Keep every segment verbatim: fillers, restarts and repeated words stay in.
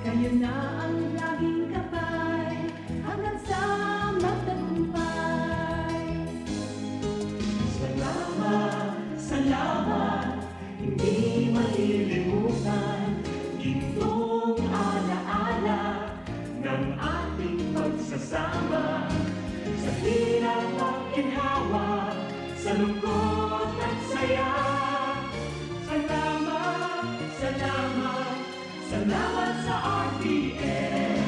Kayo na ang laging gabay hanggang sa magtagumpay. Salamat, salamat, hindi malilimutan, gintong alaala ng ating pagsasama. Sa hirap at ginhawa, sa lungkot at saya. Salamat, salamat, salamat sa R T M.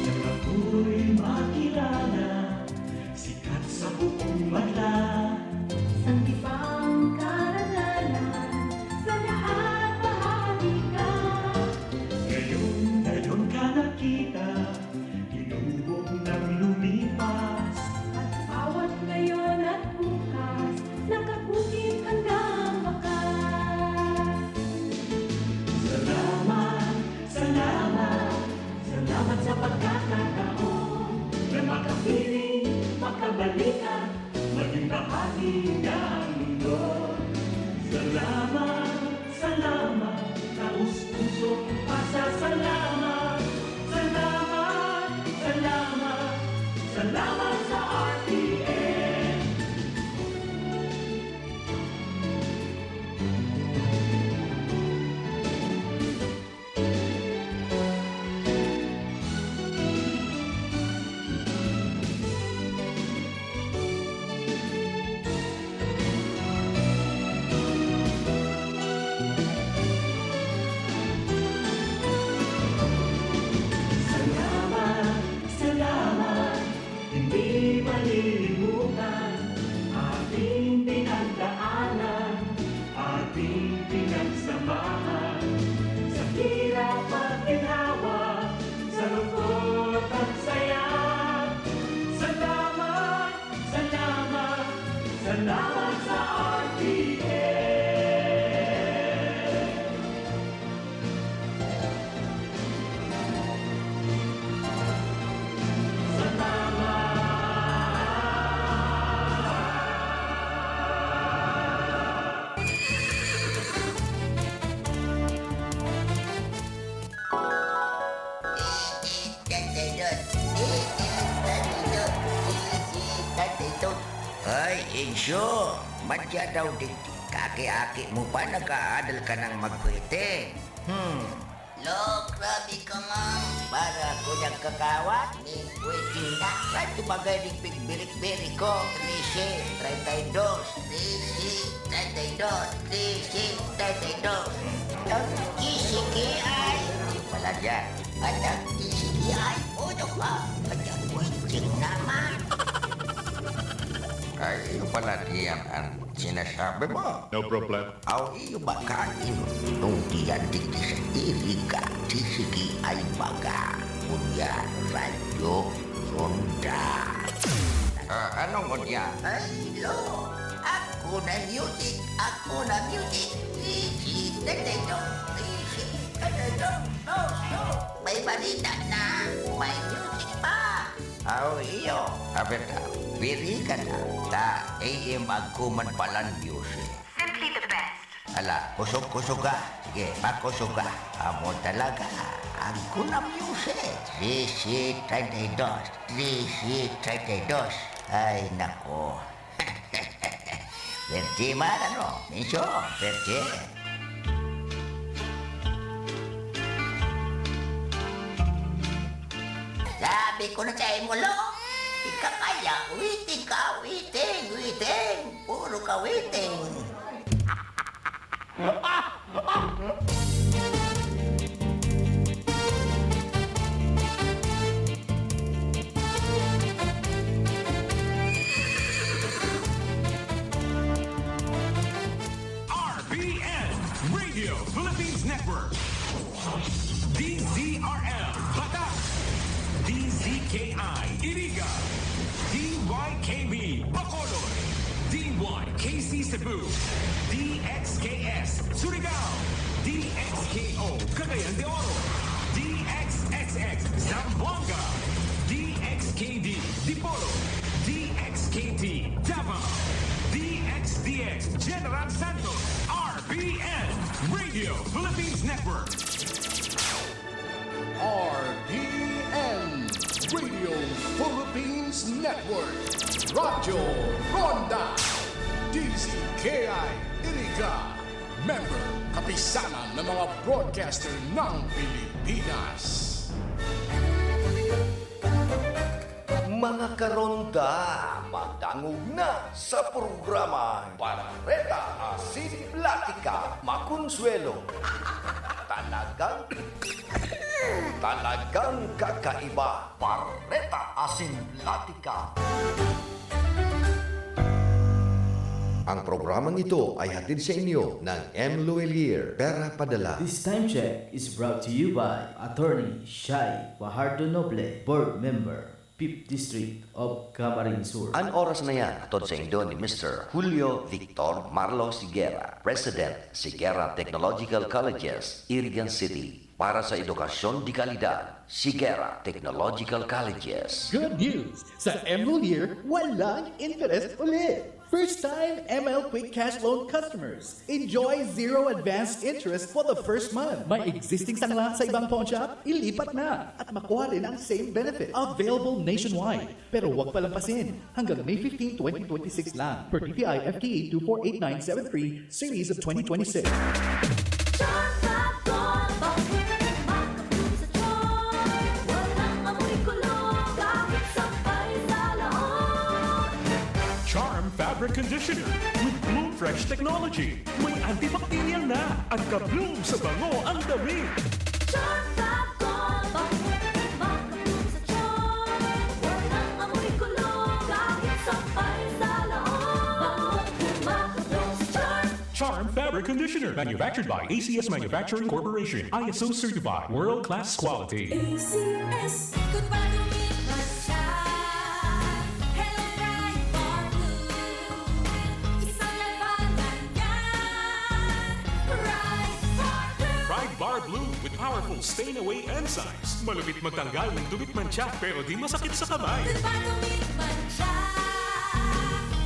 Nang ako'y makilala, sikat sa buong madla. Sanggipang karangalan, sa lahat bahagi ka. Ngayon, ngayon ka nakita, hinubog ng lumipas. At bawat ngayon at bukas, nakabukit hanggang wakas. Salamat, salamat, salamat sa pagkakataon na makapiling, makabalikan, maging bahagi ng mundo. Salamat, salamat, taos-pusong pasasalamat. Salamat, salamat, salamat sa R T M. Salamat, salamat, hindi malilimutan ating pinagdaanan, ating pinagsamahan. Sa hirap at ginhawa, sa lungkot at saya. Salamat, salamat, salamat sa R T M. Hoy, Insyo! Madya daw digdi. Kaaki-aki mo pa, nag-aadal ka nang magkwiting. Hmm. Lo, grabe ka, man. Para ako nagkakawat, ning kwiting na. Saan tumagay ning pigbirik-birik ko? Trese, treinta y dos, trese, treinta y dos, trese, treinta y dos. Ang T C K I. Yung pala dyan. At ang T C K I, uno ka. At ang kwiting naman. Ay, yung pala diyan ang sinasabi mo. No problem. Aw, iyo ba kayo? Nung diyan digdi sa Iriga, T C K I baga. Ngunyan, radyo, sonda. Ah, anong ngunyan? Ay, lo! Ako na music! Ako na music! Easy, dadaydong, easy, dadaydong, no, no. May balita na, may music pa. Aw, iyo. Abet na, piri ka na. Ta, A M agko man palan music. Simply the best. Ala, kusog-kusog ka. Sige, pakusog ka. Amo talaga. Agko na music. Trese treinta y dos. Trese treinta y dos. Ay, nako. Pwerte man, ano? Minsan, pwerte. Sabi ko na sa imo, Lo, di ka kaya, witing ka, witing, witing. Puro ka witing. R P N Radio Philippines Network. D Z R L Batak. D Z K I Iriga. D Y K B Bacolod. Cebu, D X K S Surigao, D X K O Cagayan de Oro, D X X X Zamboanga, D X K D Dipolog, D X K T Davao, D X D X General Santos, R P N Radio Philippines Network. R P N Radio Philippines Network, Radyo Ronda, D Z K I Iriga, member, Kapisanan ng mga Broadcaster ng Pilipinas. Mga karonda, madangog na sa programang Bareta Asin Platika, Makonsuelo. Talagang, talagang kakaiba, Bareta Asin Platika. Ang programang ito ay hatid sa inyo ng M Luelier, Pera Padala. This time check is brought to you by Attorney Shai Fajardo Noble, Board Member, Fifth District of Camarines Sur. An oras na yan, hatod saindo ni Mister Julio Victor Marlo Siguera, President, Siguera Technological Colleges, Irigan City. Para sa edukasyon de kalidad, Siguera Technological Colleges. Good news! Sa M Luelier, walang interest ulit! First time M L Quick Cash Loan customers. Enjoy zero advance interest for the first month. May existing sangla sa ibang pawnshop? Ilipat na at makuha rin ang same benefit. Available nationwide. Pero huwag palampasin. Hanggang May fifteen, twenty twenty-six lang. Per D T I F T A two four eight nine seven three, Series of twenty twenty-six. Charm Fab Gold, bakit makabloom sa charm? Walang amoy kulo, kahit sampay sa loob. Charm Fabric Conditioner with Bloom Fresh Technology. May antibacterial na at ka-bloom sa bango ang damit. Charm Fab Gold, bakit makabloom sa charm? Walang amoy kulo, kahit sampay sa loob. Bangong makabloom sa charm. Charm Fabric Conditioner, manufactured by A C S Manufacturing Corporation, I S O certified, world-class quality. A C S. Goodbye to me, Pride. Hello, Pride Bar Blue. Isang labanan yan. Pride Bar Blue. Pride Bar Blue with powerful stain away enzymes. Malupit magtanggal ng dumi at mantsa, pero di masakit sa kamay. Goodbye to me, mantsa.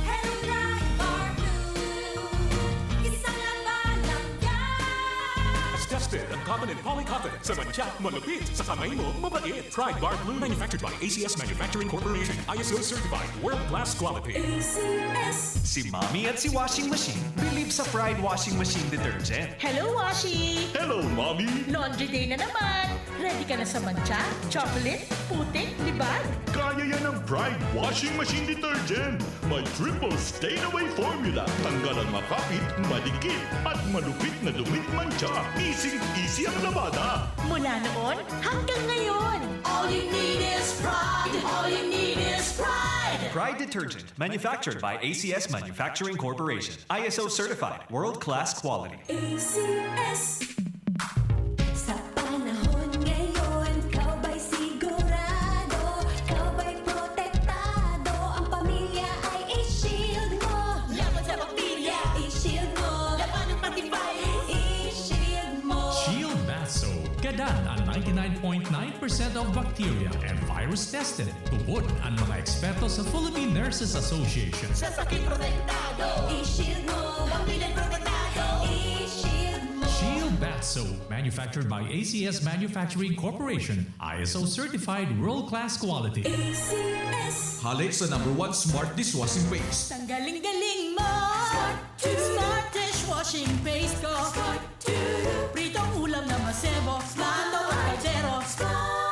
Hello, Pride Bar Blue. Isang labanan yan. As tested on cotton and polycotton. Sa mantsa, malupit. Sa kamay mo, mabait. Pride Bar Blue, manufactured by A C S Manufacturing Corporation. I S O certified, world-class quality. A C S. Si Mommy at si Washing Machine believe sa Pride Washing Machine Detergent. Hello, Washi! Hello, Mommy! Laundry day na naman! Ready ka na sa mantsa, chocolate, putik, libag? Kaya yan ng Pride Washing Machine Detergent. May triple stain away formula. Tanggal ang makapit, madikit, at malupit na dumi at mantsa. Easy-easy ang labada. Mula noon hanggang ngayon. All you need is Pride. All you need is Pride. Pride Detergent, manufactured by A C S Manufacturing Corporation. I S O certified, world-class quality. A C S. Sa panahon ngayon, ikaw ba'y sigurado? Ikaw ba'y protektado? Ang pamilya ay i-shield mo. Laban sa bakterya, i-shield mo. Laban ng pati virus, i-shield mo. Shield Bath Soap. Gadan ang ninety-nine point nine percent of bacteria and virus tested. Tubod ang mga eksperto sa Philippine Nurses Association. Sa sakit protektado, i-shield mo. Pamilya protektado, i-shield mo. Shield Bath Soap, manufactured by A C S Manufacturing Corporation, I S O certified, world-class quality. A C S. Halik sa number one smart dishwashing paste. Tanggaling-galing mo. Smart Smart dishwashing paste ko. Pritong ulam na masebo, plato at kaldero.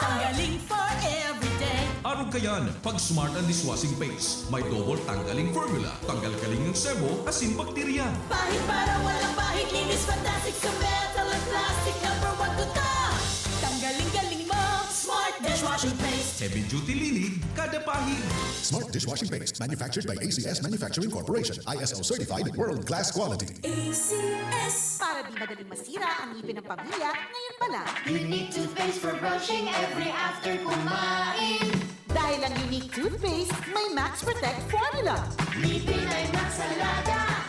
Tanggaling for everyday. Arog kayan, pag Smart ang dishwashing paste, may double tanggaling formula. Tanggal galing ang sebo, asin bakterya. Pahid para walang pahid, linis fantastic sa metal at plastic. Number one to ta. Tanggaling galing mo, Smart dishwashing paste. Heavy duty linig, kada pahid. Smart dishwashing paste, manufactured by A C S Manufacturing Corporation, I S O certified, world class quality. A C S. Para di madaling masira ang ngipin ng pamilya, ngayon pa lang. Unique toothpaste for brushing every after kumain. Dahil ang Unique Toothpaste may Max Protect Formula. Ngipin ay Max Alaga,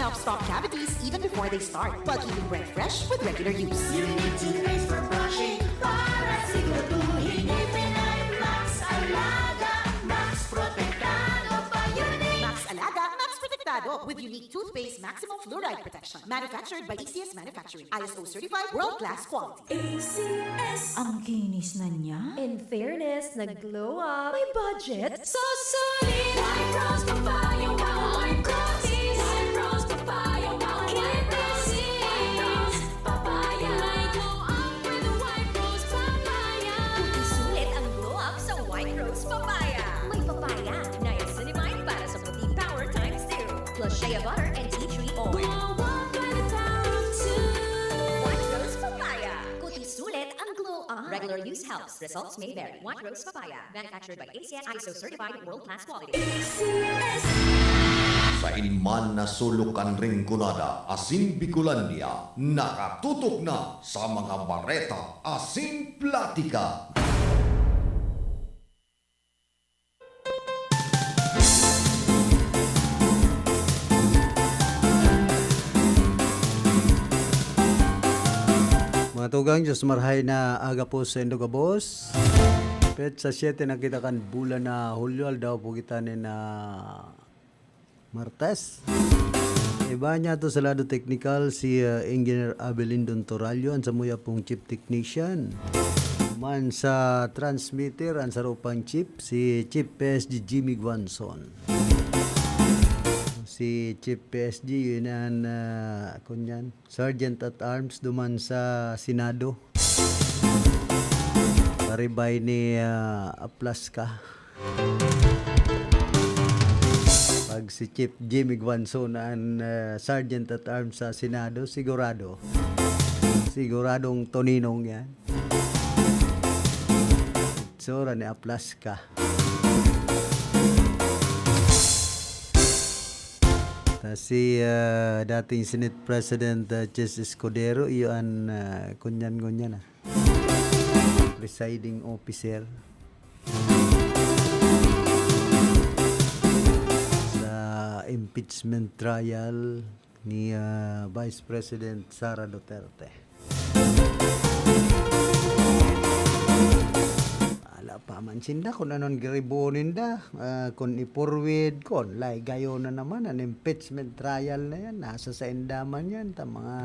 Help stop cavities even before they start while keeping breath fresh with regular use. Unique toothpaste for brushing para siguraduhin ngipin ay Max Alaga, Max Protektado pa. Unique Max Alaga, Max Protektado with unique toothpaste maximum fluoride protection. Manufactured by A C S Manufacturing. I S O certified, world-class quality. A C S. Ang kinis na niya. In fairness, nag-glow up. May budget. So solid! White Rose Papaya, wow! White Rose is White Rose Papaya, wow! White Rose is White Rose Papaya. May glow up with White Rose Papaya. Kung isulit ang glow up sa White Rose Papaya. May papaya, niacinamide para sa puting power times two. Plus shea butter and tea tree oil. Glow up by the power of two. White Rose Papaya. Kung isulit ang glow up. Regular use helps. Results may vary. White Rose Papaya. Manufactured by A C S, I S O certified, world-class quality. A C S. Sain man na sulok kan Rinconada asin Bicolandia, nakatutok na sa mga bareta asin platika. Mga tugang, Diyos marhay na aga po sa indo gabos. Petsa siyete na kita kan bulan na Hulyo, aldaw po kita ni na Martes. Iba niya to sa lado teknikal, si, ah, Engineer Abelindon Torallo, an samuya pong chief technician. Man sa transmitter, an saro pang chief, si Chief P S G Jimmy Guanzon. Si Chief P S G, yun an, ah, kunyan, Sergeant at Arms duman sa Senado. Karibay ni, ah, Aplaska. Pag si Chief Jimmy Guanzon an, ah, Sergeant at Arms sa Senado, sigurado. Siguradong Toninong yan. Itsura ni Aplaska. Ta si, ah, dating Senate President, ah, Chis Escudero, iyo an, ah, kunyan-ngunyan, ah, presiding officer sa impeachment trial ni, ah, Vice President Sara Duterte. Wala pa man sinda kung anon giribo ninda, ah, kung i-forward, kung lay gayo na naman an impeachment trial na yan, nasa sainda man yan, ta mga,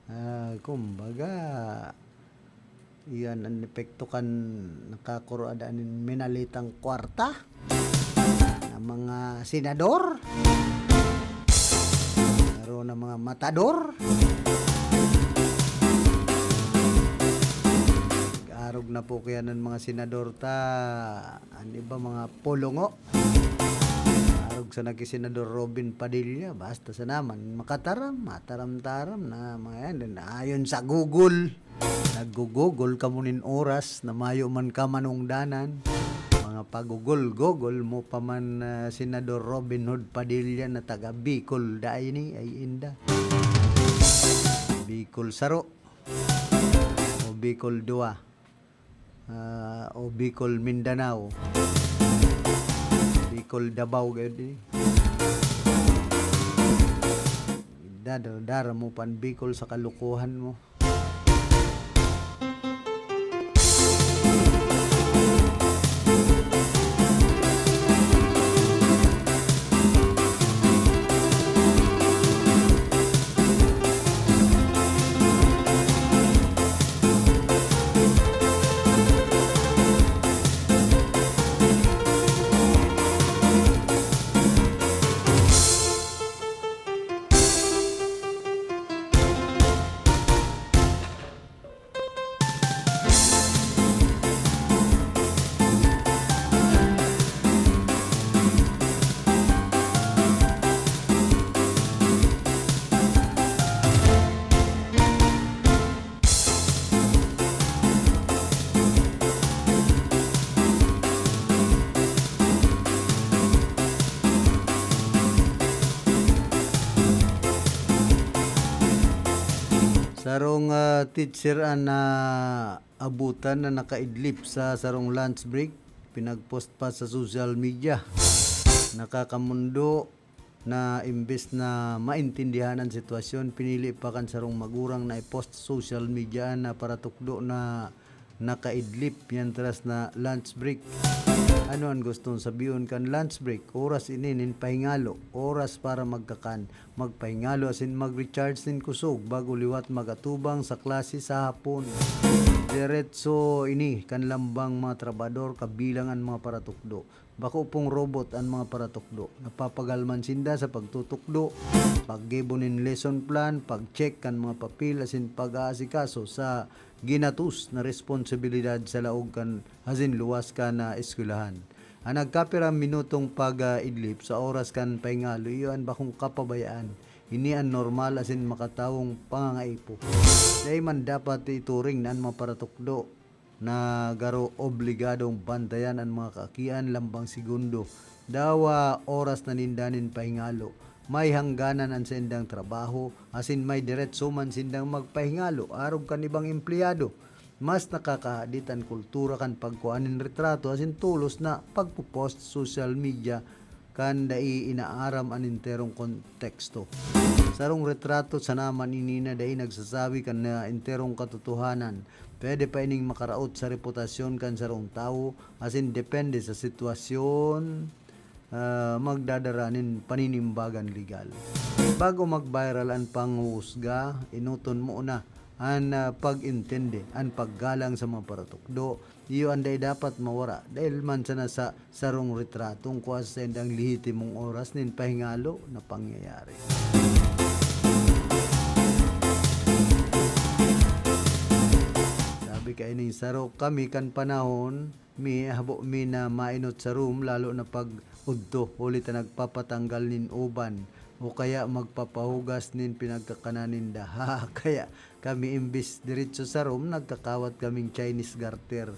ah, kumbaga, iyan an epekto kan nakakuro ada nin minalitang kwarta na mga senador, saro na mga matador. Nag-arog na po kaya ng mga senador ta, an iba mga pulongo. Arog sana ki Senador Robin Padilla, basta sana man makataram, mataram-taram na mga yan. Then, ayon sa Google, nag-Google kamo nin oras na mayo man ka manungdanan. Mga pagugol-gogol mo pa man, ah, Senador Robin Hood Padilla na taga Bicol, dai ni, ay inda. Bicol saro o Bicol dua. Ah, o Bicol Mindanao. Bicol Davao, gayud, eh. Dada-, dara mo pan Bicol sa kalukuhan mo. Sarong, ah, teacher an naabutan na nakaidlip sa sarong lunch break, pinag-post pa sa social media. Nakakamundo na imbes na maintindihan an sitwasyon, pinili pa kan sarong magurang na i-post sa social media an, ah, paratukdo na nakaidlip, mientras na lunch break. Ano an gustong sabihon kan lunch break? Oras ini nin pahingalo, oras para magkakan, magpahingalo asin mag-recharge nin kusog bago liwat mag-atubang sa klase sa hapon. Diretso ini kan lambang mga trabahador kabilang an mga paratukdo. Bako pong robot an mga paratukdo. Napapagal man sinda sa pagtutukdo, paggibo nin lesson plan, pag-check kan mga papel asin pag-aasikaso sa ginatos na responsibilidad sa laog kan asin luwas kan, ah, eskwelahan. An nagkapirang minutong pag-, ah, idlip sa oras kan pahingalo iyo an bakong kapabayaan. Ini an normal asin makatawong pangangaipo. Dai man dapat ituring na an mga paratukdo na garo obligadong bantayan an mga kaakian lambang segundo. Dawa oras na ninda nin pahingalo. May hangganan an saindang trabaho, asin may diretso man sindang magpahingalo arog kan ibang empleyado. Mas nakakahadit an kultura kan pagkua nin retrato asin tolos na pagpo-post sa social media kan dai inaaram an enterong konteksto. Sarong retrato sana man ini na dai nagsasabi kan, ah, enterong katotohanan. Pwede pa ining makaraot sa reputasyon kan sarong tawo asin depende sa sitwasyon, ah, magdadara nin paninimbagan legal. Bago mag-viral an panghuhusga, enoton muna an, ah, pag-intindi, an paggalang sa mga paratukdo, iyo an dai dapat mawara, dahil man sana sa sarong retratong kua sa saindang lehitimong oras nin pahingalo na pangyayari. Sabi kaining saro, kami kan panahon mi, habo mi na mainot sa room, lalo na pag udto, huli ta nagpapatanggal nin uban o kaya magpapahugas nin pinagkakanan ninda. Kaya kami, imbis diretso sa room, nagkakawat kaming Chinese garter.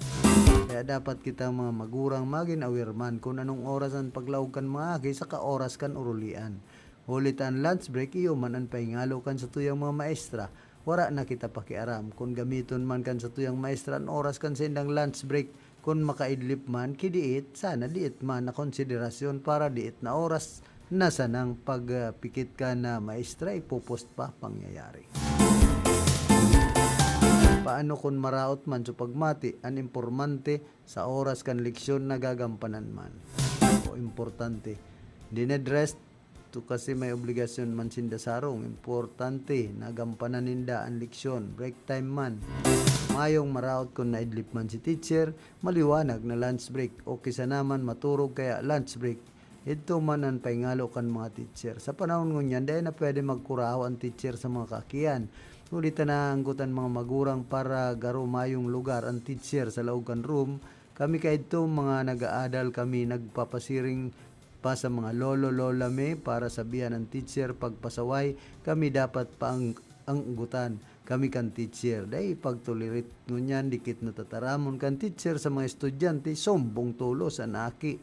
Kaya dapat kita mga magurang magin aware man kun anong oras an paglaog kan mga aki saka oras kan urulian. Huli ta an lunch break, iyo man an pahingalo kan satuyang mga maestra. Wara na kita pakiaram kun gamiton man kan satuyang maestra an oras kan saindang lunch break. Kun makaidlip man, ki diit, sana diit man na konsiderasyon para diit na oras na sanang pagpikit kan maestra ipo-post pa pangyayari. Paano kun maraot man sa pagmati an impormante sa oras kan leksyon nagagampanan man? O importante, dinedress to kasi may obligasyon man sinda sa harong. Importante, nagampanan ninda an leksyon, break time man. Mayong maraot kun naidlip man si teacher, maliwanag na lunch break, o kisa naman maturog kaya lunch break. Idto man an pahingalo kan mga teacher. Sa panahon ngunyan, dai na pwede magkurahaw an teacher sa mga kaakian. Huli ta naanggot an mga magurang para garo mayong lugar an teacher sa laog kan room. Kami kaidto, mga nag-aadal kami, nagpapasiring pa sa mga lolo, lola mi para sabihan an teacher pagpasaway, kami dapat paang-, anggutan kami kan teacher. Dai pagtolerate ngunyan, dikit na tataramon kan teacher sa mga estudyante, sumbong tolos an aki.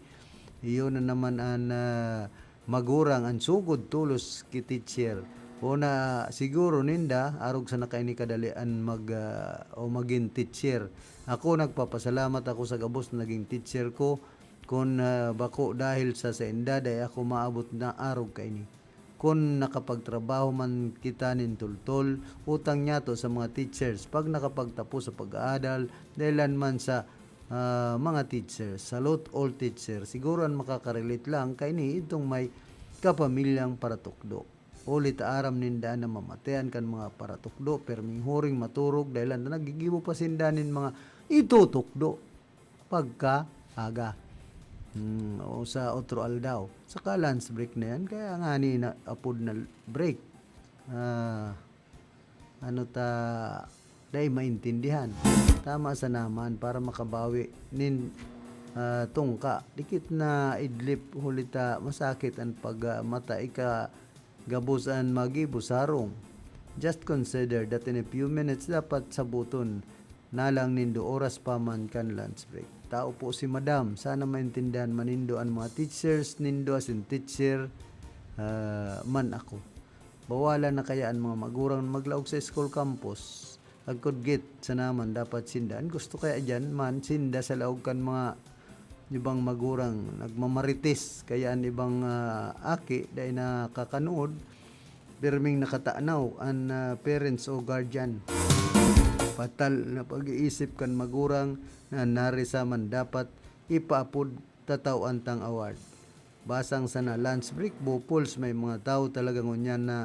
Iyo na naman an, ah, magurang an sugod tolos ki teacher. O na siguro ninda, arog sa nakaini kadali an mag, ah, o magin teacher. Ako, nagpapasalamat ako sa gabos na naging teacher ko. Kun, ah, bako dahil sa sainda, dai ako maabot na arog kaini. Kun nakapagtrabaho man kita nin toltol, utang niyato sa mga teachers. Pag nakapagtapos sa pag-aadal, dahilan man sa, ah, mga teachers. Salute all teachers. Siguro an makakarelate lang kaini idtong may kapamilyang paratukdo. Huli ta aram ninda na mamatean kan mga paratukdo, perming huring maturog, dahilan ta naggigibo pa sinda nin mga itutukdo pagkaaga. Hmm, o sa otro aldaw. Saka lunch break na yan, kaya ngani na apod na break. Ah, ano ta, dai maintindihan. Tama sa naman para makabawi nin, ah, tungka. Dikit na idlip, huli ta masakit an pag, ah, mata ika gabos an magibo sa harong. Just consider that in a few minutes dapat saboton na lang nindo oras pa man kan lunch break. Tao po si Madam, sana maintindihan man nindo an mga teachers nindo asin teacher, ah, man ako. Bawalan na kaya an mga magurang na maglaog sa school campus? Agkod git sana man dapat sinda. An gusto kaya diyan man sinda sa laog kan mga ibang magurang nagmamarites, kaya an ibang, ah, aki dai nakakanood, pirming nakatanaw an, ah, parents o guardian. Fatal na pag-iisip kan magurang na narisa man dapat ipaapod tatawan tang award. Basang sana lunch break, Bopols, may mga tawo talaga ngunyan na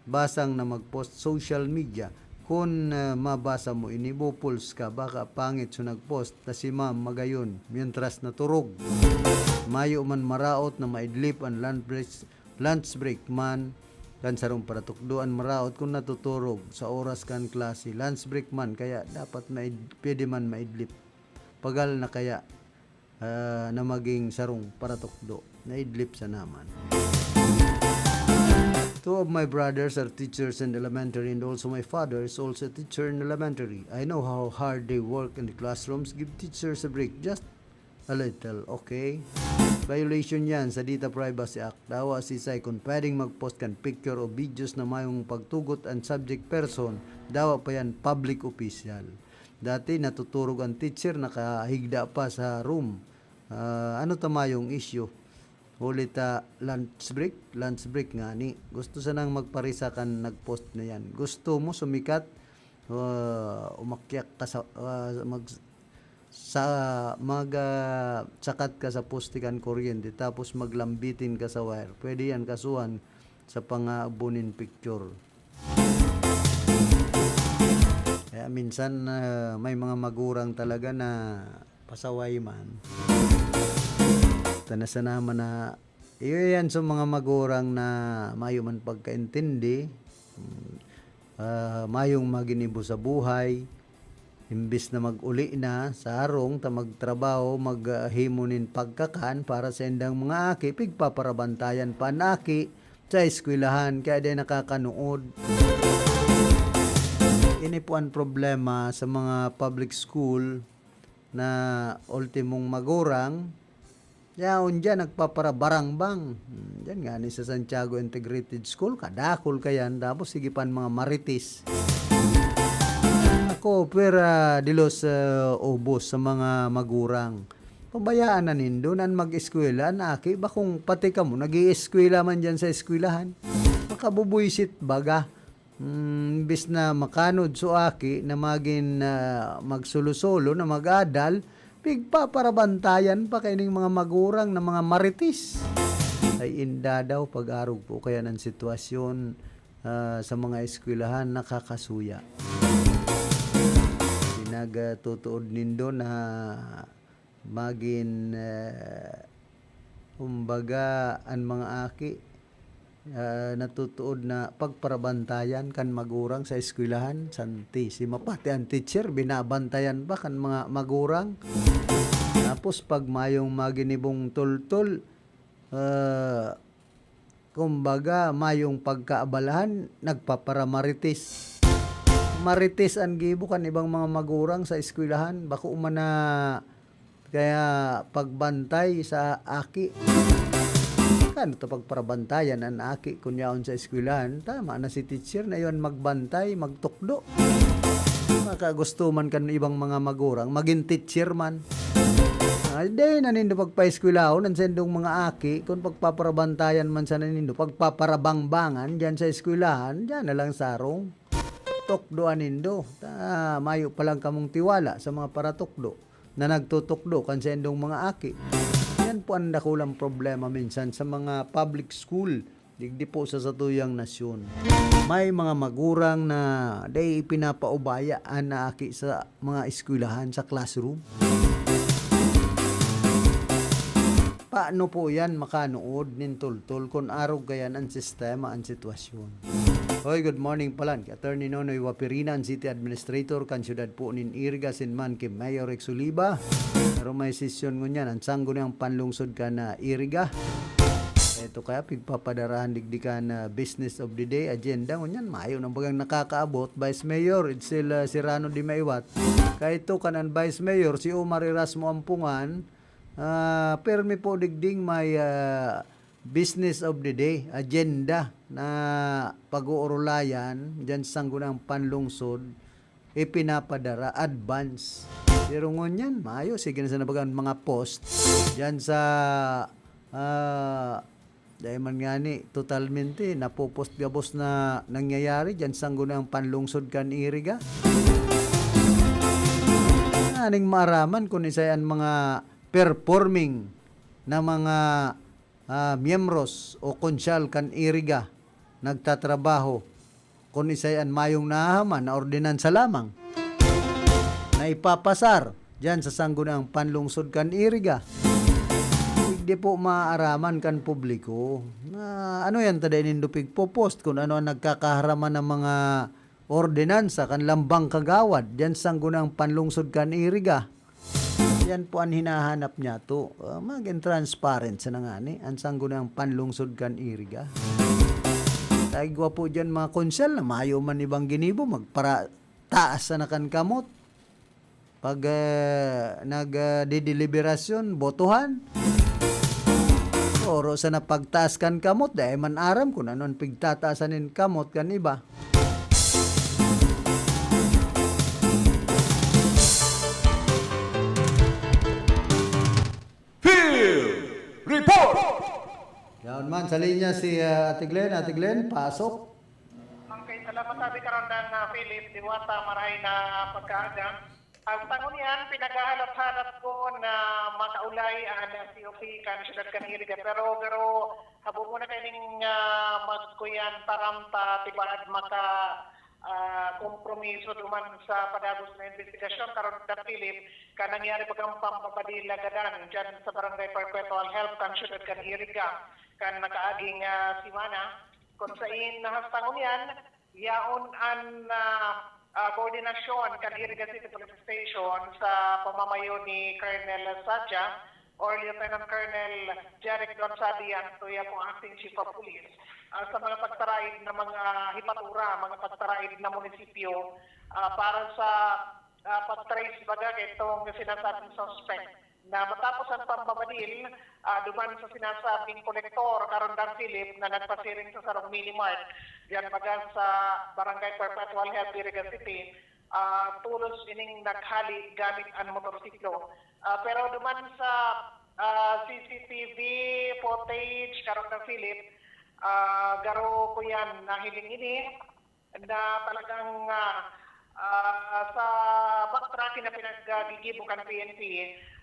basang na mag-post social media. Kun, ah, mabasa mo ini, Bopols ka, baka pangit so nag-post, ta si ma'am magayon, mientras naturog. Mayo man maraot na maidlip an lunch break, lunch break man, kan sarong paratukdo an maraot kun natuturog sa oras kan klase. Lunch break man, kaya dapat maid-, pwede man maidlip. Pagal na kaya, ah, na maging sarong paratukdo. Naidlip sana man. Two of my brothers are teachers in elementary, and also my father is also a teacher in elementary. I know how hard they work in the classrooms. Give teachers a break, just a little, okay? Violation yan sa Data Privacy Act. Dawa sisay kun pwedeng mag-post kan picture o videos na mayong pagtugot an subject person, dawa pa yan public official. Dati natuturog an teacher, nakahigda pa sa room. Ah, ano ta mayong issue? Huli ta lunch break, lunch break ngani. Gusto sanang magparisa kan nag-post na yan. Gusto mo sumikat? Ah, umakyat ka sa, ah, mag-, sa, mag, ah, sakat ka sa poste kan kuryente, tapos maglambitin ka sa wire. Pwede yan kasuhan sa pangabo nin picture. Kaya minsan, ah, may mga magurang talaga na pasaway man. Tana sana man na, iyo yan sa mga magurang na mayo man pagkaintindi, mm, ah, mayong maginibo sa buhay, imbis na mag-uli na sa harong ta magtrabaho, maghimo nin pagkakan para sa indang mga aki, pigpaparabantayan pa an aki sa eskwelahan, kaya di nakakanood. Ini po ang problema sa mga public school na ultimong magurang, yaon diyan nagpaparabarangbang. Hmm, diyan nga ni sa Santiago Integrated School, kadakol kayan, tapos sige pan mga marites. Ako, pwera dilos, ah, ubos sa mga magurang. Pabayaan na nindo na an mag-eskwela, an aki, bakong pati kamo nag-ieskwela man diyan sa eskwelahan. Makabubuysit baga. Hmm, imbis na makanod so aki na magin, ah, magsolo-solo na mag-adal, pigpaparabantayan pa kaining mga magurang na mga marites. Ay, inda daw, pag-arog po kaya ng sitwasyon, ah, sa mga eskwelahan, nakakasuya. Pinagtutuod nindo na magin, eh, kumbaga, an mga aki, ah, natutuod na pagparabantayan kan magurang sa eskwelahan, santisima. Pati an teacher, binabantayan pa kan mga magurang. Tapos, pag mayong maginibong tultol, ah, kumbaga, mayong pagkaabalahan, nagpaparamarites. Marites an gibo kan ibang mga magurang sa eskwelahan. Bako man na kaya pagbantay sa aki. Kano ta pagparabantayan an aki kun yaon sa eskwelahan? Tama na si teacher na yon magbantay, magtukdo. Makagusto man kan ibang mga magurang, magin teacher man. Ay, di na nindo pagpaeskwelahon an saindong mga aki, kun pagpaparabantayan man sana nindo, pagpaparabangbangan diyan sa eskwelahan, diyan na lang sarong. Tukdoan nindo. Ta, mayo pa lang kamong tiwala sa mga paratukdo na nagtutukdo kan saindong mga aki. Yan po ang dakulang problema minsan sa mga public school digdi po sa satuyang nasyon. May mga magurang na dai ipinapaubaya an aki sa mga eskwelahan, sa classroom. Paano po yan makanood nin tultol kun arog kayan an sistema, an sitwasyon? Hoy, good morning palan ki Attorney Nonoy Wapirina, an City Administrator kan siyudad po nin Iriga, sin man ki Mayor Rex Oliva. Pero may sesyon ngunyan an Sangguniang Panlungsod kan Iriga. Eto kaya pigpapadarahan digdi kan Business of the Day, agenda ngunyan, mayo nang bagang nakakaabot, Vice Mayor Edsel, ah, Serrano de Maiwat. Kaito kan an Vice Mayor, si Omar Erasmo Ampungan, ah, permi po digding may, ah, Business of the Day, agenda na pag-uurulayan diyan sa Sangguniang Panlungsod, ipinapadara, advance. Pero ngunyan, mayo, sige na sana baga an mga post diyan sa, ah, dai man ngani totalmente napo-post gabos na nangyayari diyan sa sangguniang panlungsod kan Iriga. Nganing maaraman kun isay an mga performing na mga, ah, miyembros o konsyal kan Iriga nagtatrabaho kun isay an mayong nahahaman na ordinansa lamang na ipapasar diyan sa sangguniang panlungsod kan Iriga. Digdi po maaaraman kan publiko na ano yan ta dai nindo pigpo-post kun ano an nagkakaharaman na mga ordinansa kan lambang kagawad diyan sa sangguniang panlungsod kan Iriga. Yan po an hinahanap niyato. Ah, magin transparent sana ngani an sangguniang panlungsod kan Iriga. Ta igwa po diyan mga konsyal na mayo man ibang ginibo, magpara-, taas sana kan kamot. Pag, ah, nag, ah, dideliberasyon, botohan. Oro sana pagtaas kan kamot, dai man aram kun ano an pigtataasan nin kamot kan iba. Field Report! Yaon man, sa linya si, ah, Ate Glenn. Ate Glenn, pasok. Okay, salamat sa ating karandang, ah, Philip Diwata, marahay na pagkaaga. Ang tangon yan, pinaghahalap-halap ko na makaulay ang C O P kan siyudad kan Iriga. Pero, pero, habo muna kaining, ah, magkuyan, taram ta, tibaad maka, ah, kompromiso duman sa padagos na investigasyon. Karon, Philip, kan nangyari bagang pambabadil lagadan dyan sa Barangay Perpetual Help kan siyudad kan Iriga, kan nakaaging, ah, semana, kung sain nahastangon yan, yaon an, ah, ah, koordinasyon kan Iriga City Police Station sa pamamayo ni Colonel Sadia or Lieutenant Colonel Jeric Don Sadia, tuya po acting chief of police, ah, sa mga pagtaraid na mga hipatura, mga pagtaraid na munisipyo, ah, para sa, ah, pag-trace baga kaitong sinasabing suspect na matapos ang pambabadil, ah, duman sa sinasabing kolektor, Karandang Philip, na nagpasiring sa sarong mini mart diyan baga sa Barangay Perpetual Help, Iriga City, ah, tolos ining naghali gamit an motorsiklo. Ah, pero duman sa, ah, C C T V footage, Karandang Philip, ah, garo ko yan nahiling ini, na talagang, ah, ah, sa backtracking na pinaggigibo kan P N P,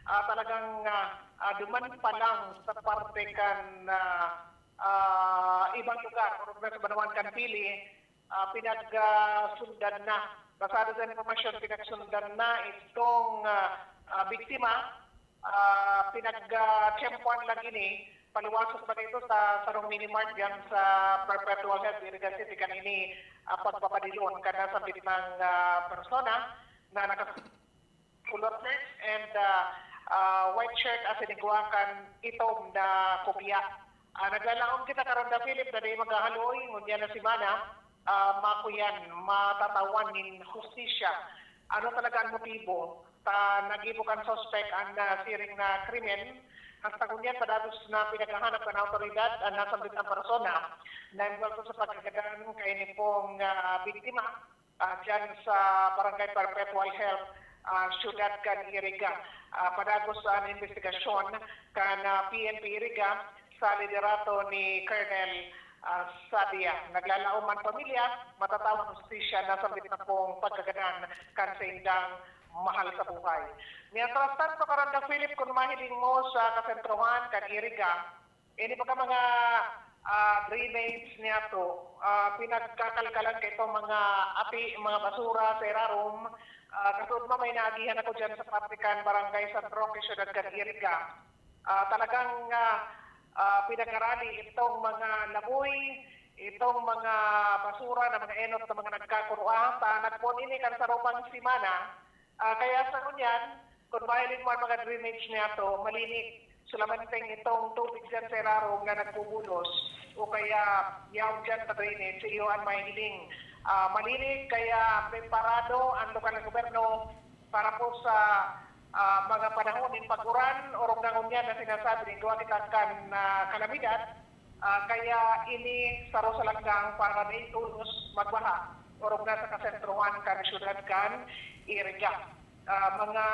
ah, talagang, ah, ah, duman pa lang sa parte kan, ah, ah, ibang lugar, orog na sa banwaan kan Pili, ah, pinag, ah, sundan na. Basado sa impormasyon, pinagsundan na itong, ah, ah, biktima. Ah, pinag, ah, tiyempohan lang ini, paluwaso kumbaga ito sa sarong mini mart diyan sa Perpetual Help, Iriga City, kan ini, ah, pagpabadilon kan nasambit na, ah, persona na naka-, polo at shorts and, ah, ah, white shirt asin igwa kan itom na kopya. Ah, naglalaom kita, Karandang Philip, na dai maghahaloy ngunyan na semana, ah, makuyan, matatawan nin hustisya. Ano talaga an motibo ta nagibo kan suspek an, ah, siring na krimen? Hasta ngunyan, padagos na pinaghahanap kan awtoridad an nasambit na persona na involved sa pagkagadan kaini pong, ah, biktima, ah, diyan sa Barangay Perpetual Help, ah, Siyudad kan Iriga. Ah, padagos an investigasyon kan, ah, P N P Iriga sa liderato ni Colonel, ah, Sadia. Naglalaom an pamilya, matatawan hustisya nasambit na pong pagkagadan kan saindang mahal sa buhay. Mientras tanto, Karandang Philip, kun mahiling mo sa kasentrohan kan Iriga, ini baga mga, ah, drainage niyato, ah, pinagkakalkalan kaitong mga api, mga basura sa irarom. Ah, kasuodma may naagihan ako diyan sa parte kan Barangay San Roque, Siyudad kan Iriga. Ah, talagang, ah, ah, pinagarali itong mga lamoy, itong mga basura na mga enot na mga nagkakuroa. Ta nagpoon ini kan sarong semana. Ah, kaya sa ngunyan, kun mahiling mo an mga drainage niyato, malinig. Solamente itong tubig diyan sa irarom na nagbubulos o kaya yaon diyan sa drainage, iyo an mahihiling. Ah, malinig, kaya preparado ang lokal na gobyerno para po sa, ah, mga panahon nin pag-uran, orog na ngunyan na sinasabi nin duwa kita kan, ah, kalamidad. Ah, kaya ini saro sa langgang para dai tolos magbaha, orog na sa kasentrohan kan siyudad kan Iriga. Ah, mga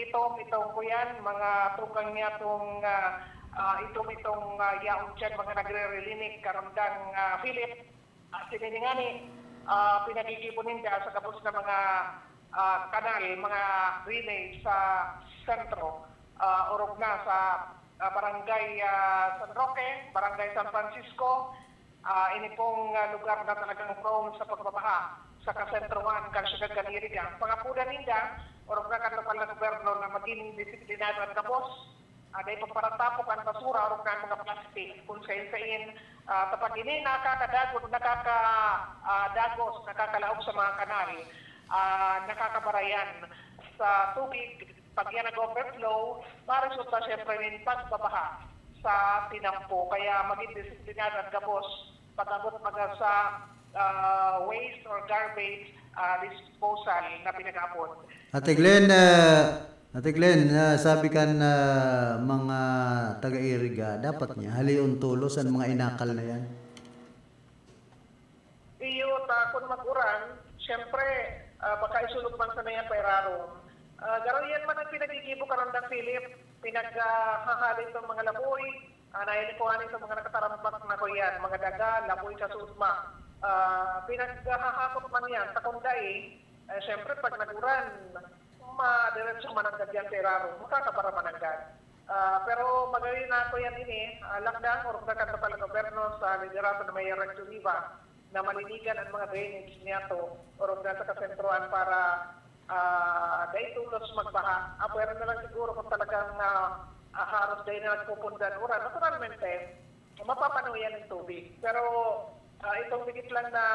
itom, itong kuyan, mga tugang niya tong, ah, ah, itom, itong, ah, yaon diyan, mga nagre-relinik, karundang, ah, Philip. Ah, sinini ngani, ah, pinagigibo ninda sa gabos na mga, ah, kanal, mga drainage sa sentro, ah, orog na sa, ah, Barangay, ah, San Roque, Barangay San Francisco. Ah, ini pong, ah, lugar na talagang prone sa pagbabaha sa kasentrohan kan siyudad kan Iriga. Pangapodan ninda, orog na kan lokal na gobyerno na magin disiplinado an gabos. Ah, dai pagparatapok an basura orog na an mga plastik kun sain-sain. Ah, kapag ini nakakadagos, nakaka-, ah, dagos, nakakalaog sa mga kanal, ah, nakakabarayan sa tubig. Pag yan nag-overflow, maresulta siyempre nin pagbabaha sa tinampo. Kaya magin disiplinado an gabos pag-abot baga sa, ah, waste or garbage, ah, disposal na pinag-aabot. Ate Glenn, ah, Ate Glenn, ah, sabi kan, ah, mga taga-Iriga, dapat niya halion tolos an mga inakal na yan. Iyo, ta kun mag-uran, siyempre, ah, baka isulog man sana yan pairarom. Ah, garo yan man ang pinagigibo karundang Philip, pinag, ah, hahali itong mga laboy, ah, nailikuhan itong mga nakatarambak na kuyan, mga daga, laboy sa susma. Ah, pinaghahakot man yan, ta kun dai, eh, siyempre, pag nag-uran, madiretso mananggad yan sa irarom, makakabara mananggad. Ah, pero magayon na ako yan ini, ah, lakdang orog na kan lokal na gobyerno sa liderato ni Mayor Rex Oliva na malinigan ang mga drainage niyato, orog na sa kasentrohan para, ah, dai tolos magbaha. Apwera na lang siguro kung talagang, ah, ah, haros dai na nagpupundan uran. Naturalmente, mapapano yan ng tubig. Pero, ah, itong dikit lang na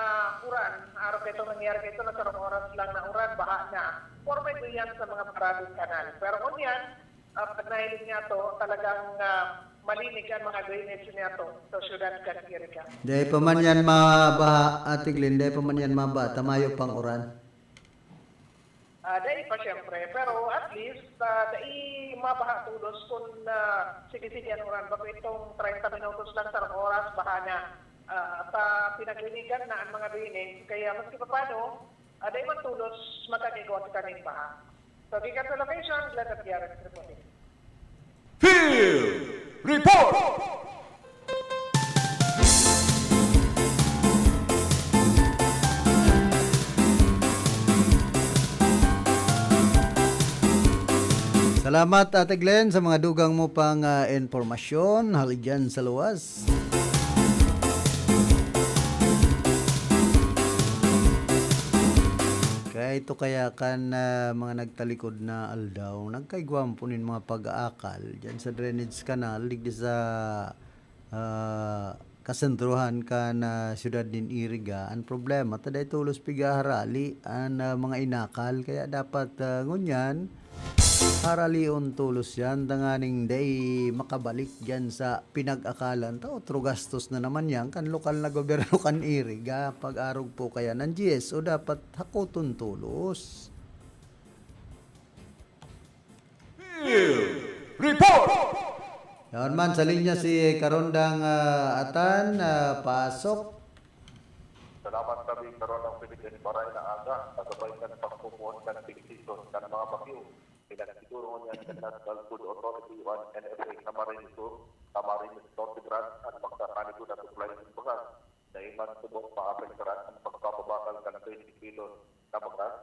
uran, araw pa itong nangyari, ito na sarong oras lang na uran, baha na. Porma ito yan sa mga paradong kanal. Pero kung yan, ah, pag nahiling niya to, talagang, ah, malinig ang mga drainage niya to sa syudad kan Iriga. Dai pa man yan mabaha, Ate Glenn, dai pa man yan mabaha, ta mayo pang uran. Ah, dai pa, siyempre. Pero at least, ah, dai mabaha tolos kun, ah, sige-sige an uran. Bako itong treinta minutos lang sa oras, baha na. Ah, ta pinaglinigan na ang mga drainage. Kaya maski papano, ah, dai man tolos makakigwa kita nin baha. So, gikan sa location, Glenn Gutierrez reporting. Field Report! Salamat, Ate Glenn, sa mga dugang mo pang, ah, impormasyon hali dyan sa luwas. Kaya ito kaya kan, ah, mga nagtalikod na aldaw, nagkaigwa man po nin mga pag-aakal dyan sa drainage canal, digdi sa, ah, kasentrohan kan, ah, siyudad nin Iriga. Ang problema, ta dai tolos pigaharali an, ah, mga inakal. Kaya dapat, ah, ngunyan, haralion tolos yan, tanganing dai makabalik dyan sa pinag-akalan ta. Otro gastos na naman yan kan lokal na gobyerno kan Iriga. Pag-arog po kaya ng G S O, dapat hakoton tolos. Field Report! Yaon man sa linya si Karondang, ah, Atan, ah, pasok. Salamat kami, Karondang Philippine Baray na aga, kasabay kan pagpupuon kan big season kan mga bagyo. Pinagsiguro ngunyan kan National Food Authority o an N F A Camarines Sur, Camarines Norte Branch, an magkakanigo na supply nin bagas. Dai man subong maapektaran an pagbababakal kan twenty kilos na bagas,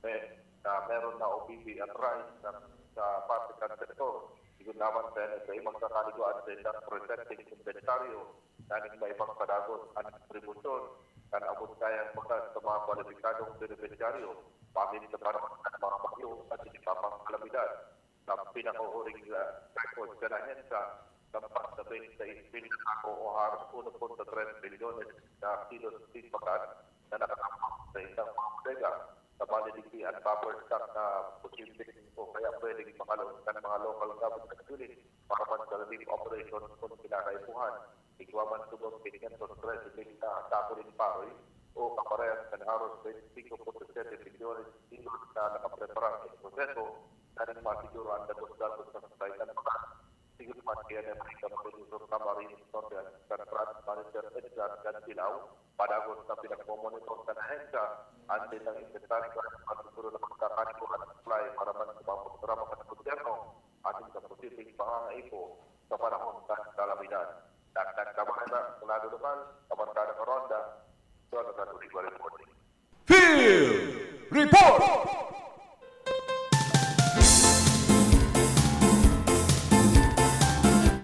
me-, na meron na O B B at rice na sa parte kan sektor. Sigon naman sa N F A, magkakanigo an sindang presenting inventaryo, tanganing maipagpadagos an distribusyon kan abot kayang bagas sa mga kwalipikadong benepisyaryo, pagin sa panahon kan mga bagyo at iba pang kalamidad. Sa pinakauhuring, ah, record kan ahensya, lampas sa twenty-six mil na sako o haros uno punto tres milyones na kilos nin bagas na nakatambak sa saindang mga bodega. Sa bali, digdi an buffer stock na posibleng o kaya pwedeng makalaog kan mga local government unit para man sa relief operation kun kinakaipuhan. Igwa man subong quinientos trece mil na sako nin paroy o kaparehas kan haros twenty-cinco punto siete milyones kilos na nakapreparar sa proseso, tanganing masiguro an dagos-dagos na supply kan bagas. Sige man, kaya na may kapag-isip na Marine Scorpion, kan Branch Manager Edgar Gantilao, padagos na pinagmomonitor kan ahensya, ang ditang imbentaryong pagtuturo na pagkakanibo at supply para man sa mga programa kan gobyerno asin sa posibleng pangangaipo sa panahon kan kalamidad. Dagdag na balita mula sa lokal, Kabarkada Karonda, Jonathan Oliva reporting. Field Report!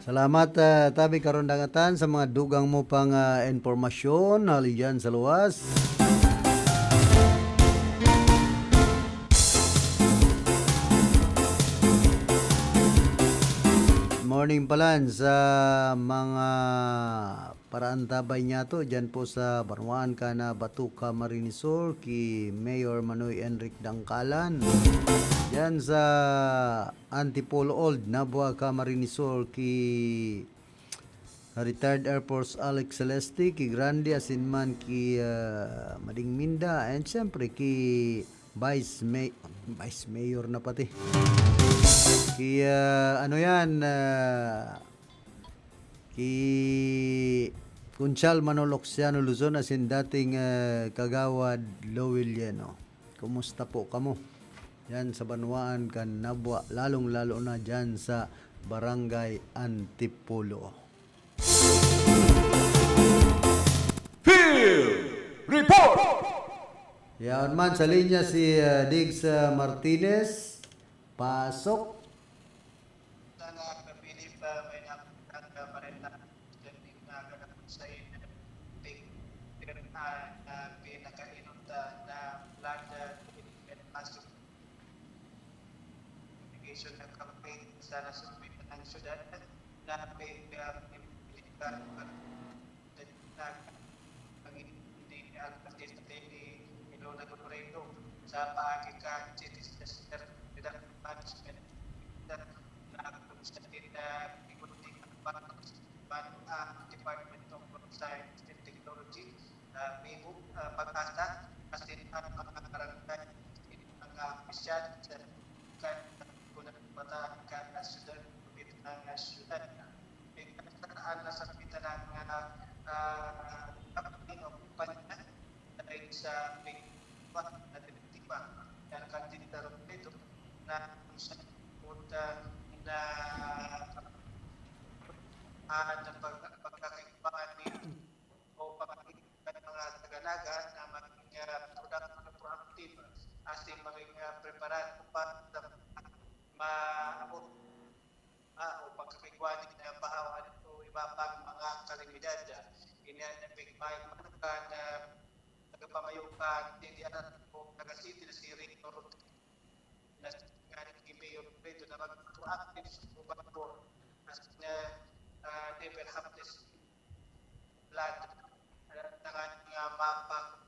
Salamat, ah, Tabi Karondangatan, sa mga dugang mo pang, ah, impormasyon hali dyan sa luwas. Morning pa lang sa mga paraantabay niyato dyan po sa Banwaan kan Bato, Camarines Sur, ki Mayor Manoy Enric Dangkalan. Dyan sa Antipolo Old, Nabua, Camarines Sur, ki Retired Air Force Alex Celeste, ki Grande asin man ki, ah, Mading Minda, and siyempre ki Vice May-, Vice Mayor na pati. Ki, ah, ano yan, ah, ki Kunsyal Manolo Xiano Luzon asin dating, ah, Kagawad Lowell Yeno. Kumusta po kamo? Yan sa banwaan kan Nabua, lalong-lalo na dyan sa Barangay Antipolo. Field Report! Yaon man sa linya si, ah, Diggs, ah, Martinez. Pasok. Sana kabilib, ah, may nakakita pa rin na, na, na, sa inyo. Ting-, ah, na pinakainom ta na blood, ah, pasok. Obligation na kamay sa nasulmitan ng syudad na pig-, ah, pinipilitan na ang artista ni Ilona Robredo sa paagi kan City Center Product Management na kung sa tina-, ikuti ang bank, bank ang Department of Science and Technology, ah, Mibo, ah, Pag-asa, asin ang mga barangay, mga opisyal sa kan kunang mata kan syudad, ng syudad. Pigkasaan na sa pita ng, ah, ah, kapatid o kumpanya dahil sa pigwa na direktiba ng kandidata Robredo na kung saan po na, na, ah, na pag-, pagkakaibahan ni o pag-, kan mga taga-Naga na maging, ah, productive, proactive, asin maging, ah, preparado pa sa maabot, ah, o pagkakaigwa ni na bahaw o iba pang mga kalamidad. Ini an epekbahay man kan, ah, tagapamayo kan T D R o taga-city na si Rico Rodriguez. Nasiring ki Mayor Pedro na mag-proactive sa gobernador as nga, ah, never have this blood, ah, na nga, nga mapag-,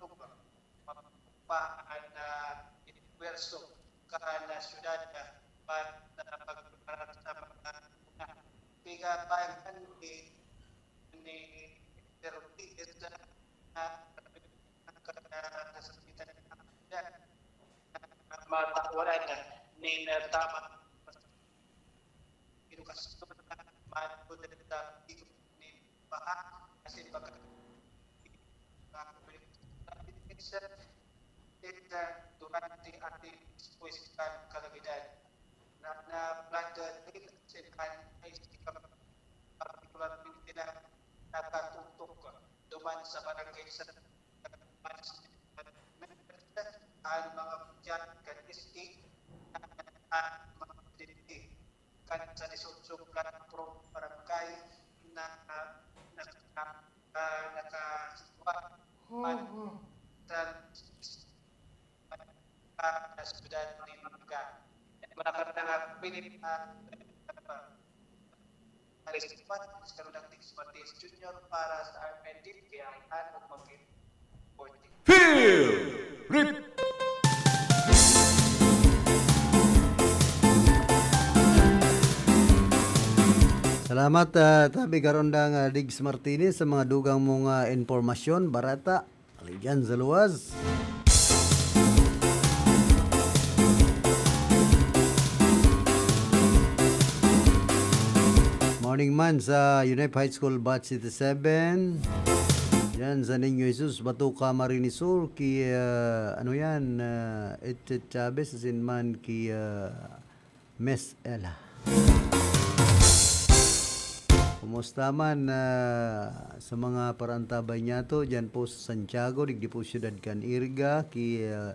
mapagpa an, ah, esfuerso kan, ah, syudad, ah, para sa pagpreparar sa mga una. Piga pa ni, ni Sir Rodriguez na, na, na, na, na, matawaran nin tama edukasyon, manipod sa tigom nin baha, asin pagka-, durante asin despues kan kalamidad. Na, na flood, ah, drill asin anti-ice dam, partikularmente na nakatutok duman sa barangay sa an mga opisyal kan S K, an mga presidente kan sa dieciocho kan pro barangay na, na, na, ah, nakasuwa man sa, ah, syudad ni Maga. Mga karta nga, Philip, ah, Aris Pat, Escalon Dactix Martinez Junior para sa R N D P I N ug Magin Sporting. Field Rep- Salamat, ah, Tabi Karondang, ah, Diggs Martinez, sa mga dugang mong, ah, impormasyon, bareta. Hali dyan sa luwas. Morning man sa Unep High School Batch eighty-seven. Yan, sa Niño Jesus, Batuka, Camarines Sur, ki, ah, ano yan, ah, Etchet Chavez, asin man ki, ah, Miss Ella. Kumusta man, ah, sa mga paraantabay niyato, dyan po sa Santiago, digdi po siyudad kan Iriga, ki, ah,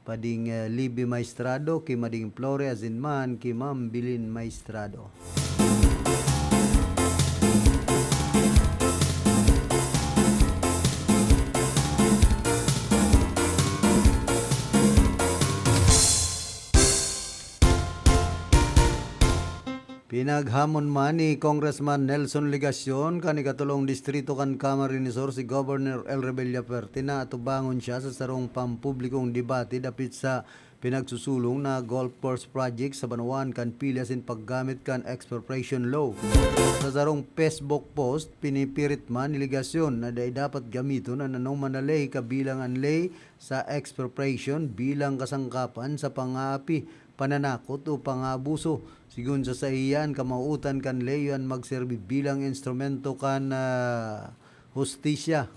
Pading, eh, Libby Maestrado, ki Mading Flore, asin man ki Ma'am Bilin Maestrado. Pinaghamon man ni Congressman Nelson Legacion kan ikatolong distrito kan Camarines Sur si Governor El Rebella Fuerte na atubangon siya sa sarong pampublikong debate dapit sa pinagsusulong na golf course project sa banwaan kan Pili asin paggamit kan expropriation law. Sa sarong Facebook post, pinipirit man ni Legacion na dai dapat gamiton an anoman na ley kabilang an ley sa expropriation bilang kasangkapan sa pangaapi, pananakot o pang-aabuso. Sigon sa saiya, an kamawootan kan ley an magserbi bilang instrumento kan, ah, hustisya.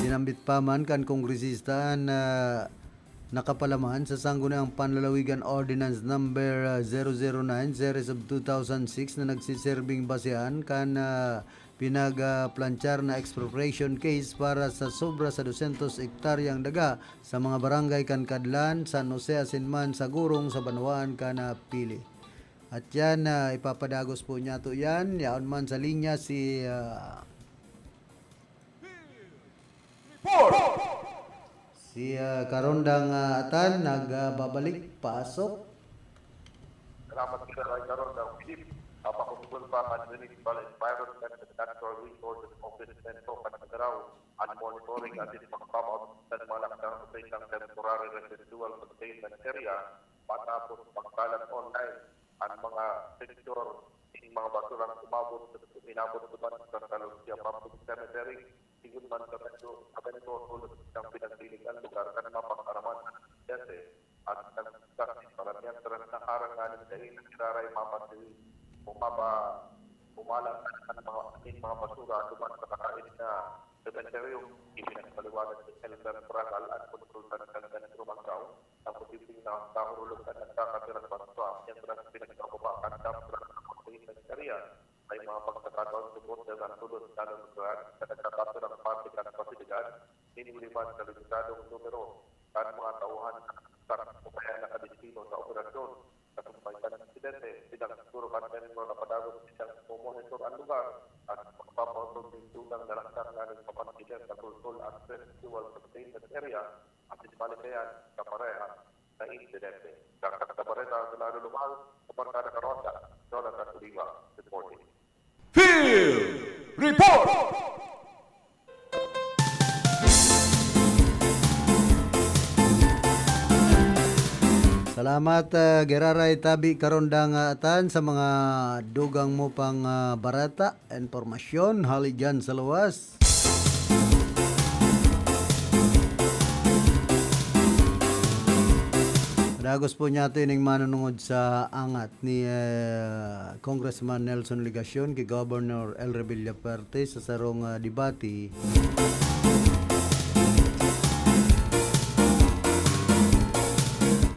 Sinambit pa man kan kongresista an, ah, nakapalaman sa Sangguniang Panlalawigan Ordinance Number, ah, zero zero nine, Series of two thousand six na nagsiserbing basehan kan, ah, pinag, ah, planchar na expropriation case para sa sobra sa dosyentos hektaryang daga sa mga barangay kan Cadlan, San Jose asin man sa Gurong sa banwaan kan, ah, Pili. At yan, ah, ipapadagos po niyato yan. Yaon man sa linya si, ah, si, ah, Karondang, ah, Atan, nagbabalik, pasok. Salamat kita kay Karondang Philip. Papakumbol pa kan Municipal Environment and Natural Resources Office Centro kan Magarao an monitoring asin pagpapautos kan mga lakdang sa isang temporary residential containment area matapos magkalat online an mga sektor nin mga basurang umabot, inabot duman sa Calurcia Public Cemetery. Sigon man sa Bendo, sa Bendo, tolos nang pinagdinig an lugar kan mapag-araman an aksidente. At nagsaksi para mientras na aranganin dai na giraray mapatili o mapa-, pumalat an mga, an mga basura duman sa kataed na sementeryo. Ipinagpaliwanag ni Elmer Bragal, an konsultan kan Centro Magarao, na posibleng na nahurulog an nagkakatirang basura mientras pinagbababa kan dump truck sa containment area. May mga pagkakataon, suporta ang tulon na naglugar sa nagkakatirang parte kan pasilidad, nin liwat sa limitadong numero kan mga tauhan sa o kaya nakadestino sa operasyon. Kasumpay kan insidente, pinagsiguro kan N M R O na padagos siyang momonitor an lugar at magpapautog nin tutang na lakdang na nagpapansider sa Sulsol Access Fuel Containment Area asin malikayan sa pareha na insidente. Dakdak na bareta sa lalo lugar, sa Barkada Karonda, Jonathan Oliva, reporting. Field Report! Salamat, ah, giraray tabi Karondang, ah, Atan, sa mga dugang mo pang, ah, bareta, impormasyon, hali dyan sa luwas. Padagos po niyato ining manunungod sa angat ni, eh, Congressman Nelson Legacion ki Governor El Revilla Fuerte sa sarong, ah, debate.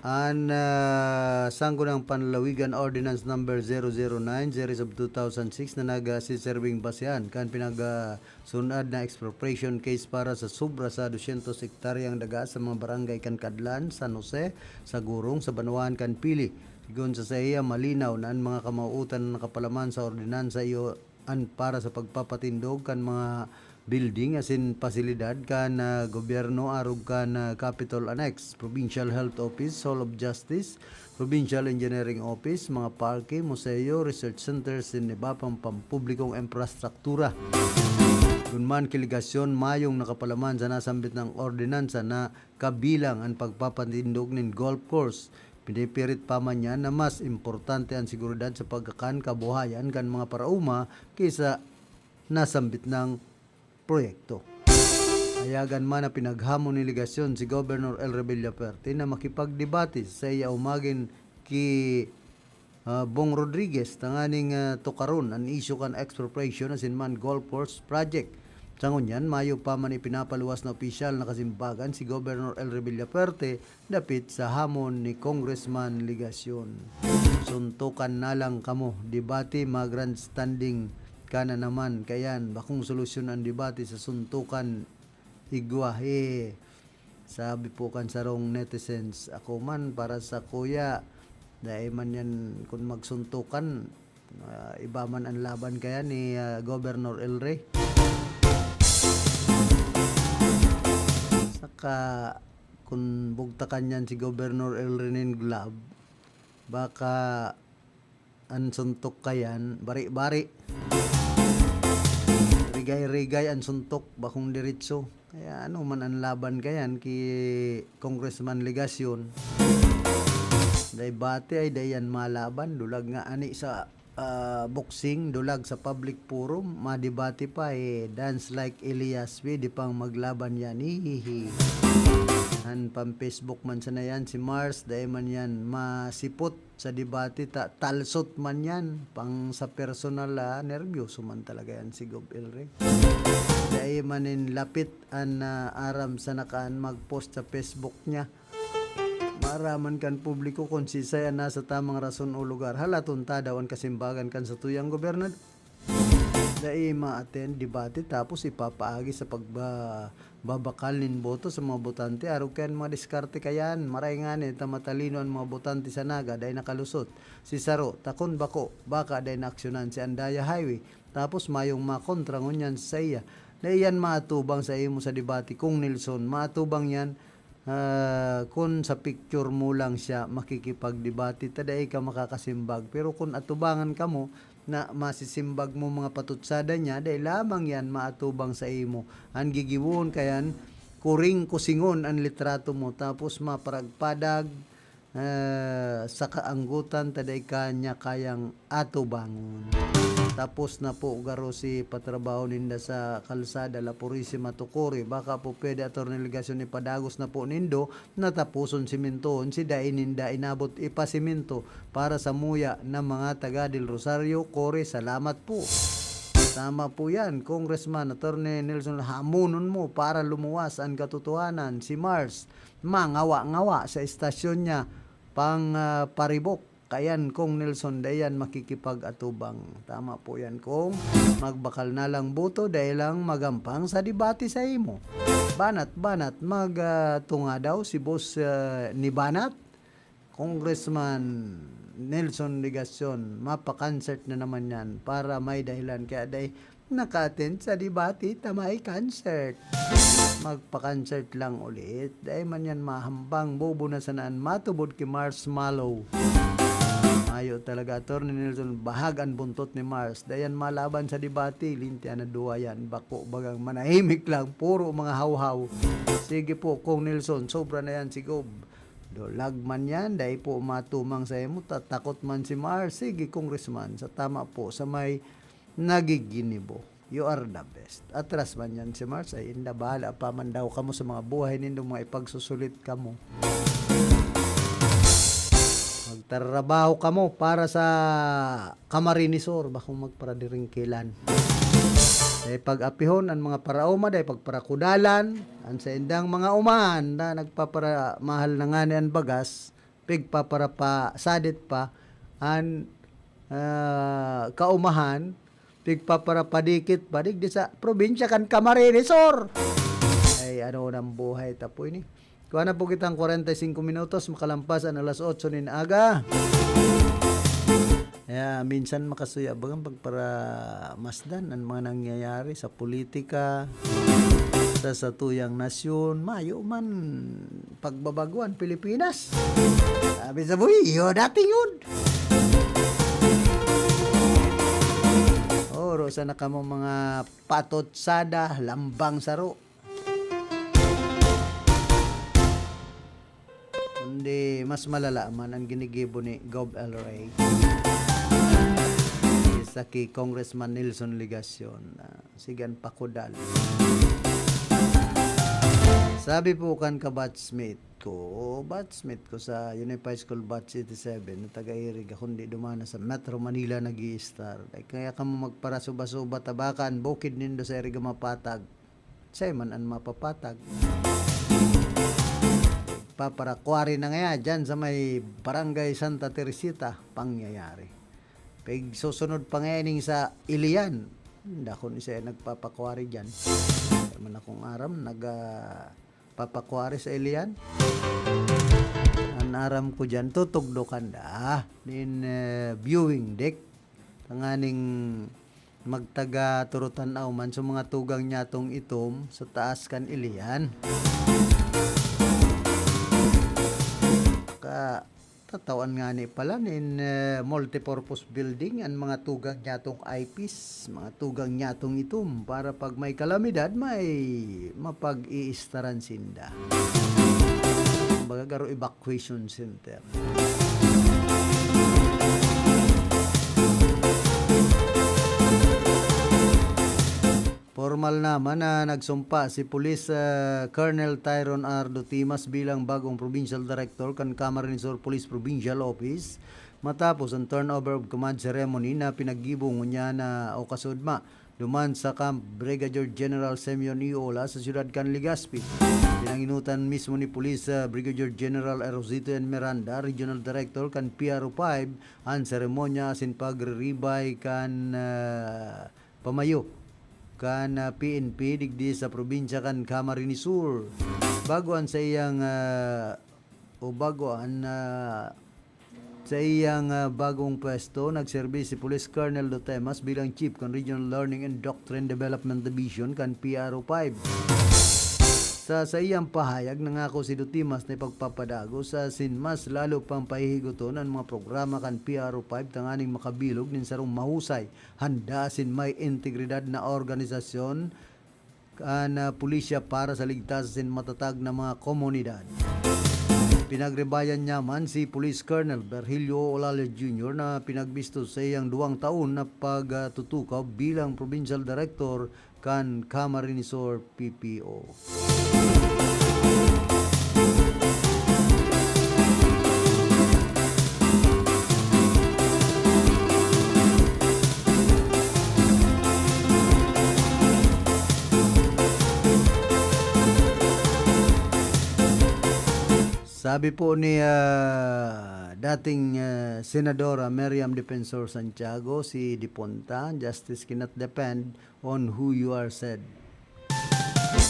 An, ah, Sangguniang Panlalawigan Ordinance Number zero zero nine, Series of two thousand six na nagsiserbing basehan kan pinag, ah, sun-ad na expropriation case para sa sobra sa dosyentos hektaryang daga sa mga barangay kan Cadlan, San Jose, sa Gurong, sa banwaan kan Pili. Sigon sa saiya, malinaw na an mga kamawootan na nakapalaman sa ordinansa iyo an para sa pagpapatindog kan mga building asin pasilidad kan, ah, gobyerno arog kan, ah, Capitol Annex, Provincial Health Office, Hall of Justice, Provincial Engineering Office, mga parke, museo, research centers, asin iba pang pampublikong infrastruktura. Kun man ki Legacion, mayong nakapalaman sa nasambit na ordinansa na kabilang an pagpapatindog nin golf course. Pinipirit pa man niya na mas importante an seguridad sa pagkakan kabuhayan kan mga paraoma kaysa nasambit na proyekto. Hayagan man na pinaghamon ni Legacion si Governor El Revilla Fuerte na makipagdebate sa saiya o magin ki ah, Bong Rodriguez tanganing, ah, tukaron an isyu kan expropriation asin man golf course project. Sa ngunyan, mayo pa man ipinapaluwas na opisyal na kasimbagan si Governor El Rey Villafuerte dapit sa hamon ni Congressman Legacion. Suntukan na lang kamo, debate, mga grandstanding ka na naman. Kayan, bakong solusyon ang debate sa suntukan, igwa, eh. Sabi po kan sarong netizens, "Ako man, para sa kuya, dai man yan, kun magsuntukan, ah, iba man ang laban kaya ni, ah, Governor El Rey." Saka, kun bugtakan yan si Governor El Rey nin glove, baka an suntok kayan, bari-bari. Rigay-rigay an suntok, bakong diretso. Kaya ano man an laban kayan ki Congressman Legacion, dai bati ay dai yan malaban. Dulag nga ani sa, ah, boxing, dulag sa public forum, madebate pa, eh, dance like Elias, pwede pang maglaban yan. Hihihi. An pang-Facebook man sana yan, si Mars, dai man yan masipot sa debate, ta-, talsot man yan. Pang sa personal, ah, nerbiyoso man talaga yan si Gov El Rey. Dai man nin lapit an, ah, aram sa nakaan mag-post sa Facebook niya. Maaraman kan publiko kun siisay an nasa tamang rason o lugar. Halaton ta daw an kasimbagan kan satuyang gobernador. Dai ma-attend debate tapos ipapaagi sa pagba-, babakal nin boto sa mga botante. Arog kayan mga diskarte kayan. Maray ngani ta matalino an mga botante sa Naga, dai nakalusot. Si saro, ta kun bako, baka dai naaksyonan si Andaya Highway. Tapos mayong makontra ngunyan sa iya. Dai yan maatubang sa imo sa debate, Kong Nelson. Maatubang yan, ah, kun sa picture mo lang siya makikipagdebate, ta dai ka makakasimbag. Pero kun atubangan kamo na masisimbag mo mga patutsada niya, dai lamang yan maatubang sa imo. An gigibohon kayan, kuring-kusingon an litrato mo, tapos maparagpadag, ah, sa kaanggotan ta dai ka niya kayang atubangon. Tapos na po garo si patrabaho ninda sa kalsada, La Purisima to Cory. Baka po pwede, Attorney Legacion, ipadagos na po nindo na taposon simintohon si dai ninda inabot ipasimento para sa muya na mga taga Del Rosario, Cory. Salamat po. Tama po yan, Congressman Attorney Nelson. Hamonon mo para lumuwas an katotohanan. Si Mars, mangawa-ngawa sa estasyon niya pang, ah, paribok. Kayan, Kong Nelson, dai yan makikipag-atubang. Tama po yan, Kong. Magbakal na lang boto, dai lang magampang sa debate sa imo. Banat, Banat, mag, ah, tunga daw si boss, ah, ni Banat. Congressman Nelson Legacion, mapa-concert na naman yan para may dahilan. Kaya dai naka-attend sa debate ta may concert. Magpa-concert lang ulit. Dai man yan mahambang, bobo na sana an matubod ki Marshmallow. Mayo talaga, Attorney Nelson, bahag an buntot ni Mars. Dai yan malaban sa debate, lintian na duwa yan. Bako bagang manahimik lang, puro mga hawhaw. Sige po, Kong Nelson, sobra na yan si Gob. Dulag man yan, dai po matumang sa imo, tatakot man si Mars. Sige, Congressman, sa tama po, sa may nagiginibo. You are the best. Atras man yan si Mars, ay inda, bahala pa man daw kamo sa mga buhay nindo, mga ipagsusulit kamo. Magtrabaho kamo para sa Camarines Sur, bakong magparadiringkilan. Dai pag-apihon an mga paraoma, dai pagparakudalan an saindang mga umahan na nagpaparamahal na ngani an bagas, pigpaparapasadit pa an, ah, kaumahan, pigpaparapadikit pa digdi sa probinsya kan Camarines Sur. Ay, ano nang buhay ta po ini? Kuha na po kitang kwarenta y singko minutos, makalampas an alas otso nin aga. Kaya minsan makasuya bagang pagparamasdan an mga nangyayari sa politika, sa satuyang nasyon, mayo man pagbabago an Pilipinas. Sabi sa buhi, iyo dating yun. Oro sana kamo mga patutsada, lambang saro. Kundi mas malala man ang ginigibo ni Gov El Rey kaysa ki Congressman Nelson Legacion. Ah, sige, an pakudal. Sabi po kan kabatchmate, ko, batchmate ko sa Unified School Batch eighty-seven, na taga Iriga, kundi dumana sa Metro Manila nag-i-star. Ay, kaya kamo magparasuba-suba, tabakan, bukid nindo sa Iriga mapatag. Siya man an mapapatag. Paparakwari na ngaya dyan sa may Barangay Santa Teresita, pangyayari. Pag susunod pa ngayon sa Ilian, dakon siya nagpapakwari dyan. Kaya man akong aram, nag, ah, papakwari sa Ilian. An aram ko dyan, tutugdokan da nin, eh, viewing deck. Tanganing magtaga Turutanaw man sa mga tugang niya tong itom sa taas kan Ilian. Ka, tatawan ngani pala nin, eh, multipurpose building an mga tugang niya tong I Ps, mga tugang niya tong itom, para pag may kalamidad, may mapag-iistaran sinda. Kumbaga, garo evacuation center. Formal naman na nagsumpa si Police, ah, Colonel Tyron R. Dutimas bilang bagong Provincial Director kan Camarines Sur Police Provincial Office matapos ang turnover of command ceremony na pinaggibo ngunyan na o kasudma duman sa Camp Brigadier General Semyon E. Ola sa siyudad kan Legazpi. Pinanginutan mismo ni Police, ah, Brigadier General Erosito N. Miranda, Regional Director kan P R O five, an seremonya asin pagriribay kan, ah, pamayo kan, ah, P N P digdi sa probinsya kan Camarines Sur. Bago an sa iyang, ah, o bago an, ah, sa iyang, ah, bagong pwesto, nagserbi si Police Colonel Dotemas bilang Chief kan Regional Learning and Doctrine Development Division kan P R O five. Sa, sa iyang pahayag, nangako si Dotemas na ipagpapadagos asin mas lalo pang pahihigoton an mga programa kan P R O five tanganing makabilog nin sarong mahusay, handa asin may integridad na organisasyon kan, ah, pulisya para sa ligtas asin matatag na mga komunidad. Pinagribayan niya man si Police Colonel Virgilio Olalla Junior na pinagbistos sa iyang duwang taon na pagtutukaw bilang Provincial Director kan Camarines Sur P P O. Sabi po ni, ah, dating, ah, Senadora Miriam Defensor Santiago, si depunta, "Justice cannot depend on who you are," said.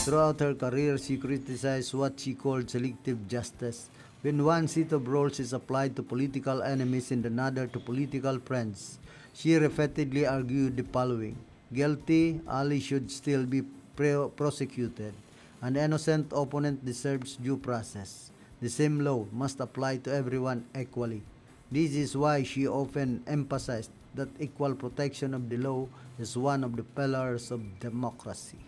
Throughout her career, she criticized what she called selective justice, when one set of rules is applied to political enemies and another to political friends. She repeatedly argued the following: "Guilty, Ali should still be pre-, prosecuted. An innocent opponent deserves due process. The same law must apply to everyone equally." This is why she often emphasized that equal protection of the law is one of the pillars of democracy.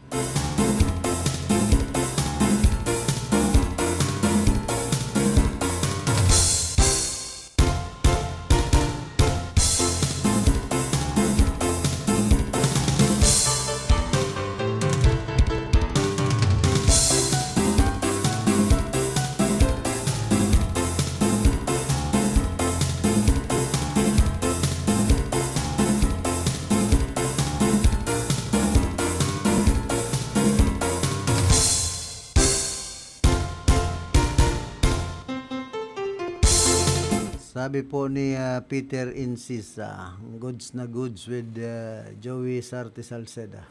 Sabi po ni, ah, Peter Incisa, goods na goods with, ah, Joey Sarte Salceda.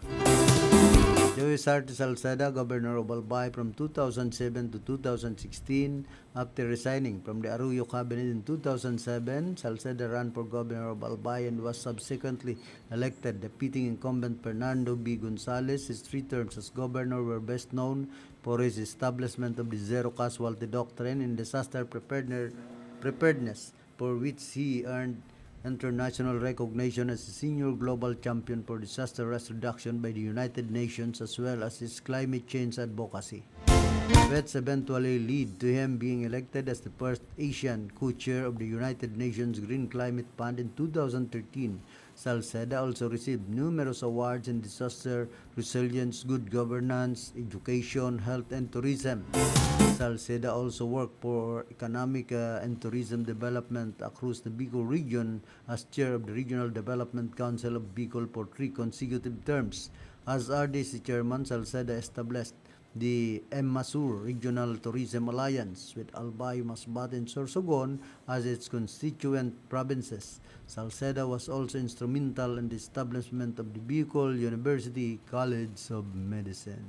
Joey Sarte Salceda, Governor of Albay from two thousand seven to two thousand sixteen. After resigning from the Arroyo cabinet in two thousand seven, Salceda ran for governor of Albay and was subsequently elected, defeating incumbent Fernando B. Gonzales. His three terms as governor were best known for his establishment of the zero casualty doctrine in disaster preparedner-, preparedness, for which he earned international recognition as a senior global champion for disaster risk reduction by the United Nations, as well as his climate change advocacy, which eventually led to him being elected as the first Asian co-chair of the United Nations Green Climate Fund in two thousand thirteen. Salceda also received numerous awards in disaster resilience, good governance, education, health, and tourism. Salceda also worked for economic, uh, and tourism development across the Bicol region as chair of the Regional Development Council of Bicol for three consecutive terms. As R D C chairman, Salceda established the EMMASUR Regional Tourism Alliance with Albay, Masbate, and Sorsogon as its constituent provinces. Salceda was also instrumental in the establishment of the Bicol University College of Medicine.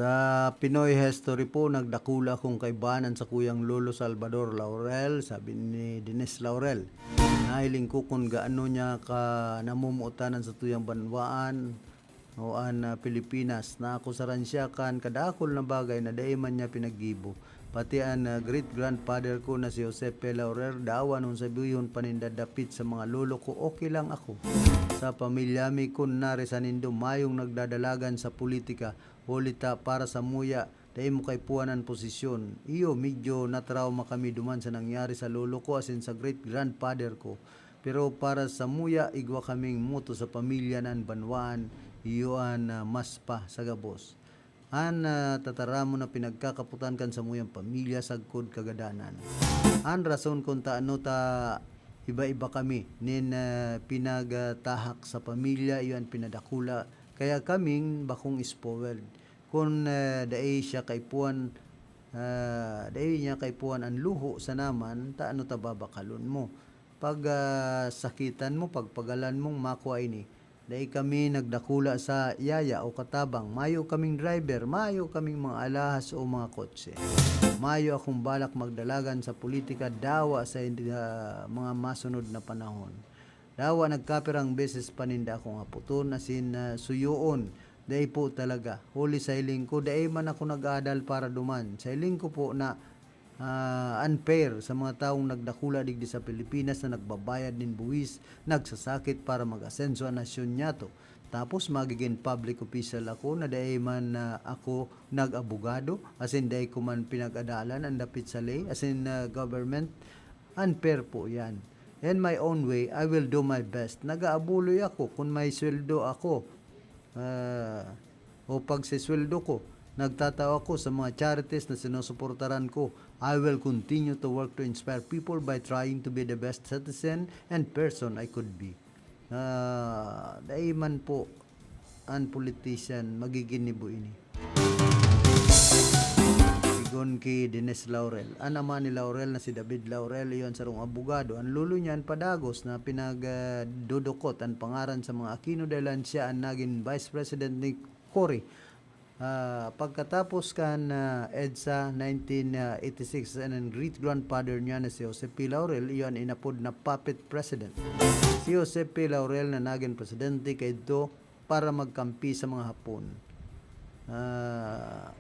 Sa Pinoy history po, nagdakula akong kaibahan an sakuyang lolo, Salvador Laurel, sabi ni Dines Laurel. Nahiling ko kun gaano niya ka namumuotan an satuyang banwaan o an, ah, Pilipinas. Naakusaran siya kan kadakul na bagay na dai man niya pinaggibo. Pati an, ah, great-grandfather ko na si Jose P. Laurel, dawa nung sabihon pa ninda dapit sa mga lolo ko, okay lang ako. Sa pamilya mi, kun nari sa nindo, mayong nagdadalagan sa politika, huli ta para samuya, dai mo kaipuhan an posisyon. Iyo, medyo natrauma kami duman sa nangyari sa lolo ko asin sa great-grandfather ko. Pero para samuya, igwa kaming moto sa pamilya na an banwaan, iyo an, ah, mas pa sa gabos. An, ah, tataramon na pinagkakapotan kan samuyang pamilya sagkod kagadanan. An rason kun ta ano ta iba-iba kami nin, ah, pinagtahak sa pamilya, iyo an pinadakula. Kaya kaming bakong spoiled. Kun, ah, dai siya kaipuhan, ah, dai niya kaipuhan an luho sa naman, ta ano ta babakalon mo? Pag, ah, sakitan mo, pagpagalan mong makua ini. Dai kami nagdakula sa yaya o katabang. Mayo kaming driver, mayo kaming mga alahas o mga kotse. Mayo akong balak magdalagan sa politika, dawa sa, ah, mga masunod na panahon. Dawa nagkapirang beses pa ninda akong hapoton, asin, ah, suyoon. Dai po talaga. Huli sa hiling ko, dai man ako nag-adal para duman. Sa hiling ko po na, ah, unfair sa mga tawong nagdakula digdi sa Pilipinas na nagbabayad nin buwis, nagsasakit para mag-asenso an nasyon niyato. Tapos magigin public official ako na dai man, ah, ako nag-abogado, asin dai ko man pinag-adalan an dapit sa ley, asin, ah, government. Unfair po yan. In my own way, I will do my best. Nag-aabuloy ako kun may sweldo ako, ah, o pagsisweldo ko. Nagtatao ako sa mga charities na sinusuportaran ko. I will continue to work to inspire people by trying to be the best citizen and person I could be. Ah, dai man po an politician magiginibo ini. Sigon ki Dines Laurel. An ama ni Laurel na si David Laurel, iyo an sarong abogado. An lolo niya an padagos na pinagdudukot an pangaran sa mga Aquino dahil an siya an nagin vice president ni Cory. Ah, pagkatapos kan, ah, EDSA nineteen eighty-six, an great-grandfather niya na si Jose P. Laurel, iyo an inapod na puppet president. Si Jose P. Laurel na nagin presidente kaidto para magkampi sa mga Hapon. Ah,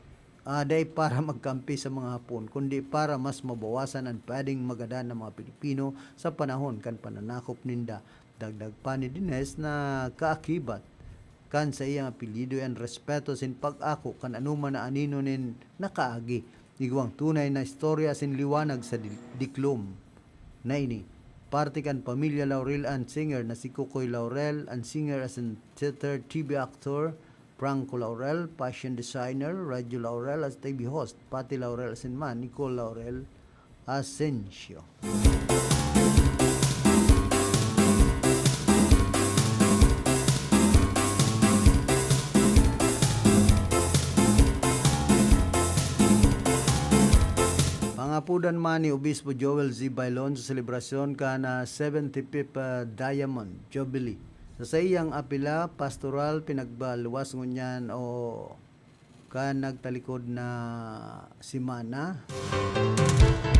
ah, dai para magkampi sa mga Hapon, kundi para mas mabawasan an pwedeng magadan ng mga Pilipino sa panahon kan pananakop ninda. Dagdag pa ni Dines na kaakibat kan saiyang apelyido an respeto asin pag-ako kan anoman na anino nin nakaagi. Igwang tunay na istorya asin liwanag sa di-, diklom na ini. Parte kan pamilya Laurel an singer na si Kokoy Laurel, an singer asin theater, T V actor, Franco Laurel, fashion designer, radyo Laurel, as T V host, Patty Laurel asin man, Nicole Laurel, Asensio. Pangapodan man ni Obispo Joel Z. Bailon sa selebrasyon kan, ah, seventy-fifth, ah, Diamond Jubilee. Sa saiyang apela pastoral, pinagbaluwas ngunyan o kan nagtalikod na semana.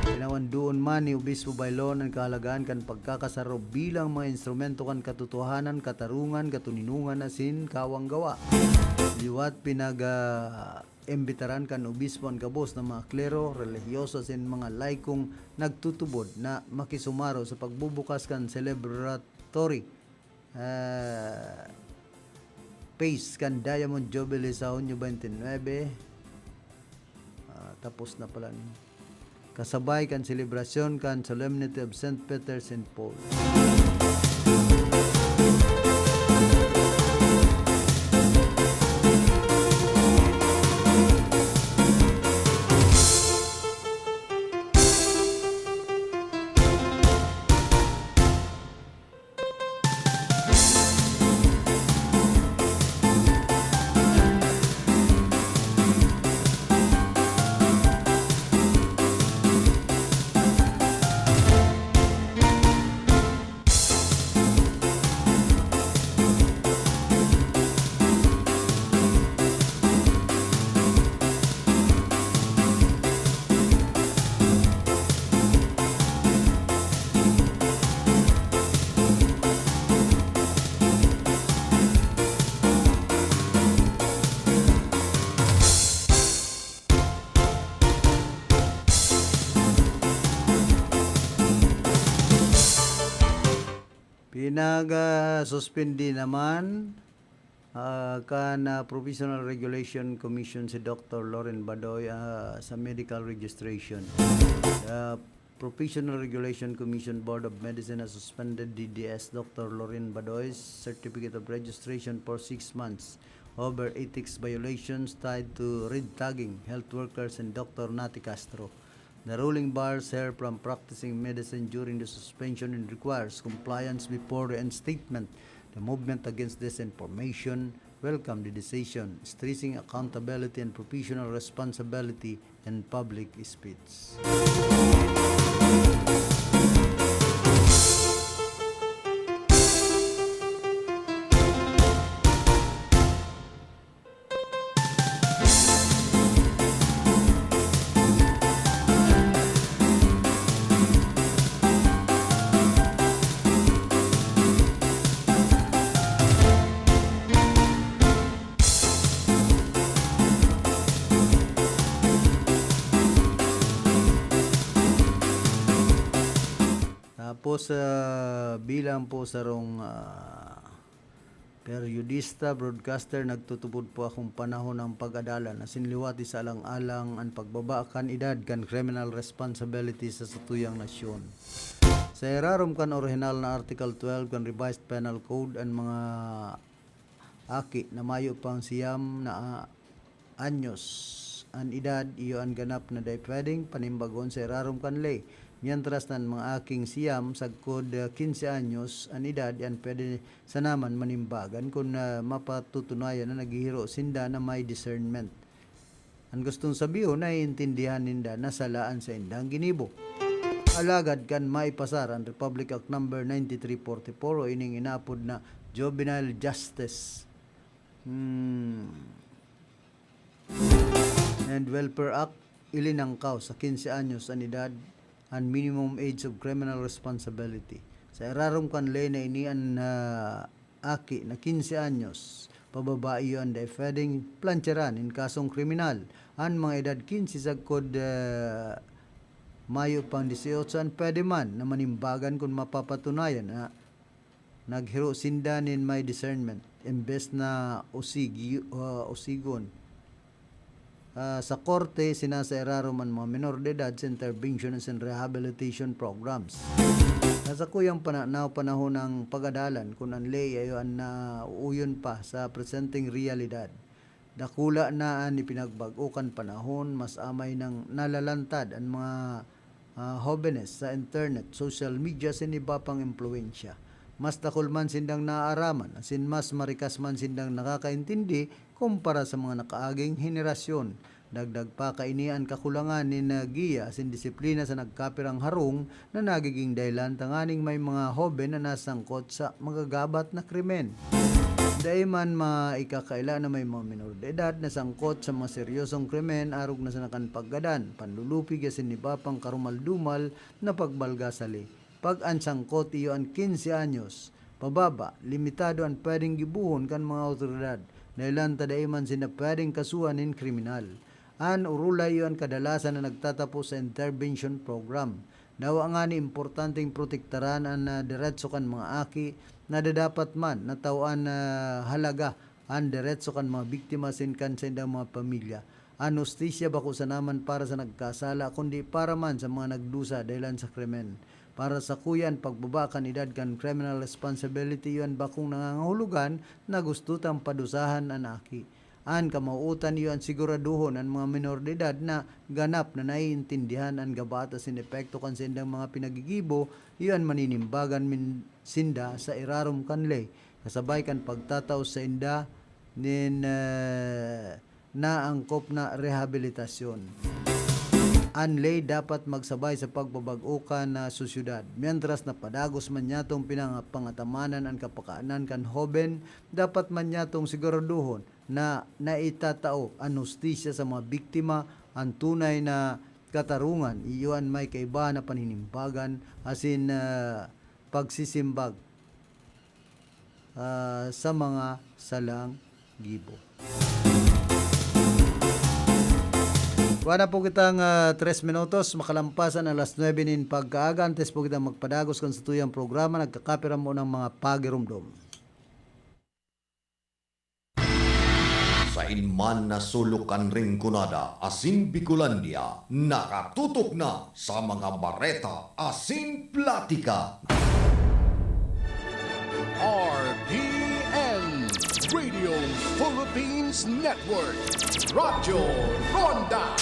Pinawandoon man ni Obispo Baylon an kahalagahan kan pagkakasaro bilang mga instrumento kan katotohanan, katarungan, katoninongan asin kawang gawa. Liwat pinag, ah, imbitaran kan obispo an gabos na mga klero, relihiyoso asin mga laikong nagtutubod na makisumaro sa pagbubukas kan celebratory ah, phase kan Diamond Jubilee sa Hunyo twenty-nine. Ah, tapos na pala ni. Kasabay kan selebrasyon kan Solemnity of Saint Peter, Saint Paul. Pinag, ah, suspindi naman, ah, kan, ah, Professional Regulation Commission si Doctor Loren Badoy, ah, sa medical registration. The Professional Regulation Commission Board of Medicine has suspended D D S Doctor Loren Badoy's certificate of registration for six months over ethics violations tied to red tagging health workers and Doctor Nati Castro. The ruling bars her from practicing medicine during the suspension and requires compliance before reinstatement. The movement against disinformation welcomed the decision, stressing accountability and professional responsibility in public speech. Tapos, ah, bilang po sarong, ah, periodista, broadcaster, nagtutubod po akong panahon ang pag-adalan asin liwat isaalang-alang an pagbaba kan edad kan criminal responsibility sa satuyang nasyon. Sa irarom kan orihinal na Article twelve kan Revised Penal Code, an mga aki na mayo pang siyam na, ah, anyos an edad, iyo an ganap na dai pwedeng panimbagon sa irarom kan ley, mientras na an mga aking siyam sagkod, ah, quince anyos an edad, iyan pwede sana man manimbagan kun, ah, mapatutunayan na naghihiro sinda na may discernment. An gustong sabihon, naiintindihan ninda na sala an saindang ginibo. Alagad kan maipasar an Republic Act Number ninety-three forty-four o ining inaapod na Juvenile Justice, hmm, and Welfare Act, ilinangkaw sa quince anyos an edad an minimum age of criminal responsibility. Sa irarom kan ley na ini, an, ah, aki na quince anyos pababa iyo an dai pwedeng plantsaran nin kasong kriminal. An mga edad quince sagkod, ah, mayo pang dieciocho an pwede man na manimbagan kun mapapatunayan na naghiro sinda nin may discernment, imbes na usigi-, ah, usigon. Ah, sa korte, sinasairarom an mga menor de edad sa interventions and rehabilitation programs. Sa sakuyang pananaw, panahon ng pag-adalan kun an ley iyo an nauuyon pa sa presenteng realidad. Dakula na an ipinagbag-o kan panahon, mas amay nang nalalantad an mga, ah, hobenes sa internet, social media, asin iba pang impluwensya. Mas dakul man sindang naaaraman, asin mas marikas man sindang nakakaintindi kumpara sa mga nakaaging henerasyon. Dagdag pa kaini an kakulangan nin, ah, giya asin disiplina sa nagkapirang harong na nagiging dahilan tanganing may mga hoben na nasangkot sa magagabat na krimen. Dai man maikakaila na may mga minor de edad na sangkot sa mga seryosong krimen arog na sa nakan paggadan, panlulupig asin iba pang karumal-dumal na pagbalga sa ley. Pag an sangkot iyo an quince anyos pababa, limitado an pwedeng gibohon kan mga awtoridad, dahelan ta dai man sinda pwedeng kasuhan nin kriminal. An orolay iyo an kadalasan na nagtatapo sa intervention program. Dawa ngani importanteng protektaran an, ah, deretso kan mga aki na dadapat man na tawan na halaga an deretso kan mga biktima asin kan saindang mga pamilya. An hustisya bako sana man para sa nagkasala, kundi para man sa mga nagdusa dahelan sa krimen. Para sakuya, an pagbaba kan edad kan criminal responsibility iyo an bakong nangangahulugan na gusto tang padusahan an aki. An kamawootan iyo an siguradohon an mga menor de edad na ganap na naiintindihan an gabaat asin epekto kan saindang mga pinagigibo iyo an maninimbagan min-, sinda sa irarom kan ley, kasabay kan pagtatao sainda nin, eh, naangkop na rehabilitasyon. An ley dapat magsabay sa pagbabag-o kan, ah, sosyedad. Mientras na padagos man niyatong pinangapangataman an kapakanan kan hoben, dapat man niyatong siguradohon na naitatao an hustisya sa mga biktima. An tunay na katarungan iyo an may kaiba na paninimbagan asin, ah, pagsisimbag, ah, sa mga salang gibo. Wala po kitang, ah, tres minutos, makalampas an alas nuebe nin pagkaaga. Antes po kita magpadagos kan satuyang programa, nagkakapira mo ng mga pagirumdom. Sain man na sulok kan Rinconada asin Bicolandia, nakatutok na sa mga bareta asin platika. R P N, Radio Philippines Network, Radyo Ronda,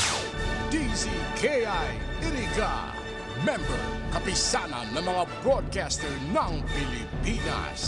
D Z K I Iriga, member, Kapisanan ng mga Broadcaster ng Pilipinas.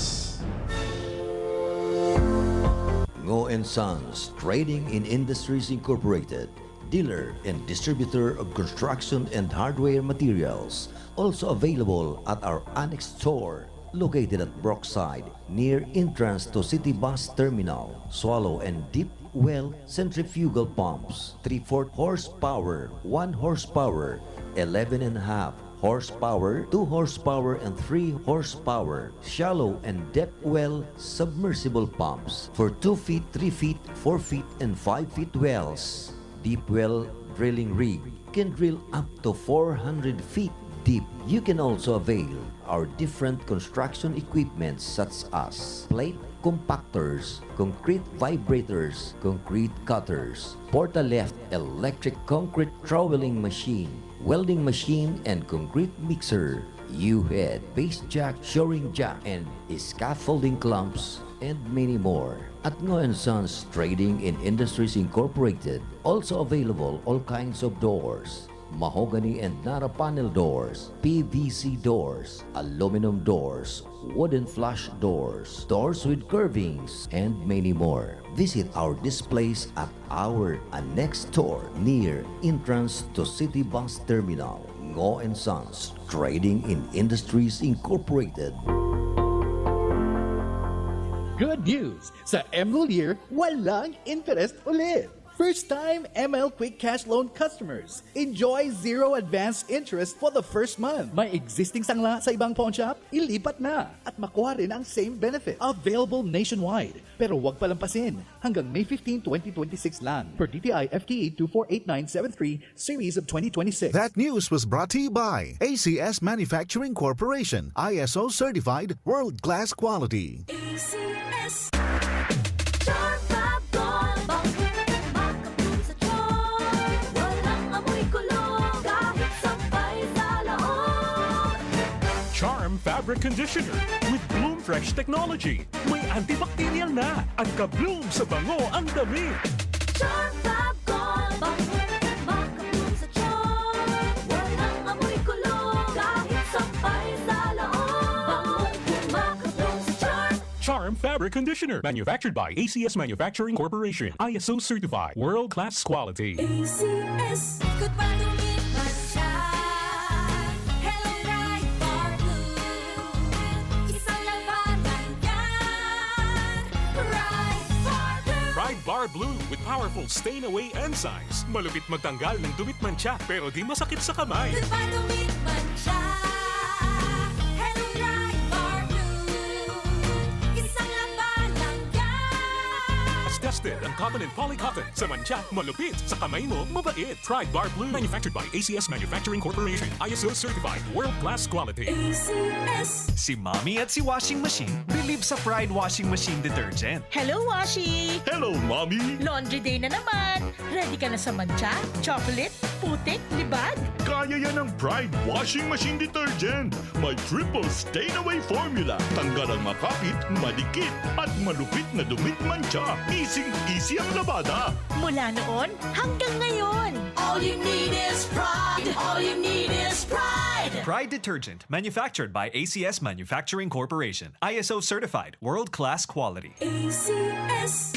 Ngo and Sons Trading in Industries Incorporated, dealer and distributor of construction and hardware materials. Also available at our annex store located at Brookside, near entrance to City Bus Terminal. Swallow and Deep Well Centrifugal Pumps, three-fourth horsepower, one horsepower, eleven and a half horsepower, two horsepower, and three horsepower. Shallow and depth well submersible pumps for two feet, three feet, four feet, and five feet wells. Deep well drilling rig can drill up to four hundred feet deep. You can also avail our different construction equipments such as plate compactors, concrete vibrators, concrete cutters, Porta-Lift electric concrete troweling machine, welding machine, and concrete mixer, U-head, base jack, shoring jack, and scaffolding clamps, and many more. At Ngo and Sons Trading in Industries Incorporated also available all kinds of doors, mahogany and nara panel doors, P V C doors, aluminum doors, wooden flush doors, doors with curvings, and many more. Visit our displays at our annex store near entrance to City Bus Terminal. Ngo and Sons Trading in Industries Incorporated. Good news! Sa M Lhuillier, walang interest ulit! First time M L Quick Cash Loan customers. Enjoy zero advance interest for the first month. May existing sangla sa ibang pawnshop? Ilipat na at makuha rin ang same benefit. Available nationwide. Pero huwag palampasin. Hanggang May fifteen, twenty twenty-six lang. Per D T I F T E two four eight nine seven three, Series of twenty twenty-six. That news was brought to you by A C S Manufacturing Corporation, I S O certified, world-class quality. A C S. Charm Fab Gold, bangong makabloom sa charm. Walang amoy kulog, kahit sampay sa laog. Charm Fabric Conditioner with Bloom Fresh Technology. May antibacterial na at ka-bloom sa bango ang damit. Charm Fab Gold, bangong makabloom sa charm. Walang amoy kulog, kahit sampay sa laog. Bangong makabloom sa charm. Charm Fabric Conditioner. Manufactured by A C S Manufacturing Corporation. I S O certified. World class quality. A C S. Ikot pa, dumit man siya. Hello, Pride Bar Blue. Isang labanan yan. Pride Bar Blue. Pride Bar Blue with powerful stain away enzymes. Malupit magtanggal ng dumit mantsa, pero di masakit sa kamay. Ikot pa, dumit man siya. Hello, Pride Bar Blue. Isang labanan yan. Tested ang cotton and poly cotton. Sa mantsa, malupit. Sa kamay mo, mabait. Pride Bar Blue. Manufactured by A C S Manufacturing Corporation. I S O certified. World class quality. A C S. Si Mommy at si Washing Machine believe sa Pride Washing Machine Detergent. Hello, Washi! Hello, Mommy! Laundry day na naman! Ready ka na sa mantsa, chocolate, putik, libag? Kaya yan ng Pride Washing Machine Detergent. May triple stain away formula. Tanggal ang makapit, madikit, at malupit na dumit mantsa. Easy-easy ang labada. Mula noon hanggang ngayon. All you need is Pride. All you need is Pride. Pride Detergent, manufactured by A C S Manufacturing Corporation. I S O certified, world-class quality. A C S.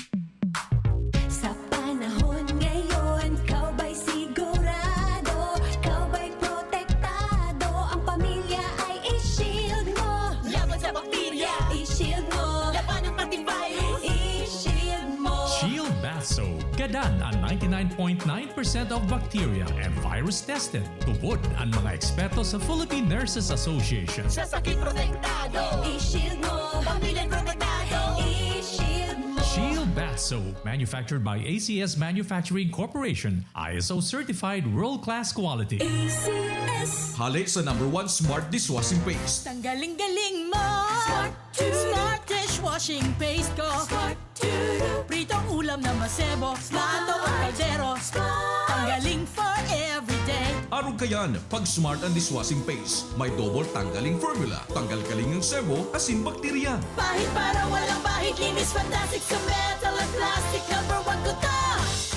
Sa panahon ngayon, ikaw ba'y sigurado? Ikaw ba'y protektado? Ang pamilya ay i-shield mo. Laban sa bakterya, i-shield mo. Labanan pati virus, i-shield mo. Shield Bath Soap. Gadan an ninety-nine point nine percent of bacteria and virus tested. Tubod an mga eksperto sa Philippine Nurses Association. Sa sakit protektado, i-shield mo. Pamilya protektado, i-shield mo. Shield Bath Soap, manufactured by A C S Manufacturing Corporation, I S O certified world-class quality. A C S. Hale sa number one smart dishwashing paste. Tanggaling-galing mo! Smart! Smart dishwashing paste ko! Smart! Pritong ulam na masebo, plato o kaldero. Tanggaling for everyday. Arog kayan, pag Smart ang dishwashing paste. May double tanggaling formula. Tanggal kaling ang sebo, asin bakterya. Pahid para walang bahid, linis fantastic sa metal at plastic. Number one ko to.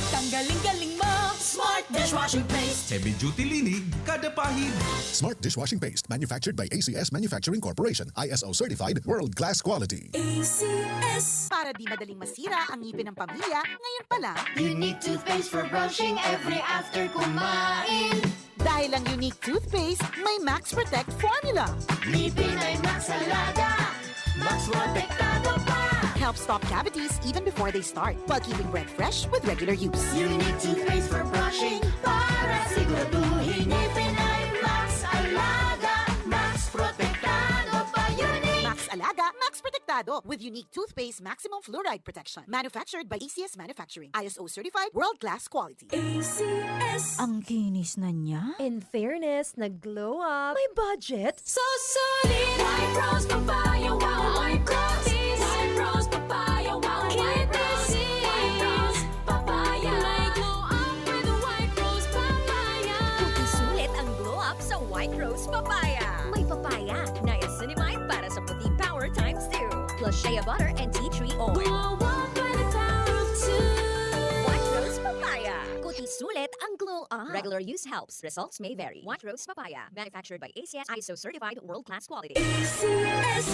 Tanggaling-galing mo, Smart dishwashing paste. Heavy duty linig, kada pahid. Smart dishwashing paste, manufactured by A C S Manufacturing Corporation, I S O certified, world class quality. A C S. Para di madaling masira ang ngipin ng pamilya, ngayon pa lang. Unique toothpaste for brushing every after kumain. Dahil ang Unique Toothpaste may Max Protect Formula. Ngipin ay Max Alaga, Max Protektado pa. Help stop cavities even before they start, while keeping breath fresh with regular use. Unique toothpaste for brushing para siguraduhin ngipin ay Max Alaga, Max Protektado pa. Unique. Max Alaga, Max Protektado with Unique Toothpaste Maximum Fluoride Protection. Manufactured by A C S Manufacturing. I S O certified, world class quality. A C S. Ang kinis na niya. In fairness, nag-glow up. May budget? So solid! White Rose Papaya, wow! White Rose! White Rose Papaya, wow! White Rose! White Rose Papaya! May glow up with White Rose Papaya! Puti sulit ang glow up sa White Rose Papaya. May papaya, niacinamide para sa puti power times two. Plus shea butter and tea tree oil. Glow up with the power of two. White Rose Papaya. Puti sulit ang glow up. Regular use helps. Results may vary. White Rose Papaya. Manufactured by A C S, I S O certified, world class quality. A C S.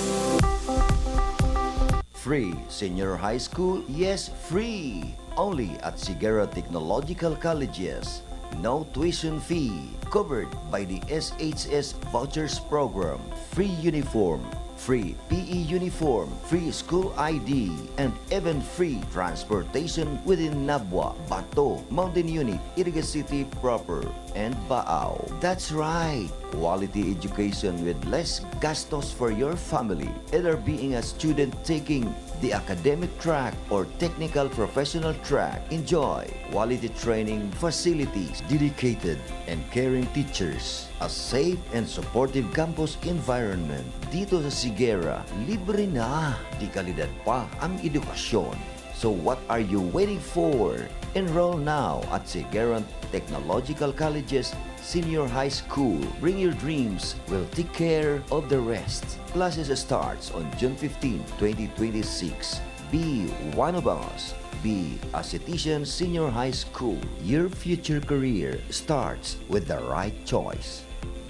Free Senior High School? Yes, free! Only at Sigera Technological Colleges. No tuition fee. Covered by the S H S Vouchers Program. Free uniform. Free P E uniform. Free school I D. And even free transportation within Nabua, Bato, Mountain Unit, Iriga City Proper, and Baao. That's right! Quality education with less gastos for your family, either being a student taking the academic track or technical professional track. Enjoy quality training facilities, dedicated and caring teachers, a safe and supportive campus environment. Dito sa Sigera, libre na, de kalidad pa ang edukasyon. So what are you waiting for? Enroll now at Sigeran Technological College's Senior High School. Bring your dreams, we'll take care of the rest. Classes starts on June fifteen, twenty twenty-six. Be one of us. Be a Citizen Senior High School. Your future career starts with the right choice.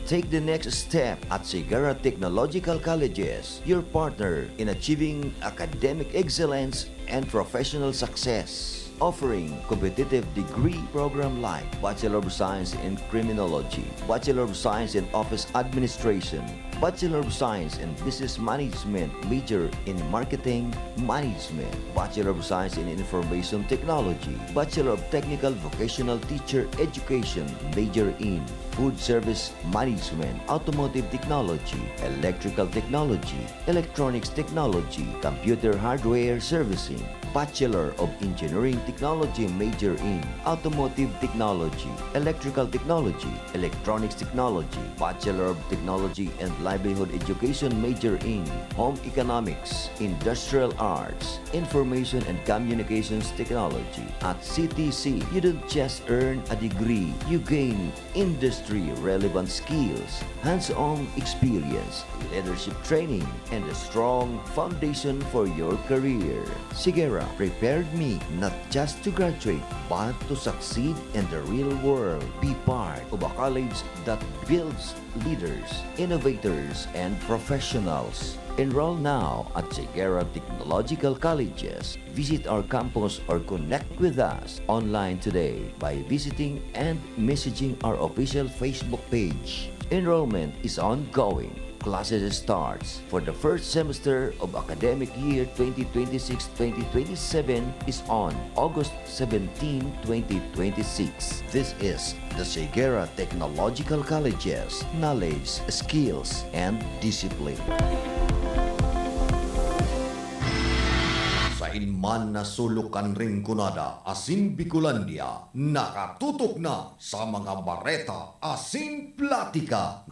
Take the next step at Sigara Technological Colleges, your partner in achieving academic excellence and professional success. Offering competitive degree program like Bachelor of Science in Criminology, Bachelor of Science in Office Administration, Bachelor of Science in Business Management, major in Marketing Management, Bachelor of Science in Information Technology, Bachelor of Technical Vocational Teacher Education, major in Food Service Management, Automotive Technology, Electrical Technology, Electronics Technology, Computer Hardware Servicing, Bachelor of Engineering Technology, major in Automotive Technology, Electrical Technology, Electronics Technology, Bachelor of Technology and Livelihood Education, major in Home Economics, Industrial Arts, Information and Communications Technology. At C T C, you don't just earn a degree, you gain industry-relevant skills, hands-on experience, leadership training, and a strong foundation for your career. Sigera prepared me not just to graduate, but to succeed in the real world. Be part of a college that builds leaders, innovators, and professionals. Enroll now at Sigera Technological Colleges. Visit our campus or connect with us online today by visiting and messaging our official Facebook page. Enrollment is ongoing. Classes starts for the first semester of academic year twenty twenty-six twenty twenty-seven is on August seventeen, twenty twenty-six. This is the Sigera Technological Colleges, knowledge, skills, and discipline. Sain man na sulok kan Rinconada asin Bicolandia, nakatutok na sa mga bareta asin platika.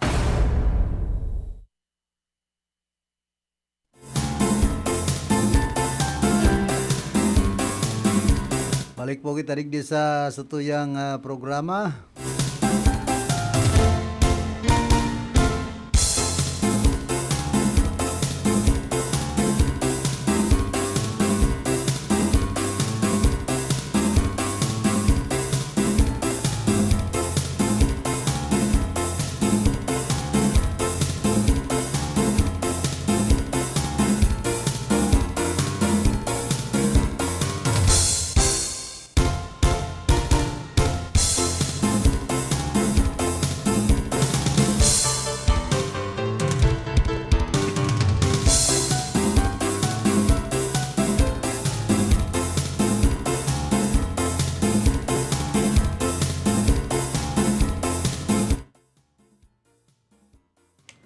Balik po kita digdi sa satuyang, ah, programa.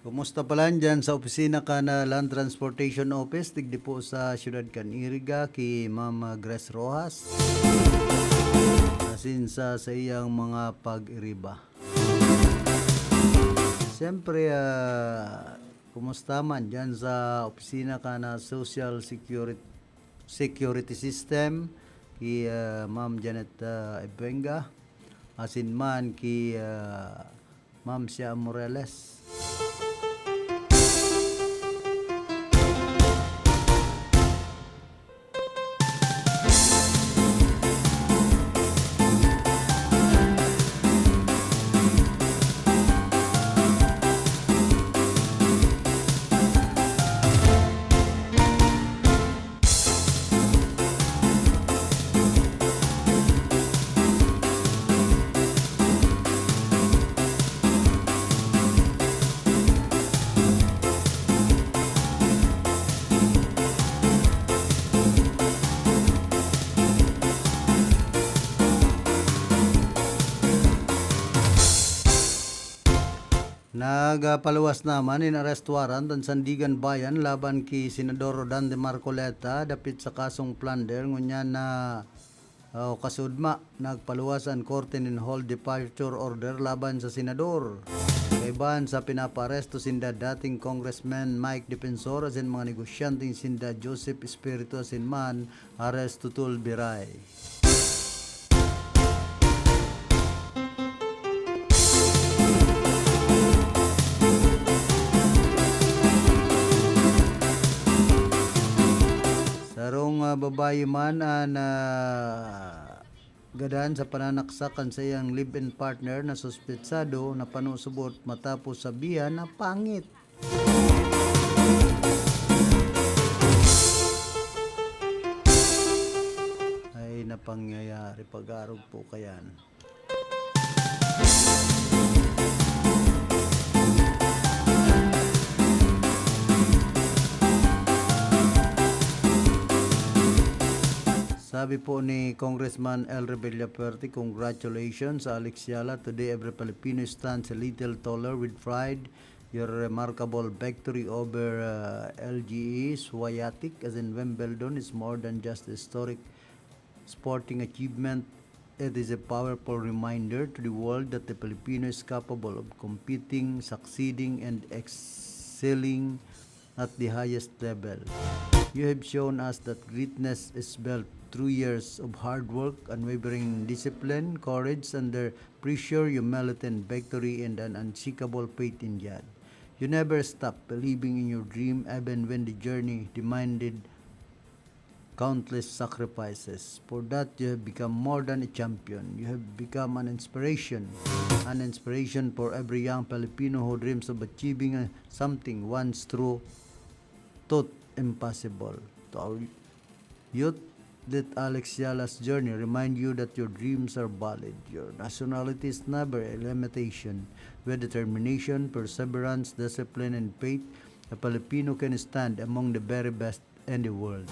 Kumusta pala dyan sa opisina kan Land Transportation Office, digdi po sa siyudad kan Iriga, ki Ma'am Grace Rojas? Asin sa, sa iyang mga pag-iriba. Siyempre, ah, kumusta man dyan sa opisina kan Social Security, Security System, ki, ah, Ma'am Janet, ah, Ebuenga, asin man ki, ah, Ma'am Sia Morales. Nagpaluwas naman nin arrest warrant an Sandiganbayan laban ki Senador Dante Marcoleta dapit sa kasong plunder, ngunyan na, o kasudma, nagpaluwas an korte nin hold departure order laban sa senador. Kaiba sa pinapaaresto sinda dating Congressman Mike Defensor asin mga negosyanteng sinda Joseph Espiritu asin man Ares Tutul Biray. Sarong, ah, babayi man an, ah, Gadan sa pananaksak kan saiyang live-in partner na suspetsado na panusubot matapos sabihan na pangit. Ay, napangyayari pag-arog po kayan. Sabi po ni Congressman El Rebella Fuerte, "Congratulations, Alex Yala. Today, every Filipino stands a little taller with pride. Your remarkable victory over, uh, L G E Swayatik, as in Wimbledon, is more than just a historic sporting achievement. It is a powerful reminder to the world that the Filipino is capable of competing, succeeding, and excelling at the highest level. You have shown us that greatness is built through years of hard work, unwavering discipline, courage under pressure, humility and victory, and an unshakable faith in God. You never stop believing in your dream, even when the journey demanded countless sacrifices. For that, you have become more than a champion. You have become an inspiration. An inspiration for every young Filipino who dreams of achieving, uh, something once through thought impossible." To our youth, let Alex Yala's journey remind you that your dreams are valid. Your nationality is never a limitation. With determination, perseverance, discipline, and faith, a Filipino can stand among the very best in the world.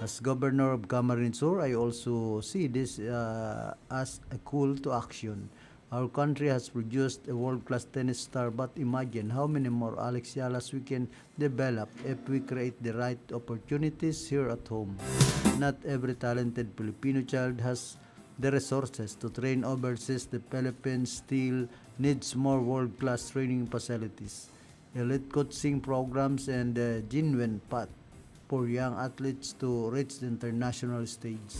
As governor of Camarines Sur, I also see this, uh, as a call to action. Our country has produced a world-class tennis star, but imagine how many more Alex Yalas we can develop if we create the right opportunities here at home. Not every talented Filipino child has the resources to train overseas. The Philippines still needs more world-class training facilities, elite coaching programs, and a genuine path for young athletes to reach the international stage.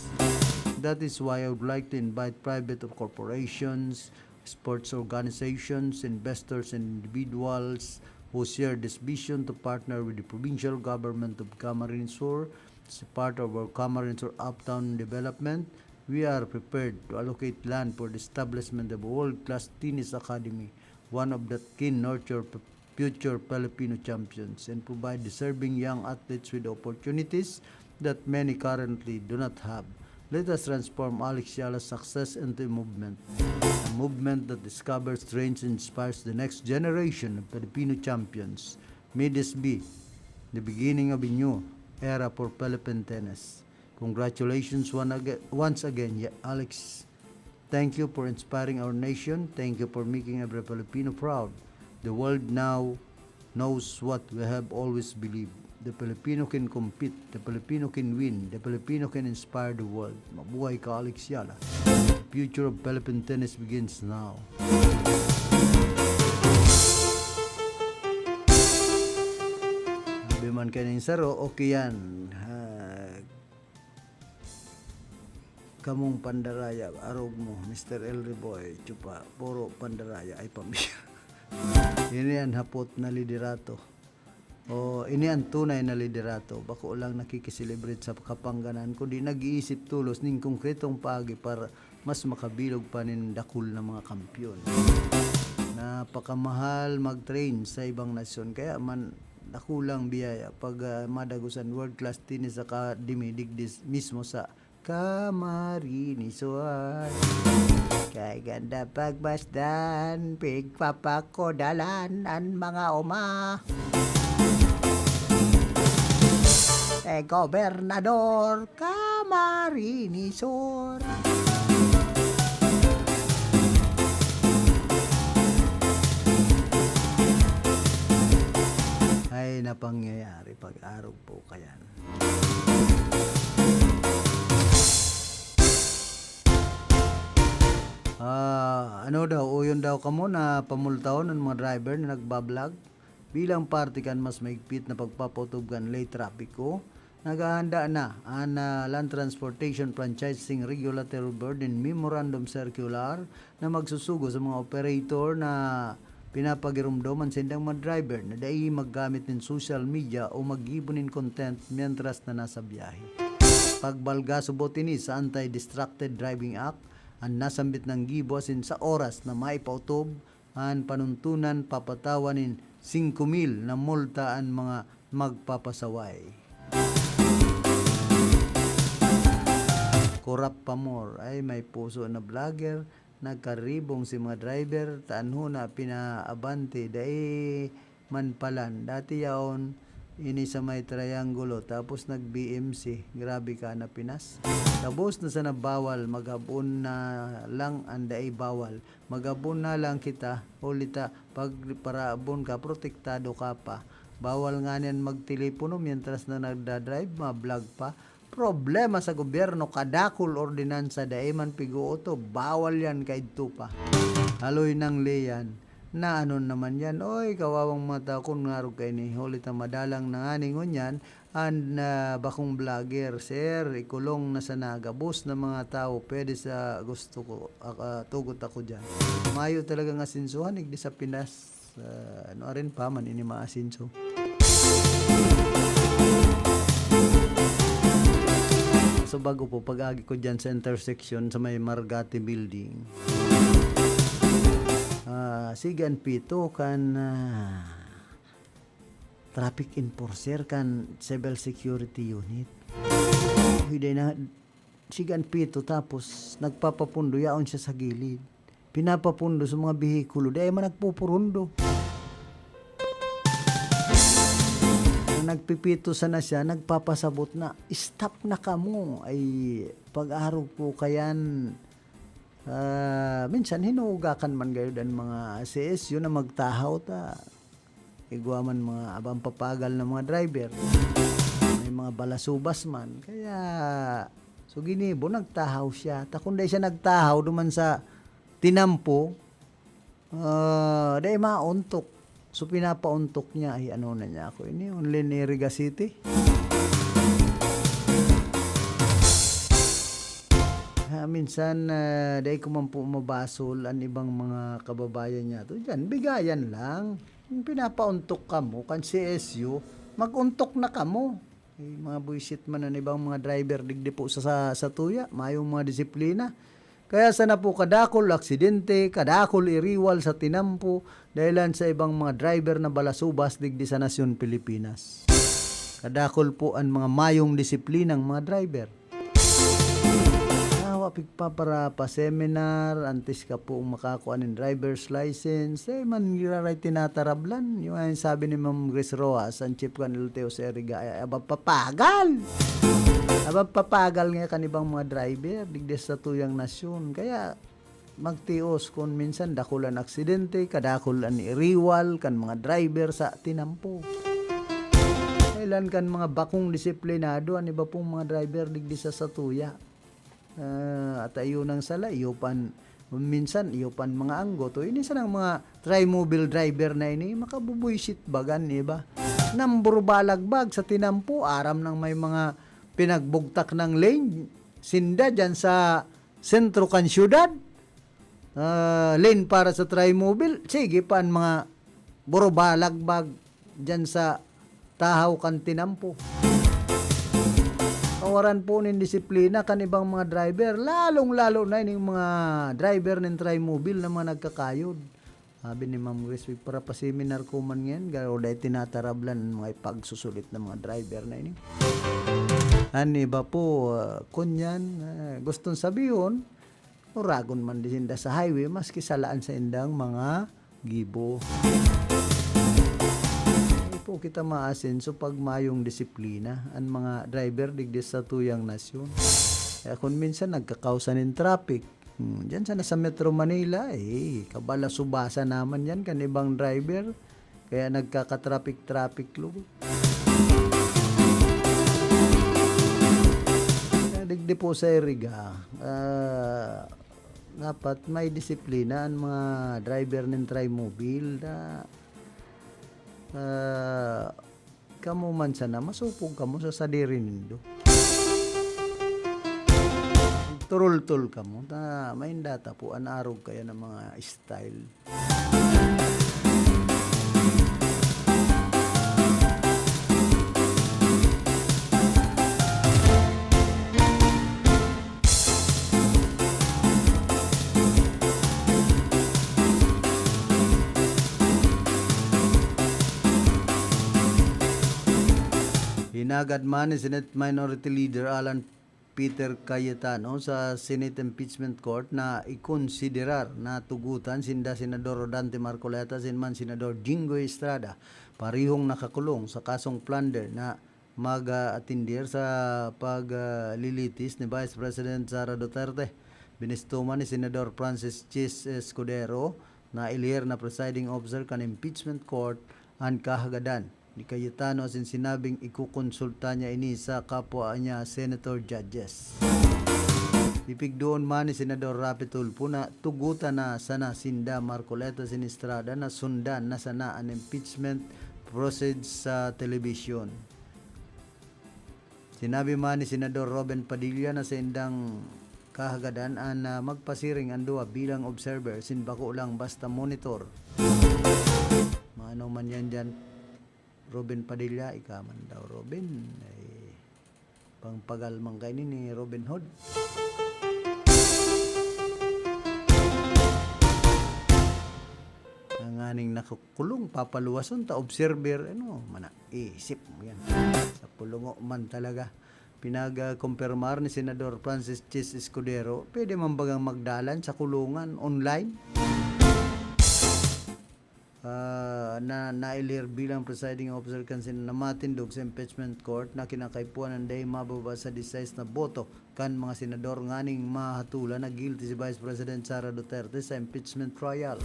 That is why I would like to invite private corporations, sports organizations, investors, and individuals who share this vision to partner with the provincial government of Camarines Sur as a part of our Camarines Sur Uptown development. We are prepared to allocate land for the establishment of a world-class tennis academy, one of that can nurture p-, future Filipino champions and provide deserving young athletes with opportunities that many currently do not have. Let us transform Alex Yala's success into a movement. A movement that discovers, trains, and inspires the next generation of Filipino champions. May this be the beginning of a new era for Philippine tennis. Congratulations one aga-, once again, Ya-, Alex. Thank you for inspiring our nation. Thank you for making every Filipino proud. The world now knows what we have always believed. The Filipino can compete. The Filipino can win. The Filipino can inspire the world. Mabuhay ka, Alex Yala. The future of Philippine tennis begins now. Sabi man kaning saro, okay yan. Ah, kamong pandaraya, arog mo, Mister El Reboy, Chupa, puro pandaraya ay pamilya. Ini an hapot na liderato. O, ini an tunay na liderato. Bako lang nakikiselebrate sa kapangganan, kundi nag-iisip tolos nin konkretong paagi para mas makabilog pa nin dakul na mga kampiyon. Napakamahal mag-train sa ibang nasyon, kaya man dakulang biyaya pag, ah, madagosan world-class tennis academy digdi mismo sa Camarines Sur. Kay ganda pagmasdan, pigpapakodalan an mga oma. Eh, Gobernador, Camarines Sur. Ay, napangyayari pag-arog po kayan. Ah, ano daw, uyon daw kamo na pamultahon an mga driver na nagbablog bilang parte kan mas mahigpit na pagpapaotob kan ley trapiko. Naghahanda na an, ah, Land Transportation Franchising Regulatory Board nin Memorandum Circular na magsusugo sa mga operator na pinapagiromdom an saindang mga driver na dai maggamit nin social media o maggibo nin content mientras na nasa biyahe. Pagbalga subot ini sa Anti-Distracted Driving Act, An nasambit na gibo asin sa oras na maipaotob an panuntunan, papatawan nin singko mil na multa an mga magpapasaway. Korap pa more. Ay, may puso na vlogger, nagkaribong si mga driver, ta an hona pinaabante, dai man palan. Dati yaon ini sa may Triangulo, tapos nag-B M C. Grabe ka na Pinas. Gabos na sana bawal, maghab-on na lang an dai bawal. Maghab-on na lang kita, huli ta pag paraabon ka, protektado ka pa. Bawal ngani an magtelepono mientras na nagda-drive, ma-vlog pa. Problema sa gobyerno, kadakul ordinansa, dai man pig-ootob, bawal yan kaidto pa. Haloy nang liyan, na ano naman yan? Oy, kawawang mga tao kun ngarog kaini, huli ta madalang na ngani ngunyan an, ah, bakong vlogger. Sir, ikulong na sana, gabos na mga tao, pwede sa gusto ko, ah, ah, tugot ako dyan. Mayo talagang asensohan, igdi sa Pinas. Sa ano, arin pa man ini maasenso. So, bago po, pag-agi ko dyan sa intersection sa may Margate Building, ah, sige an pito kan, ah, traffic enforcer kan civil security unit. Uy, day na, sige an pito, tapos nagpapapundo, yaon siya sa gilid. Pinapapundo sa mga behikulo, di ay man nagpupurundo. Na nagpipito sana siya, nagpapasabot na, "Stop na kamo." Ay, pag-arog ko kayan, ah, minsan hinuugakan man gayod an mga C S U na magtahaw ta. Igwa man mga abang papagal na mga driver. May mga balasubas man. Kaya, so ginibo, nagtahaw siya. Ta kun dai siya nagtahaw duman sa tinampo, ah, dai maontok. So, pinapaontok niya, ay, ano na niya ako ini, only in Iriga City. Ah, minsan, ah, dai ko man po mabasol an ibang mga kababayan niya to. Diyan, bigayan lang. Kung pinapaontok kamo kan C S U, mag-ontok na kamo. Eh, mga buwisit man an ibang mga driver digdi po sa, sa, sa tuya, mayong mga disiplina. Kaya sana po kadakol aksidente, kadakol iriwal sa tinampo, dahilan sa ibang mga driver na balasubas digdi sa nasyon Pilipinas. Kadakol po an mga mayong disiplinang mga driver. Hawa pigpapara pa seminar, antes ka pong makakua nin driver's license, eh, man giraray tinatarablan. Yung, ay, sabi ni Ma'am Grace Rojas, ang chief kan L T O sa Iriga, ay, aba, papagal! Aba, papagal nga kan ibang mga driver, digdi sa tuyang nasyon. Kaya, magtios kun minsan dakul an aksidente, kadakul an iriwal kan mga driver sa tinampo. Kailan kan mga bakong disiplinado an iba pong mga driver digdi sa satuya. Ah, at iyo nang sala, iyo pan, minsan iyo pan mga anggot. O, ini sanang mga trimobile driver na ini, makabubuisit bagan, iba. Namburbalagbag sa tinampo, aram nang may mga pinagbugtak ng lane, sinda dyan sa sentro kan syudad, ah, lane para sa trimobile, sige pa an mga burubalagbag dyan sa tahaw kan tinampo. Kawaran po nin disiplina kan ibang mga driver, lalong-lalo na ining mga driver nin trimobile na mga nagkakayod. Sabi ni Ma'am Grace, "Parapaseminar ko man ngayon, garo dai tinatarablan an mga ipagsusulit na mga driver na ini." An iba po, ah, kunyan, ah, gustong sabihon, uragon man di sinda sa highway, maski salaan sa indang mga gibo. Di po kita maasenso pag mayong disiplina an mga driver digdi sa tuyang nasyon. Kaya kung minsan nagkakausa nin traffic, Hmm, diyan sana sa Metro Manila, eh, kabalasubasan naman yan kan ibang driver. Kaya nagkaka-traffic-traffic, lugo. Kaya digdi po sa Iriga, ah, dapat may disiplina ang mga driver ng trimobile na, ah, kamo man sana, masupog kamo sa sadiri nindo. Turultol kamo, ta mainda ta po an arog kaya ng mga style. Nagad man ni Senate Minority Leader Alan Peter Cayetano sa Senate Impeachment Court na ikonsiderar na tugutan sinda Senador Rodante Marcoleta asin man Senador Jinggoy Estrada, parehong nakakulong sa kasong plunder na mag-aatender sa paglilitis ni Vice President Sara Duterte. Binisto man ni Senador Francis Chis Escudero na ilir na presiding officer kan impeachment court an kahagadan ni Cayetano asin sinabing ikokonsulta niya ini sa kapwa niya senator judges. Ipigdoon man ni Senador Raffy Tulfo na tugutan na sana sinda Marcoleta asin Estrada na sundan na sana an impeachment process sa telebisyon. Sinabi man ni Senador Robin Padilla na saindang kahagadan an, ah, magpasiring an duwa bilang observer asin bako lang basta monitor. Maano man yan dyan, Robin Padilla, ika man daw, Robin. Ay, pangpagal man kaini ni Robin Hood. Ang aning nakukulong, papaluwason ta, observer, ano, mana, isip mo yan. Sa pulungo man talaga. Pinag-, ah, kumpirmar ni Senador Francis Chis Escudero, pwede man bagang magdalan sa kulungan, online? Ah, na nailir bilang presiding officer kan sin-, na matindog sa impeachment court na kinakaipuhan an dai mababa sa disais na boto kan mga senador nganing mahatulan na guilty si Vice President Sara Duterte sa impeachment trial.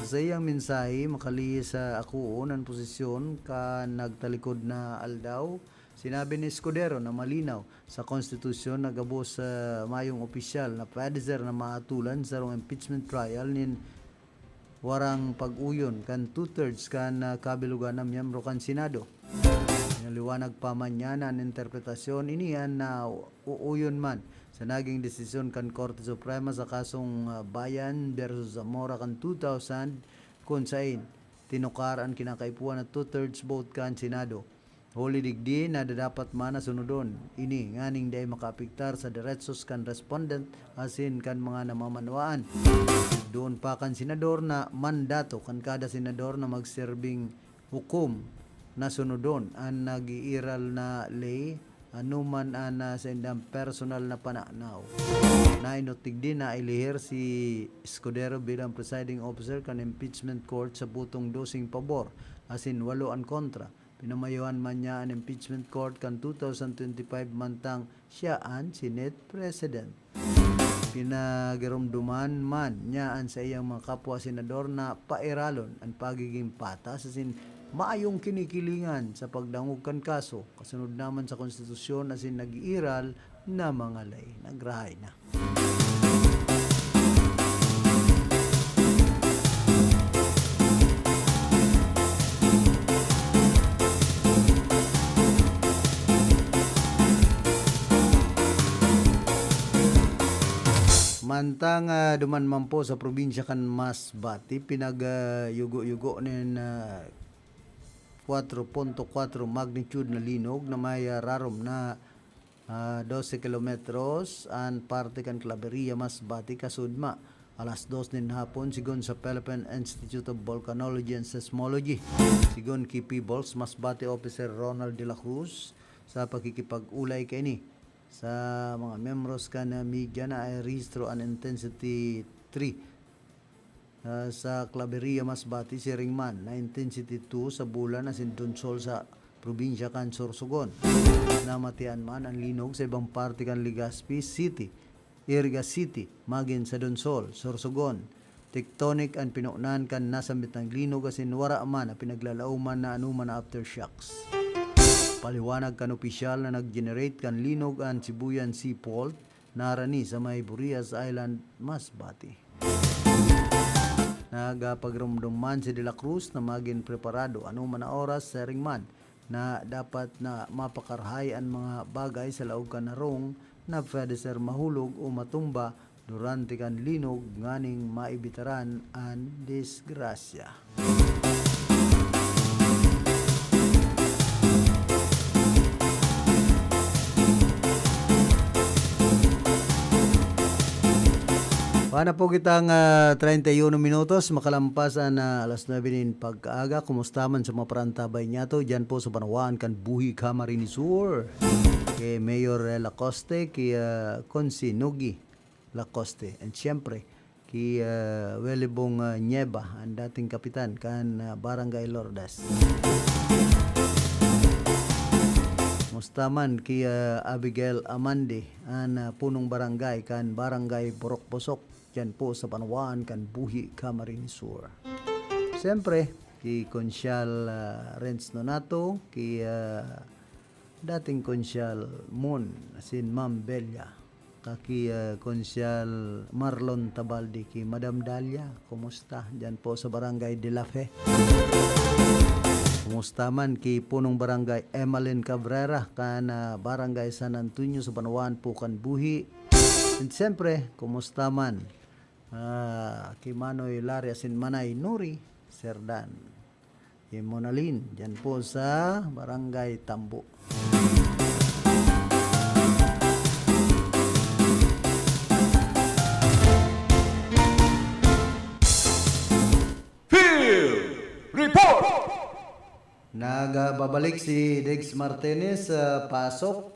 Sa iyang mensahe, makalihis sa akoon an posisyon kan nagtalikod na aldaw, sinabi ni Escudero na malinaw sa konstitusyon na gabos sa mayong opisyal na pwede ser na mahatulan sa sarong impeachment trial nin warang pag-uyon kan two-thirds kan, ah, kabilugan na miyembro kan Senado. Pinaliwanag pa man niya na an interpretasyon ini an nauuyon man sa naging desisyon kan Korte Suprema sa kasong, ah, Bayan versus Zamora kan two thousand, kun sain tinukar an kinakaipuhan na two-thirds vote kan Senado. Huli digdi, nadadapat man na sunodon ini nganing dai makaapektar sa deretsos kan respondent asin kan mga namamanwaan. Doon pa kan senador na mandato kan kada senador na magserbing hukom na sunodon an nag-iiral na ley, ano man an, ah, saindang personal na pananaw. Nainot digdi na ilihir si Escudero bilang presiding officer kan impeachment court sa butong doseng pabor asin walo an kontra. Pinamayuhan man niya an impeachment court kan two thousand twenty-five mantang siya an Senate President. Pinagiromdoman man niya an saiyang mga kapwa senador na pairalon an pagiging patas asin maayong kinikilingan sa pagdangog kan kaso, kasunod naman sa konstitusyon asin nag-iiral na mga ley. Nagrahay na. Mantang, ah, duman man po sa probinsya kan Masbate, pinag, ah, yugo-yugo nin, ah, kwatro punto kwatro magnitude na linog na may, ah, rarom na ah, dose kilometros an parte kan Claveria, Masbate, Kasudma, alas dos nin hapon, sigon sa Philippine Institute of Volcanology and Seismology. Sigon ki PHIVOLCS Masbate Officer Ronald de la Cruz, sa pakikipag-olay kaini sa mga miyembros kan media na nairehistro an intensity three ah, sa Claveria, Masbate, siring man na intensity two sa Bulan asin Donsol sa probinsya kan Sorsogon. Namatian man an linog sa ibang parte kan Legazpi City, Iriga City, magin sa Donsol, Sorsogon. Tectonic an pinonan kan nasambit na linog asin wara man na pinaglalaoman na anoman na aftershocks. Paliwanag kan opisyal na nag-generate kan linog an Sibuyan Sea Fault, narani sa may Burias Island, Masbate. Nagapagiromdom man si De La Cruz na magin preparado anoman na oras, siring man na dapat na mapakarahay an mga bagay sa laog kan harong na pwede ser mahulog o matumba durante kan linog nganing maibitaran an disgrasya. Wala na po kitang, ah, treinta y uno minutos, makalampas an, ah, alas nuebe nin pagkaaga. Kumusta man sa mga parantabay niyato? Diyan po sa banwaan kan Buhi, Camarines Sur. Kay Mayor, eh, Lacoste, kay, ah, Consi Nogi Lacoste. And siyempre, kay, ah, Welibong, ah, Nieva, ang dating kapitan kan, ah, Barangay Lourdes. Kumusta man kay, ah, Abigail Amande, an, ah, punong barangay kan Barangay Borokbosok, diyan po sa banwaan kan Buhi, Camarines Sur. Siyempre, kay Konsyal, ah, Renz Nonato, kay, ah, dating Konsyal Mon, asin Ma'am Belia, kaki, ah, Konsyal Marlon Tabaldi, ki Madam Dalia, kumusta? Diyan po sa Barangay de la Fe. Kumusta man ki Punong Barangay Emalin Cabrera, kan, ah, Barangay San Antonio sa banwaan po kan Buhi? And siyempre, kumusta man, ah, ki Manoy Larry asin Manay Nuri Serdan? Ki Monalin, diyan po sa Barangay Tambo. Field Report! Nagbabalik si Diggs Martinez sa pasok.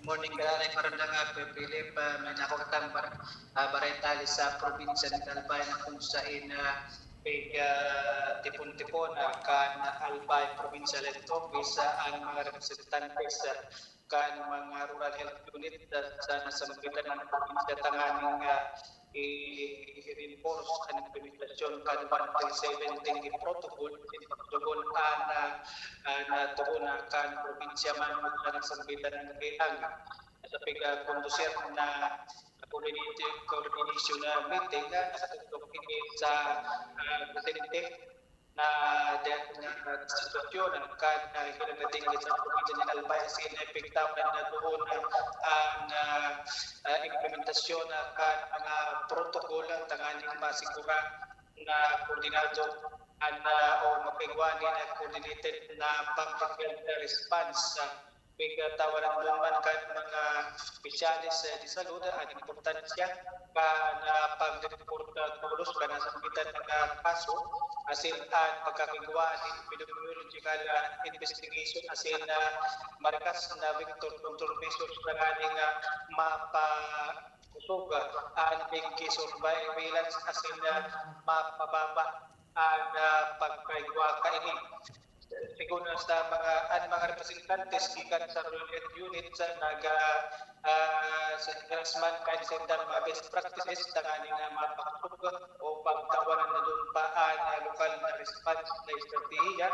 Morning, Granay. Magandang, ah, Kuya Philip. Ah, may nakuha tang bar-, ah, bareta hali sa probinsya ng Albay na kung sain, ah, pig, ah, tipon-tipon, ah, kan Albay Provincial Health Office, ah, ang mga representantes, ah, kan mga rural health unit, ah, sa nasambitan ng probinsya tanganing, ah, i-, i-reinforce an implementasyon kan one three seven dengue protocol, asin pagtugon an, ah, an, ah, tuhona kan probinsya man sa nasambitan na kailangan. Sa pagkakondusir na coordinated, coordination na meeting, ah, nakatutok ini sa, ah, presente na, na sitwasyon kan, ah, hirang na dengue sa probinsya ng Albay, asin naepektahan na doon ang, ang, ah, ah, implementasyon kan mga protokolo tanganing masigura na koordinado an, ah, o makaigwa nin coordinated na public health response, ah, pigtawaran man kan mga espesyales, eh, de salud an importansya kan, ah, pag-report, ah, tolos kan nasambitan na kaso, asin an pagkakigwa nin epidemiological, ah, investigation, asin, ah, marikas na vector control measures tanganing, ah, mapa-, kusog, ah, an dengue surveillance asin, ah, mapababa an, ah, pagkaigwa kaini. Sigon sa mga, an mga representantes gikan sa rural health unit sa naga, ah, sa harassment kan sindang mga best practices tanganing, ah, mapakosog o pagtawaran na doon pa an, ah, lokal na response na estratehiya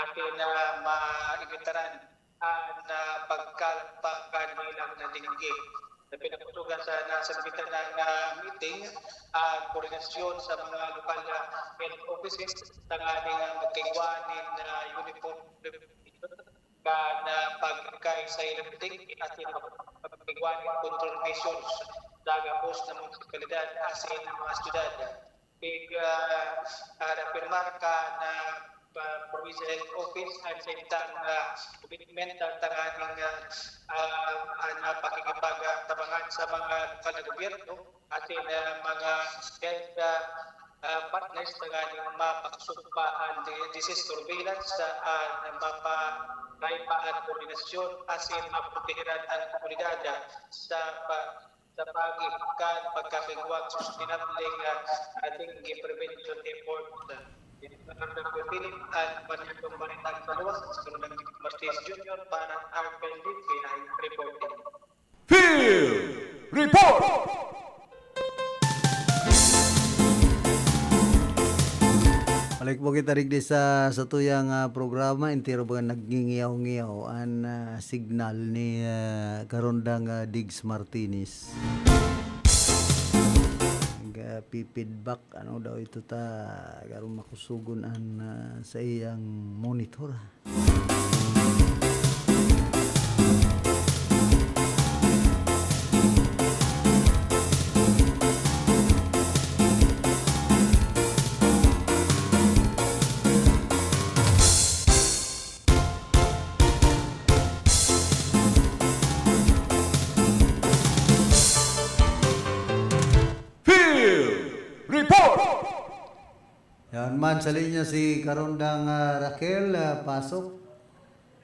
asin na maimitaran an, ah, pagkalat pa kan ilang na dengue. Sa pinakusugan sa nasambitan na, na meeting, ah, koordinasyon sa mga lokal na health offices tanganing, ah, magkaigwa nin, ah, uniform preparation kan, ah, pagkay sa ilang dengue asin pag-, pagkaigwa nin control measures sa gabos na munisipalidad asin mga syudad. Pig, ah, ah, reafirmar kan, ah, pa-, Provincial Health Office an saindang, ah, commitment, ah, tanganing, ah, ah, an, ah, pakikipagtabangan sa mga lokal na gobyerno asin, ah, mga health, ah, ah, partners tanganing mapakosog pa an di-, disease surveillance, ah, an mapa-, pa an koordinasyon asin maprotehiran an komunidad, ah, sa pa-, sa paagi kan pagkakigwang sustainableng, ah, dengue prevention effort. Ito na ang Philip at Panitong Balitang Kaluwas, Colonel Martinez Junior para R P N D P I reporting. Field Report! Balik po kita digdi sa, sa tuyang, ah, programa. Entero ba nagningiyaw-ngiyaw an, ah, signal ni, ah, Karondang, ah, Diggs Martinez? Nagpipidback, ano daw ito ta, garo makusugon an, ah, sa iyang monitor. Yan man, sa linya si Karondang, ah, Raquel, ah, pasok.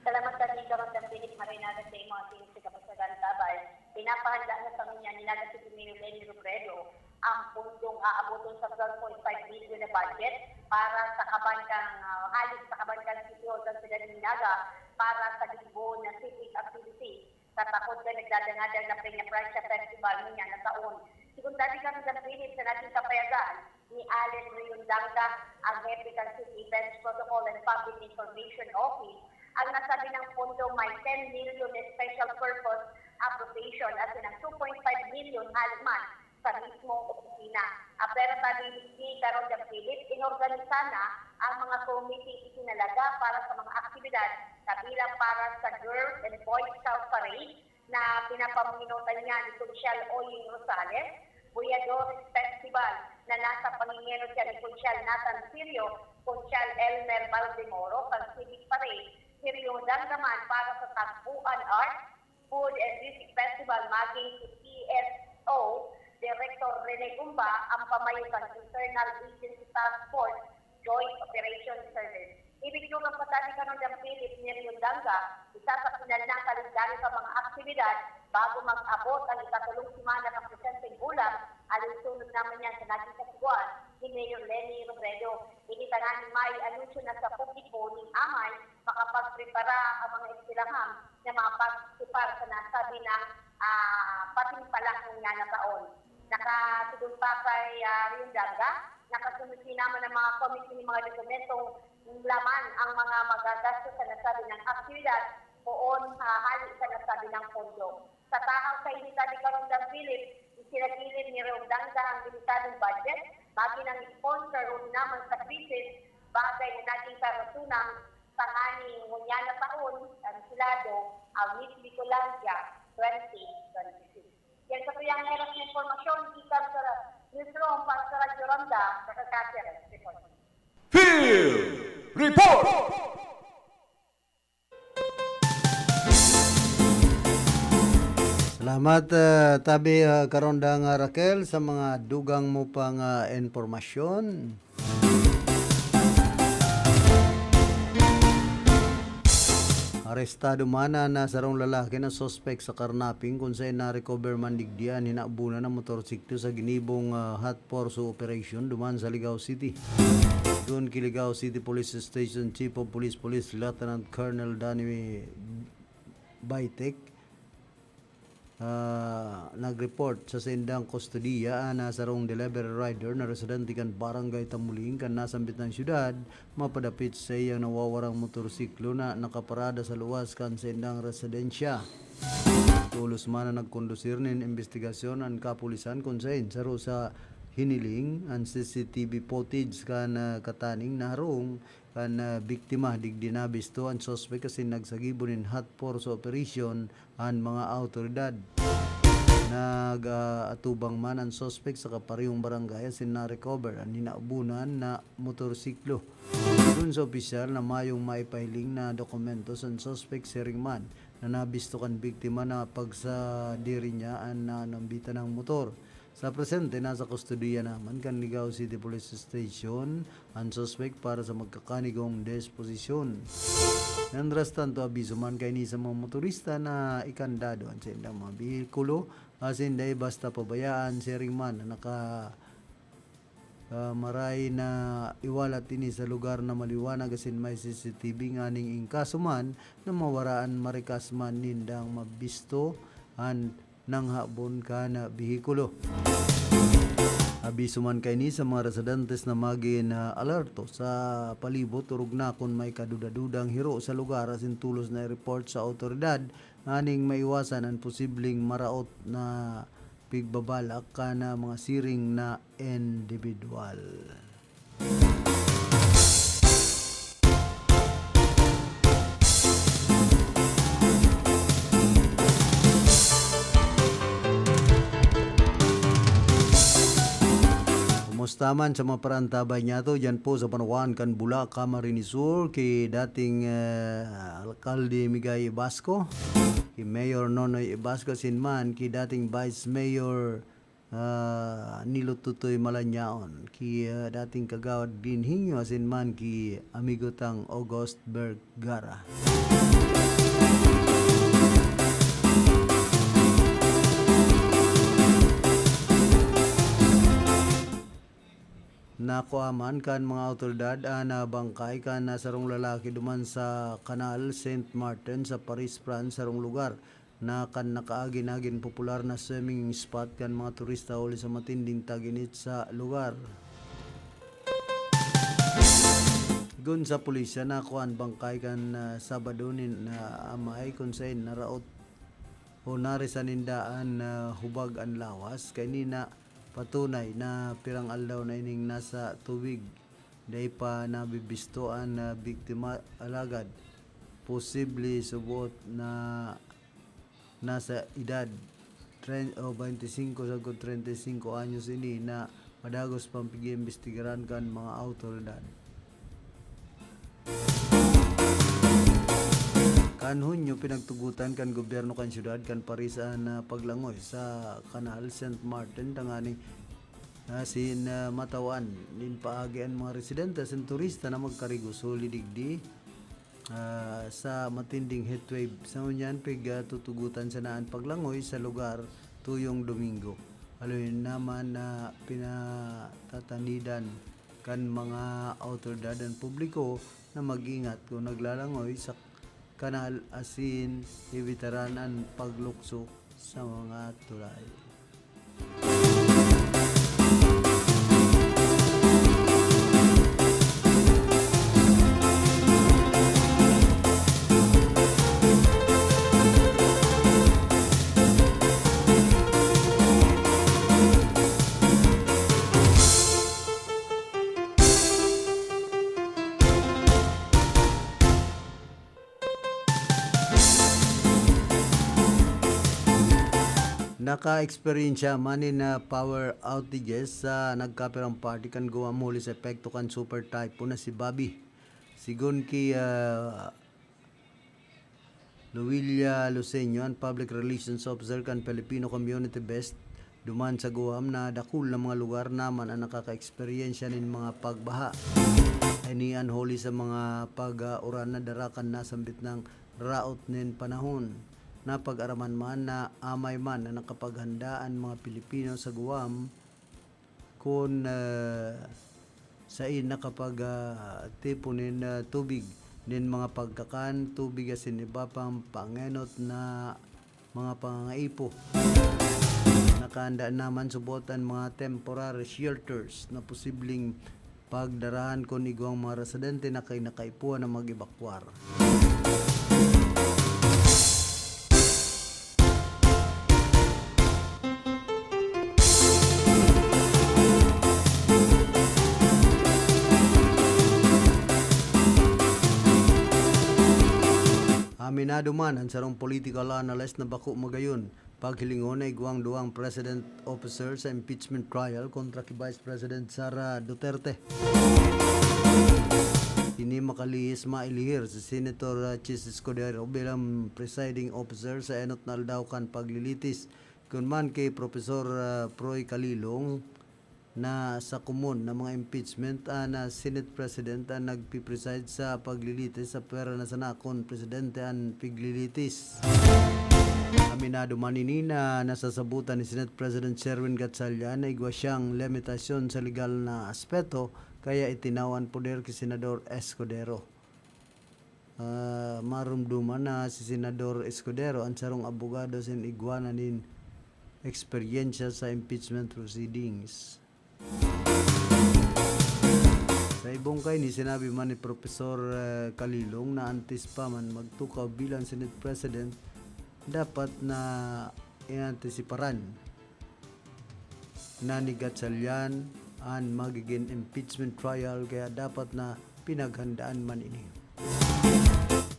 Salamat sa ni Karondang Philip, maray na sa imo asin sa kabasagan tabay. Pinapahanda na sa ngunyan ni Naga City Mayor Leni Robredo ang pundong aaboton sa twelve point five million na budget para sa kaban kan, ah, hali sa kaban kan City Hall kan Syudad nin Naga para sa ginboon na civic activity sa takod kan nagdadangadang na Peña Francia Festival ngunyan na taon. Sigon ta ni Karondang Philip sa naging kapayagan ni Allen Riondanga, ang hepe kan City Events Protocol and Public Information Office, ang nasabi nang pondo may ten million na special purpose appropriation asin ang two point five million hali man sa mismong opisina. Apwera ta ni Karondang Philip, inorganisa na ang mga komiteng itinalaga para sa mga aktibidad, kabilang para sa Girls and Boys Scout Parade na pinapamunutan niya ni Konsyal Oying Rosales, Boyadores Festival na nasa pangingero siya ni Konsyal Nathan Sirio, Konsyal Elmer Baldemoro, kan Civic Parade, Sirio Dandaman para sa Tagpuan Art, Food and Music Festival maging si P S O Director Rene Gumba ang pamayo kan Internal Agency Task Force Joint Operation Service. Ibig dugang pa ta ni Karondang Philip ni Riondanga, isa sa pinal na kalendaryo sa mga aktibidad bago mag-abot ang ikatulong semana kan presenteng bulan, alinsunod naman niya sa naging kasugoan ni Mayor Leni Robredo. Ini tanganing may anunsyo na sa publiko ning amay makapagprepara ang mga eskwelahan na makapartisipar sa nasabi ng, ah, patimpalak ngunyan na taon. Nakatugod pa kay, ah, Riondanga, nakasunod naman ang mga komite ng mga dokumentong laman ang mga magagastos sa nasabi ng aktibidad poon, ah, hali sa nasabi ng pondo. Sa tahaw sa inita ni Karondang Philip, isinagilid ni Riondanga ang limitadong budget, magin ang sponsor o naman sa krisis, bagay na naging karasunan tanganing ngunyan na taon, kansilado ang Miss Bicolandia twenty twenty-six. Yan sa tuyang oras na impormasyon, gikan sa newsroom para sa Radyo Randa, Nakakakiras Report. Field Report! Salamat, ah, tabi, ah, Karondang, ah, Raquel, sa mga dugang mo pang, ah, impormasyon. Arestado man an, ah, sarong lalaki na suspek sa karnaping kun saen na-recover man digdi an hinabunan na motorsiklo sa ginibong, ah, hot pursuit operation duman sa Ligao City. Sigon ki Ligao City Police Station Chief of Police, Police Lieutenant Colonel Danny Baitek, ah, nag-report sa saindang kustodiya an, ah, sarong delivery rider na residente kan Barangay Tamuling kan nasambit na syudad, mapadapit sa iyang nawawarang motorsiklo na nakaparada sa luwas kan saindang residensya. Tolos man na nagkondusir nin imbestigasyon an kapulisan kun saen saro sa hiniling an C C T V footage kan, ah, kataning naharong kan, ah, biktima digdi nabisto an suspek asin nagsagibo nin hot pursuit operation an mga awtoridad. Nag-atubang man an suspek sa kaparehong barangay asin na-recover an hinabunan na motorsiklo. Sigon sa opisyal na mayong maipahiling na dokumentos an suspek, siring man na nabisto kan biktima na pagsadiri niya an nanambitan na motor. Sa presente, nasa kustodiya naman kan Ligao City Police Station an suspek para sa magkakanigong disposisyon. Mientras tanto, abiso man kaini sa mga motorista na ikandado an saindang mga behikulo asin dai basta pabayaan, siring man na naka, ah, maray na iwalat ini sa lugar na maliwanag asin may C C T V nganing in kaso man na mawaraan, marikas man nindang mabisto an nanghabon kan behikulo. Abiso man kaini sa mga residentes na magin, ah, alerto sa palibot, orog na kun may kaduda-dudang hiro sa lugar asin tolos na i-report sa awtoridad nganing maiwasan an posibleng maraot na pigbabalak kan, ah, mga siring na indibidwal. Kumusta man sa mga parantabay niyato diyan po sa Panawan kan Bula, Camarines Sur, ki dating, eh, Alkalde Migay Ibasco, ki Mayor Nonoy Ibasco, asin man ki dating Vice Mayor ah, ni Lututoy Malanyaon, ki, ah, dating kagawad Glenn Hingyo asin man ki amigo tang August Vergara. Nakua man kan mga awtoridad an, ah, bangkay kan, ah, sarong lalaki duman sa Canal Saint Martin sa Paris, France, sarong lugar na kan nakaagi nagin popular na swimming spot kan mga turista huli sa matinding tag-init sa lugar. Sigon sa pulisya, nakua an bangkay kan, ah, Sabado nin, ah, amay, kun saen naraot o narisan ninda an, ah, hubag an lawas. Kaini na patunay na pirang aldaw na ining nasa tubig. Dai pa nabibisto an, ah, biktima, alagad posible suboot na nasa edad tren-, o, twenty-five sagkod treinta y cinco anyos ini na padagos pang pig-iimbestigaran kan mga awtoridad. Kan Hunyo, pinagtugotan kan gobyerno kan siyudad kan Paris an, ah, paglangoy sa Canal Saint Martin tanganing asin, ah, matawan nin paagi an mga residente asin turista na magkarigos huli digdi, ah, sa matinding heatwave. Sa ngunyan, pig-, ah, tutugotan sana an paglangoy sa lugar tuyong Domingo. Haloy naman na pinatatanidan kan mga awtoridad an publiko na mag-ingat kun naglalangoy sa kanal asin ibitaran an paglukso sa mga tulay. Naka-eksperyensya man nin, ah, power outages sa nagkapirang parte kan Guam huli sa epekto kan super typhoon na si Bobby. Sigon ki, ah, Luilia Luceño, an Public Relations Officer kan Filipino Community Best, duman sa Guam na dakul na mga lugar naman an nakakaeksperyensya nin mga pagbaha. Ini an huli sa mga pag-uran na dara kan nasambit nang raot nin panahon. Napag-araman man na amay man na nakapaghanda an mga Pilipino sa Guam kun, ah, sain nakapag, ah, tipon nin, ah, tubig, nin mga pagkakan, tubig asin iba pang pangenot na mga pangangaipo. Nakahanda naman subot an mga temporary shelters na posibleng pagdarahan kun igwang mga residente na kinakaipuhan na mag-ebakwar. Aminado man an sarong political analyst na bako magayon paghilingon na igwang duwang president officer sa impeachment trial kontra ki Vice President Sara Duterte. Ini makalihis mailihir si Senator, ah, Chiz Escudero bilang presiding officer sa enot na aldaw kan paglilitis. Kun man ki Professor, ah, Proy Calilong, na sa komon na mga impeachment an, ah, Senate President an nagpipreside sa paglilitis sa pwera na sana kun presidente an piglilitis. Aminado man ini na nasasabotan ni Senate President Sherwin Gatchalian na igwa siyang limitasyon sa legal na aspeto, kaya itinaw an poder ki Senador Escudero. Ah, maromdoman na si Senador Escudero an sarong abogado asin igwa na nin eksperyensya sa impeachment proceedings. Sa ibong kaini, sinabi man ni Professor, eh, Calilong na antes pa man magtukaw bilang Senate President, dapat na inantisiparan na ni Gatchalian an magiging impeachment trial, kaya dapat na pinaghandaan man ini.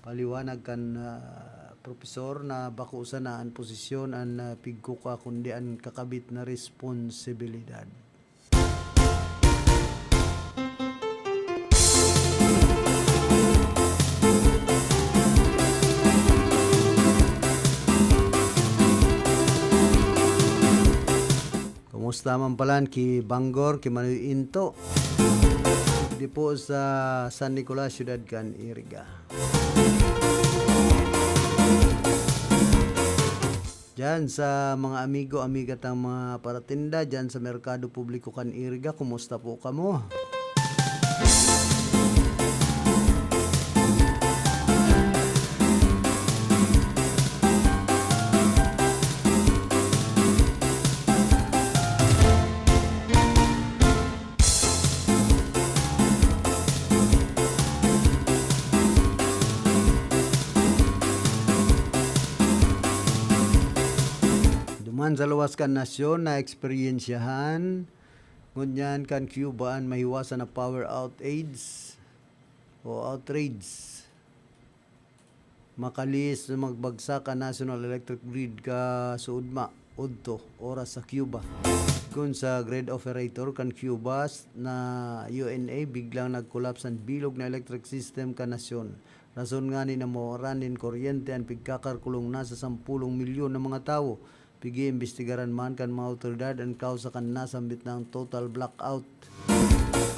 Paliwanag kan, ah, propesor na bako sana an posisyon an, ah, pigkukuha, kundi an kakabit na responsibilidad. Sa mampalan ki Banggor, ki Manoy Into. Di po sa San Nicolas, siyudad kan Iriga. Diyan sa mga amigo, amiga tang mga paratinda, diyan sa Merkado Publiko kan Iriga, kumusta po kamo? Duman sa luwas kan nasyon na eksperyensyahan, ngunyan kan Cuba an mahiwasan na power outage o outrage. Makalihis na magbagsak an national electric grid kasuodma, udto, oras sa Cuba. Kun sa grid operator kan Cuba s-, na U N A, biglang nag-collapse an bilog na electric system kan nasyon. Rason ngani na mawaran nin kuryente an pigkakalkulong nasa sampolong milyon na mga tawo. Pig-iimbestigaran man kan mga awtoridad an kawsa kan nasambit na total blackout.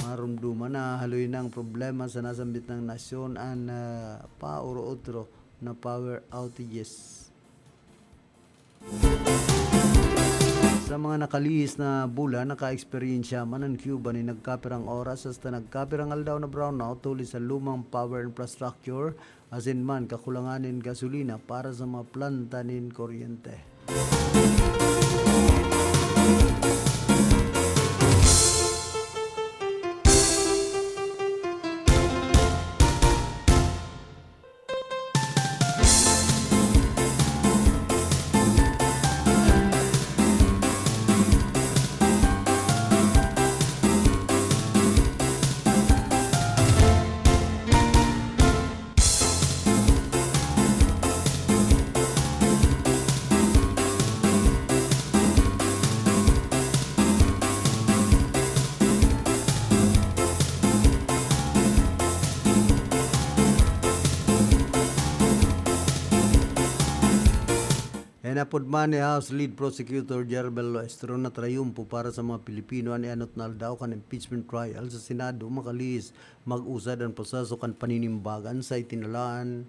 Maromdoman na haloy na an problema sa nasambit na nasyon an, ah, paoro-otro na power outages. Sa mga nakalihis na bulan, naka-eksperyensya man an Cuba nin nagkapirang oras hasta nagkapirang aldaw na brownout huli sa lumang power infrastructure asin man kakulangan nin gasolina para sa mga planta nin kuryente. Hinapod man ni House Lead Prosecutor Jerbel Loestro na trayumpo para sa mga Pilipino an enot na aldaw kan impeachment trial sa Senado makalihis mag-usad an proseso kan paninimbagan sa itinalaan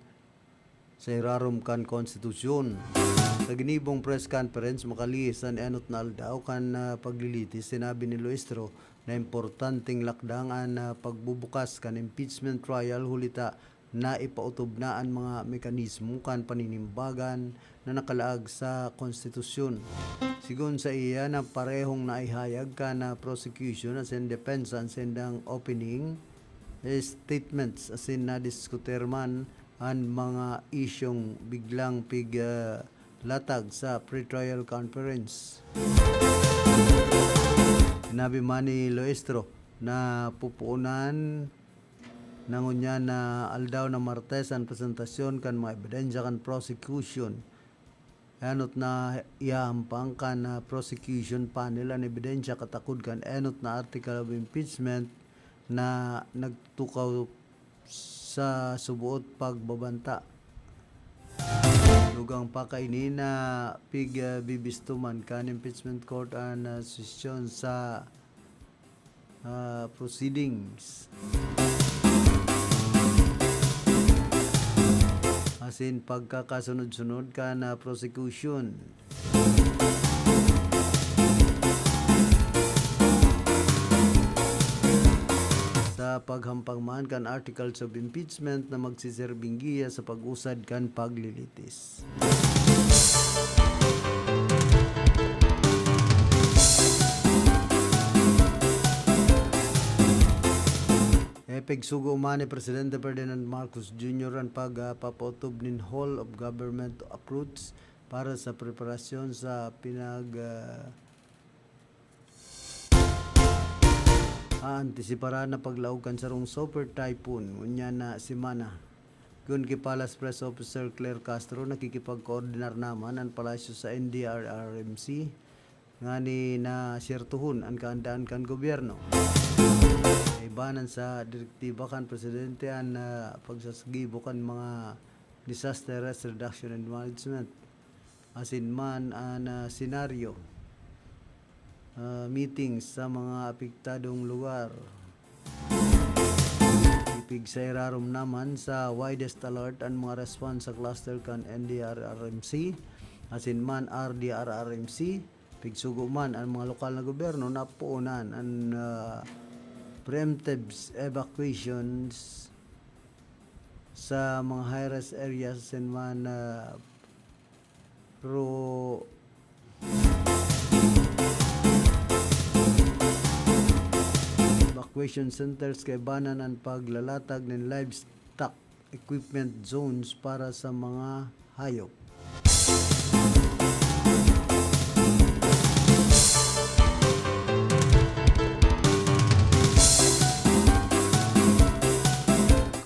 sa irarom kan konstitusyon. Sa ginibong press conference makalihis an enot na aldaw kan, ah, paglilitis, sinabi ni Loestro na importanteng lakdang an, ah, pagbubukas kan impeachment trial huli ta naipaotob na an mga mekanismo kan paninimbagan na nakalaag sa konstitusyon. Sigon sa iya na parehong naihayag kan, ah, prosecution asin depensa an sindang opening statements asin nadiskutir man an mga isyung biglang pig-, ah, latag sa pretrial conference. Sinabi man ni Loestro na pupuonan na ngunyan na aldaw na Martes an presentasyon kan mga ebidensya kan prosecution. Enot na ihahampang kan, ah, prosecution panel an ebidensya katakod kan enot na article of impeachment na nagtutukaw sa suboot pagbabanta. Dugang pa kaini na pig-, ah, bibisto man kan impeachment court an, ah, sesyon sa, ah, proceedings. Asin pagkakasunod-sunod kan, ah, prosecution. Sa paghampang man kan articles of impeachment na magsiserbing giya sa pag-usad kan paglilitis. Ipigsugo man ni Presidente Ferdinand Marcos Junior an pag, ah, papaotob nin whole of government approach para sa preparasyon sa pinag, ah, aantisipara na paglaog kan sarong super typhoon ngunyan na semana. Kun ki Palace Press Officer Claire Castro, nakikipagkoordinar naman an palasyo sa N D R R M C ngani na syertohon an kaandaan kan gobyerno. Kaibanan sa direktiba kan presidente an, ah, pagsasagibo kan mga disaster risk reduction and management. Asin man an, ah, senaryo ah, meetings sa mga apektadong lugar. Ipigsairarom naman sa widest alert an mga response sa cluster kan N D R R M C, asin man R D R R M C. Pigsugo man an mga lokal na gobyerno na puonan an, ah, preemptive evacuations sa mga high-risk areas asin man, ah, pro- evacuation centers kaibanan an paglalatag nin livestock equipment zones para sa mga hayop.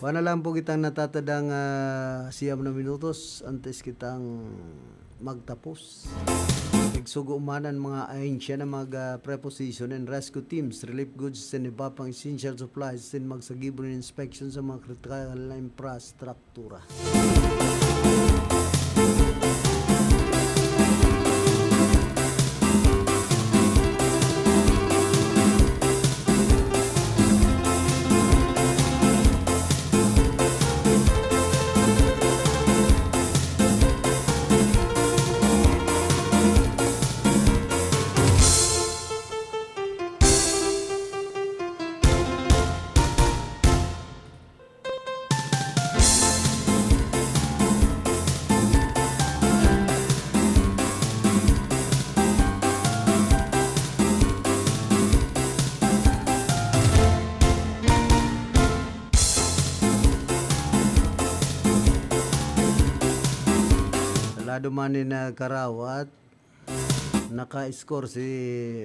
Kuha na lang po kitang natatadang, ah, siyam na minutos antes kitang magtapos. Nagsugo man ang mga ahensya na mag, ah, preposition and rescue teams, relief goods, and iba pang essential supplies, and magsagibo ng inspection sa mga kritikal na infrastructure. Tura. Sa lado man ni na Karawat, naka-score si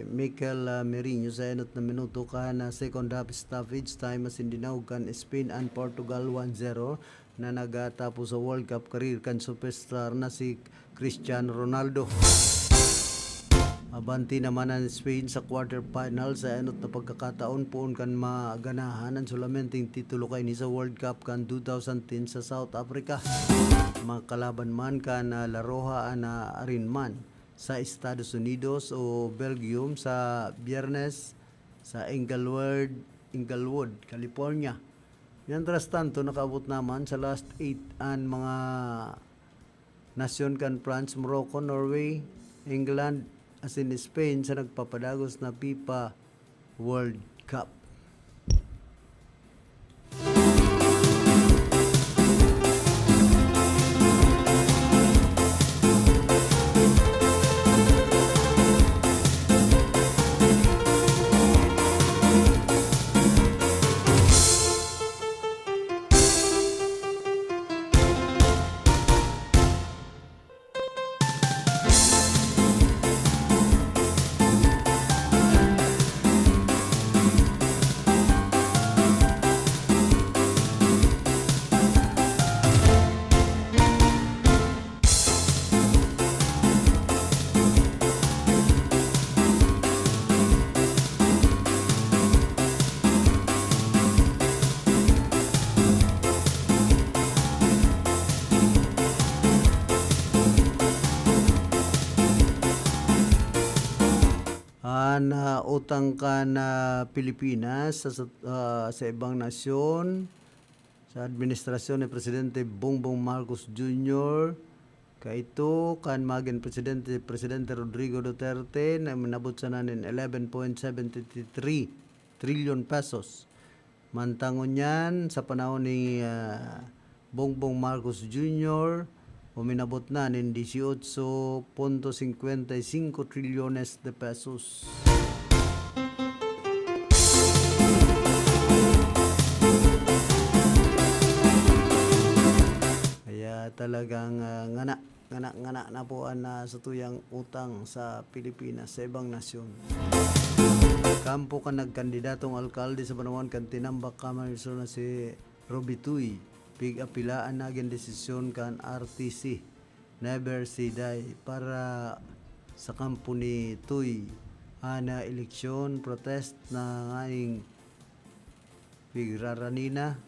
Mikel, ah, Merino sa enot na minuto kan, ah, second half stoppage time asin dinaog kan Spain an Portugal one zero na nagatapos sa World Cup career kan superstar na si Cristiano Ronaldo. Abante naman an Spain sa quarterfinal sa enot na pagkakataon poon kan maganahan an sulamenteng titulo kaini sa World Cup kan two thousand ten sa South Africa. Makalaban man kan, ah, La Roja an, ah, arin man sa Estados Unidos o Belgium sa Biyernes sa Inglewood, Inglewood, California. Mientras tanto, nakaabot naman sa last eight an mga nasyon kan France, Morocco, Norway, England, asin Spain sa nagpapadagos na FIFA World Cup. An, ah, utang kan, ah, Pilipinas sa, sa, ah, sa ibang nasyon, sa administrasyon ni Presidente Bongbong Marcos Junior, kaito kan magin presidente, Presidente Rodrigo Duterte, na minabot sana nin eleven point seven three trillion pesos. Mantang ngunyan, sa panahon ni, ah, Bongbong Marcos Junior, uminabot na nin dieciocho punto cincuenta y cinco trilyones de pesos. Kaya talagang, ah, ngana, ngana, ngana na po an, ah, satuyang utang sa Pilipinas sa ibang nasyon. Kampo kan nagkandidatong alkalde sa Banawan kan Tinambac, Camarines Sur na si Roby Tuy, pig-apila an nagin desisyon kan R T C, Never Say Die, para sa kampo ni Tuy. An, ah, eleksyon protest na nganing pigraranina,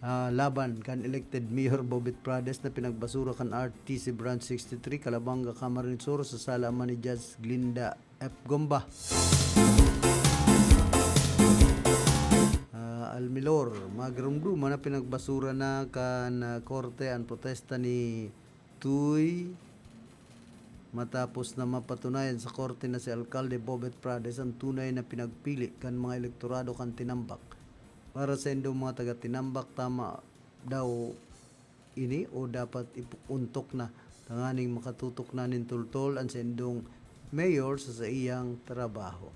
ah, laban kan elected Mayor Bobet Prades na pinagbasura kan R T C Branch sixty-three, Calabanga, Camarines Sur, sa sala man ni Judge Glinda F. Gomba. Ah, Almilor, magrumduman na pinagbasura na kan, ah, korte an protesta ni Tuy matapos na mapatunayan sa korte na si Alkalde Bobet Prades ang tunay na pinagpili kan mga elektorado kan Tinambac. Para sa indong mga taga Tinambac, tama daw ini o dapat ipuuntok na tanganing makatutok na nin tultol an saindong mayor sa saiyang trabaho.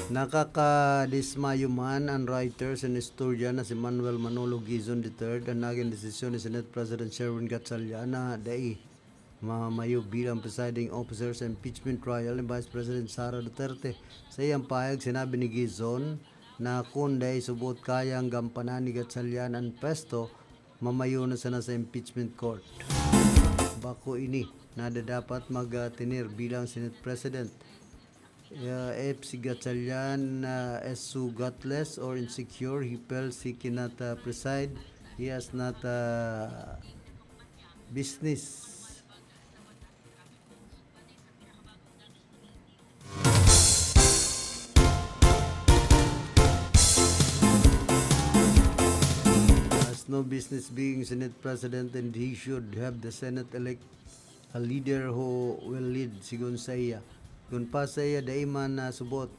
Nakakadismayo man an writer sa istorya na si Manuel Manolo Gizon the third, an nagin desisyon ni Senate President Sherwin Gatchalian na dai mamayo bilang presiding officer sa impeachment trial ni Vice President Sara Duterte. Sa iyang pahayag, sinabi ni Gizon na kun dai subot kayang gampanan ni Gatchalian an pwesto, mamayo na sana sa impeachment court. Bako ini na dapat mag-tenure bilang Senate President. Uh, if si Gatchalian, uh, is so gutless or insecure, he feels he cannot, uh, preside. He has not, uh, business. Has no business being Senate President, and he should have the Senate elect a leader who will lead, sigon saiya. Kun pa saiya, dai man nasubot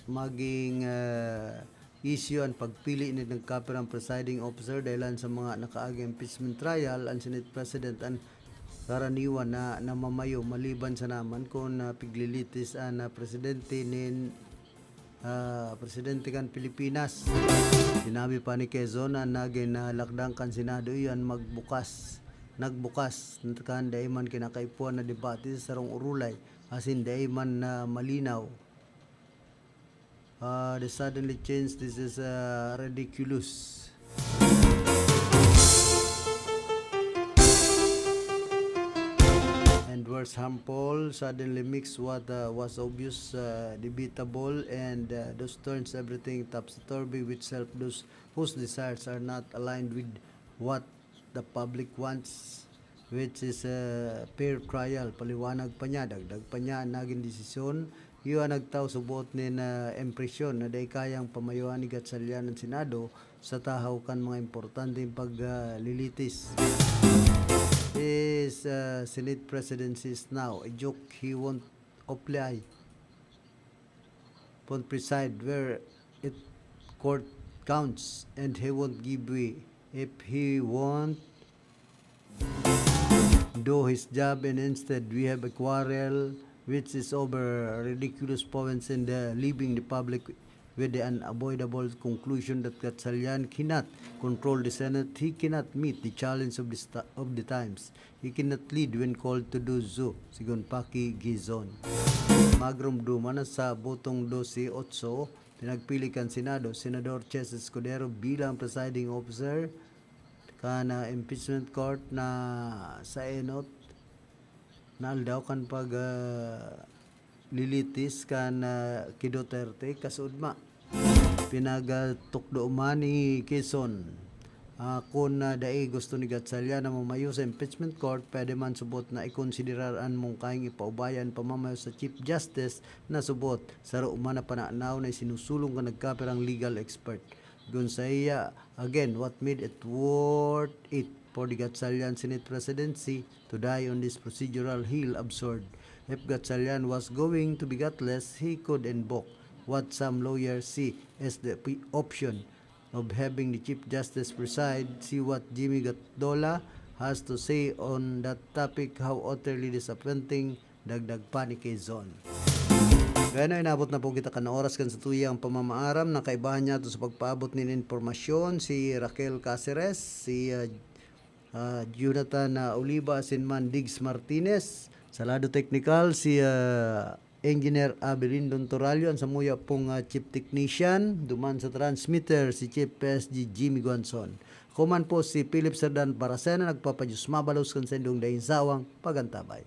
magin, ah, isyu an pagpili ni nagkapirang presiding officer dahelan sa mga nakaaging impeachment trial. An Senate President an karaniwan na namamayo, maliban sana man kun, ah, piglilitis an, ah, presidente nin ah, presidente kan Pilipinas. Sinabi pa ni Quezon na nagin, ah, lakdang kan Senado iyan magbukas, nagbukas kan dai man kinakaipuhan na debate sa sarong urulay, asin dai man na malinaw. Ah, the suddenly change, this is, ah, ridiculous. And worse, harmful, suddenly mix what, uh, was obvious, uh, debatable, and, uh, thus turns everything topsy-turvy, which help those whose desires are not aligned with what the public wants, which is a fair trial. Paliwanag pa niya, dagdag pa niya, an nagin desisyon iyo an nagtao subot nin, ah, impresyon na dai kayang pamayoan ni Gatchalian an Senado sa tahaw kan mga importanteng paglilitis. His, ah, Senate presidency is now a joke. He won't apply, won't preside where it court counts, and he won't give way if he won't do his job, and instead we have a quarrel which is over ridiculous points and, uh, leaving the public with the unavoidable conclusion that Gatchalian cannot control the Senate, he cannot meet the challenge of the, sta- of the times, he cannot lead when called to do so, sigon pa ki Gizon. Magrumduman na sa botong dose otso, pinagpili kan Senado, Senador Chess Escudero bilang presiding officer kan, ah, impeachment court na sa enot na aldaw kan pag, ah, lilitis kan, ah, ki Duterte, kasuodma. Pinagatukdo man ni Quezon, ah, kun, ah, dai gusto ni Gatchalian na mamayo sa impeachment court, pwede man subot na ikonsiderar an mungkahing ipaubaya an pamamayo sa Chief Justice na subot, saro man na pananaw na isinusulong kan nagkapirang legal expert. Kun saiya, again, what made it worth it for the Gatchalian Senate presidency to die on this procedural hill? Absurd. If Gatchalian was going to be gutless, he could invoke what some lawyers see as the p- option of having the Chief Justice preside. See what Jimmy Gatdola has to say on that topic, how utterly disappointing, dagdag pa ni Quezon. Kaya na inabot na po kita kan oras kan sa tuyang pamamaaram. Nakaibahan niya to sa pagpaabot nin impormasyon si Raquel Caceres, si ah, ah, Jonathan ah, Oliva, asin man Diggs Martinez. Sa lado teknikal, si ah, Engineer Avelindon Torallo, ang samuya pong ah, Chief Technician. Duman sa transmitter, si Chief P S G Jimmy Guanzon. Ako man po si Philip Serdan Baracena, nagpapadiyos mabalos kan sa indong daing sawang pagantabay.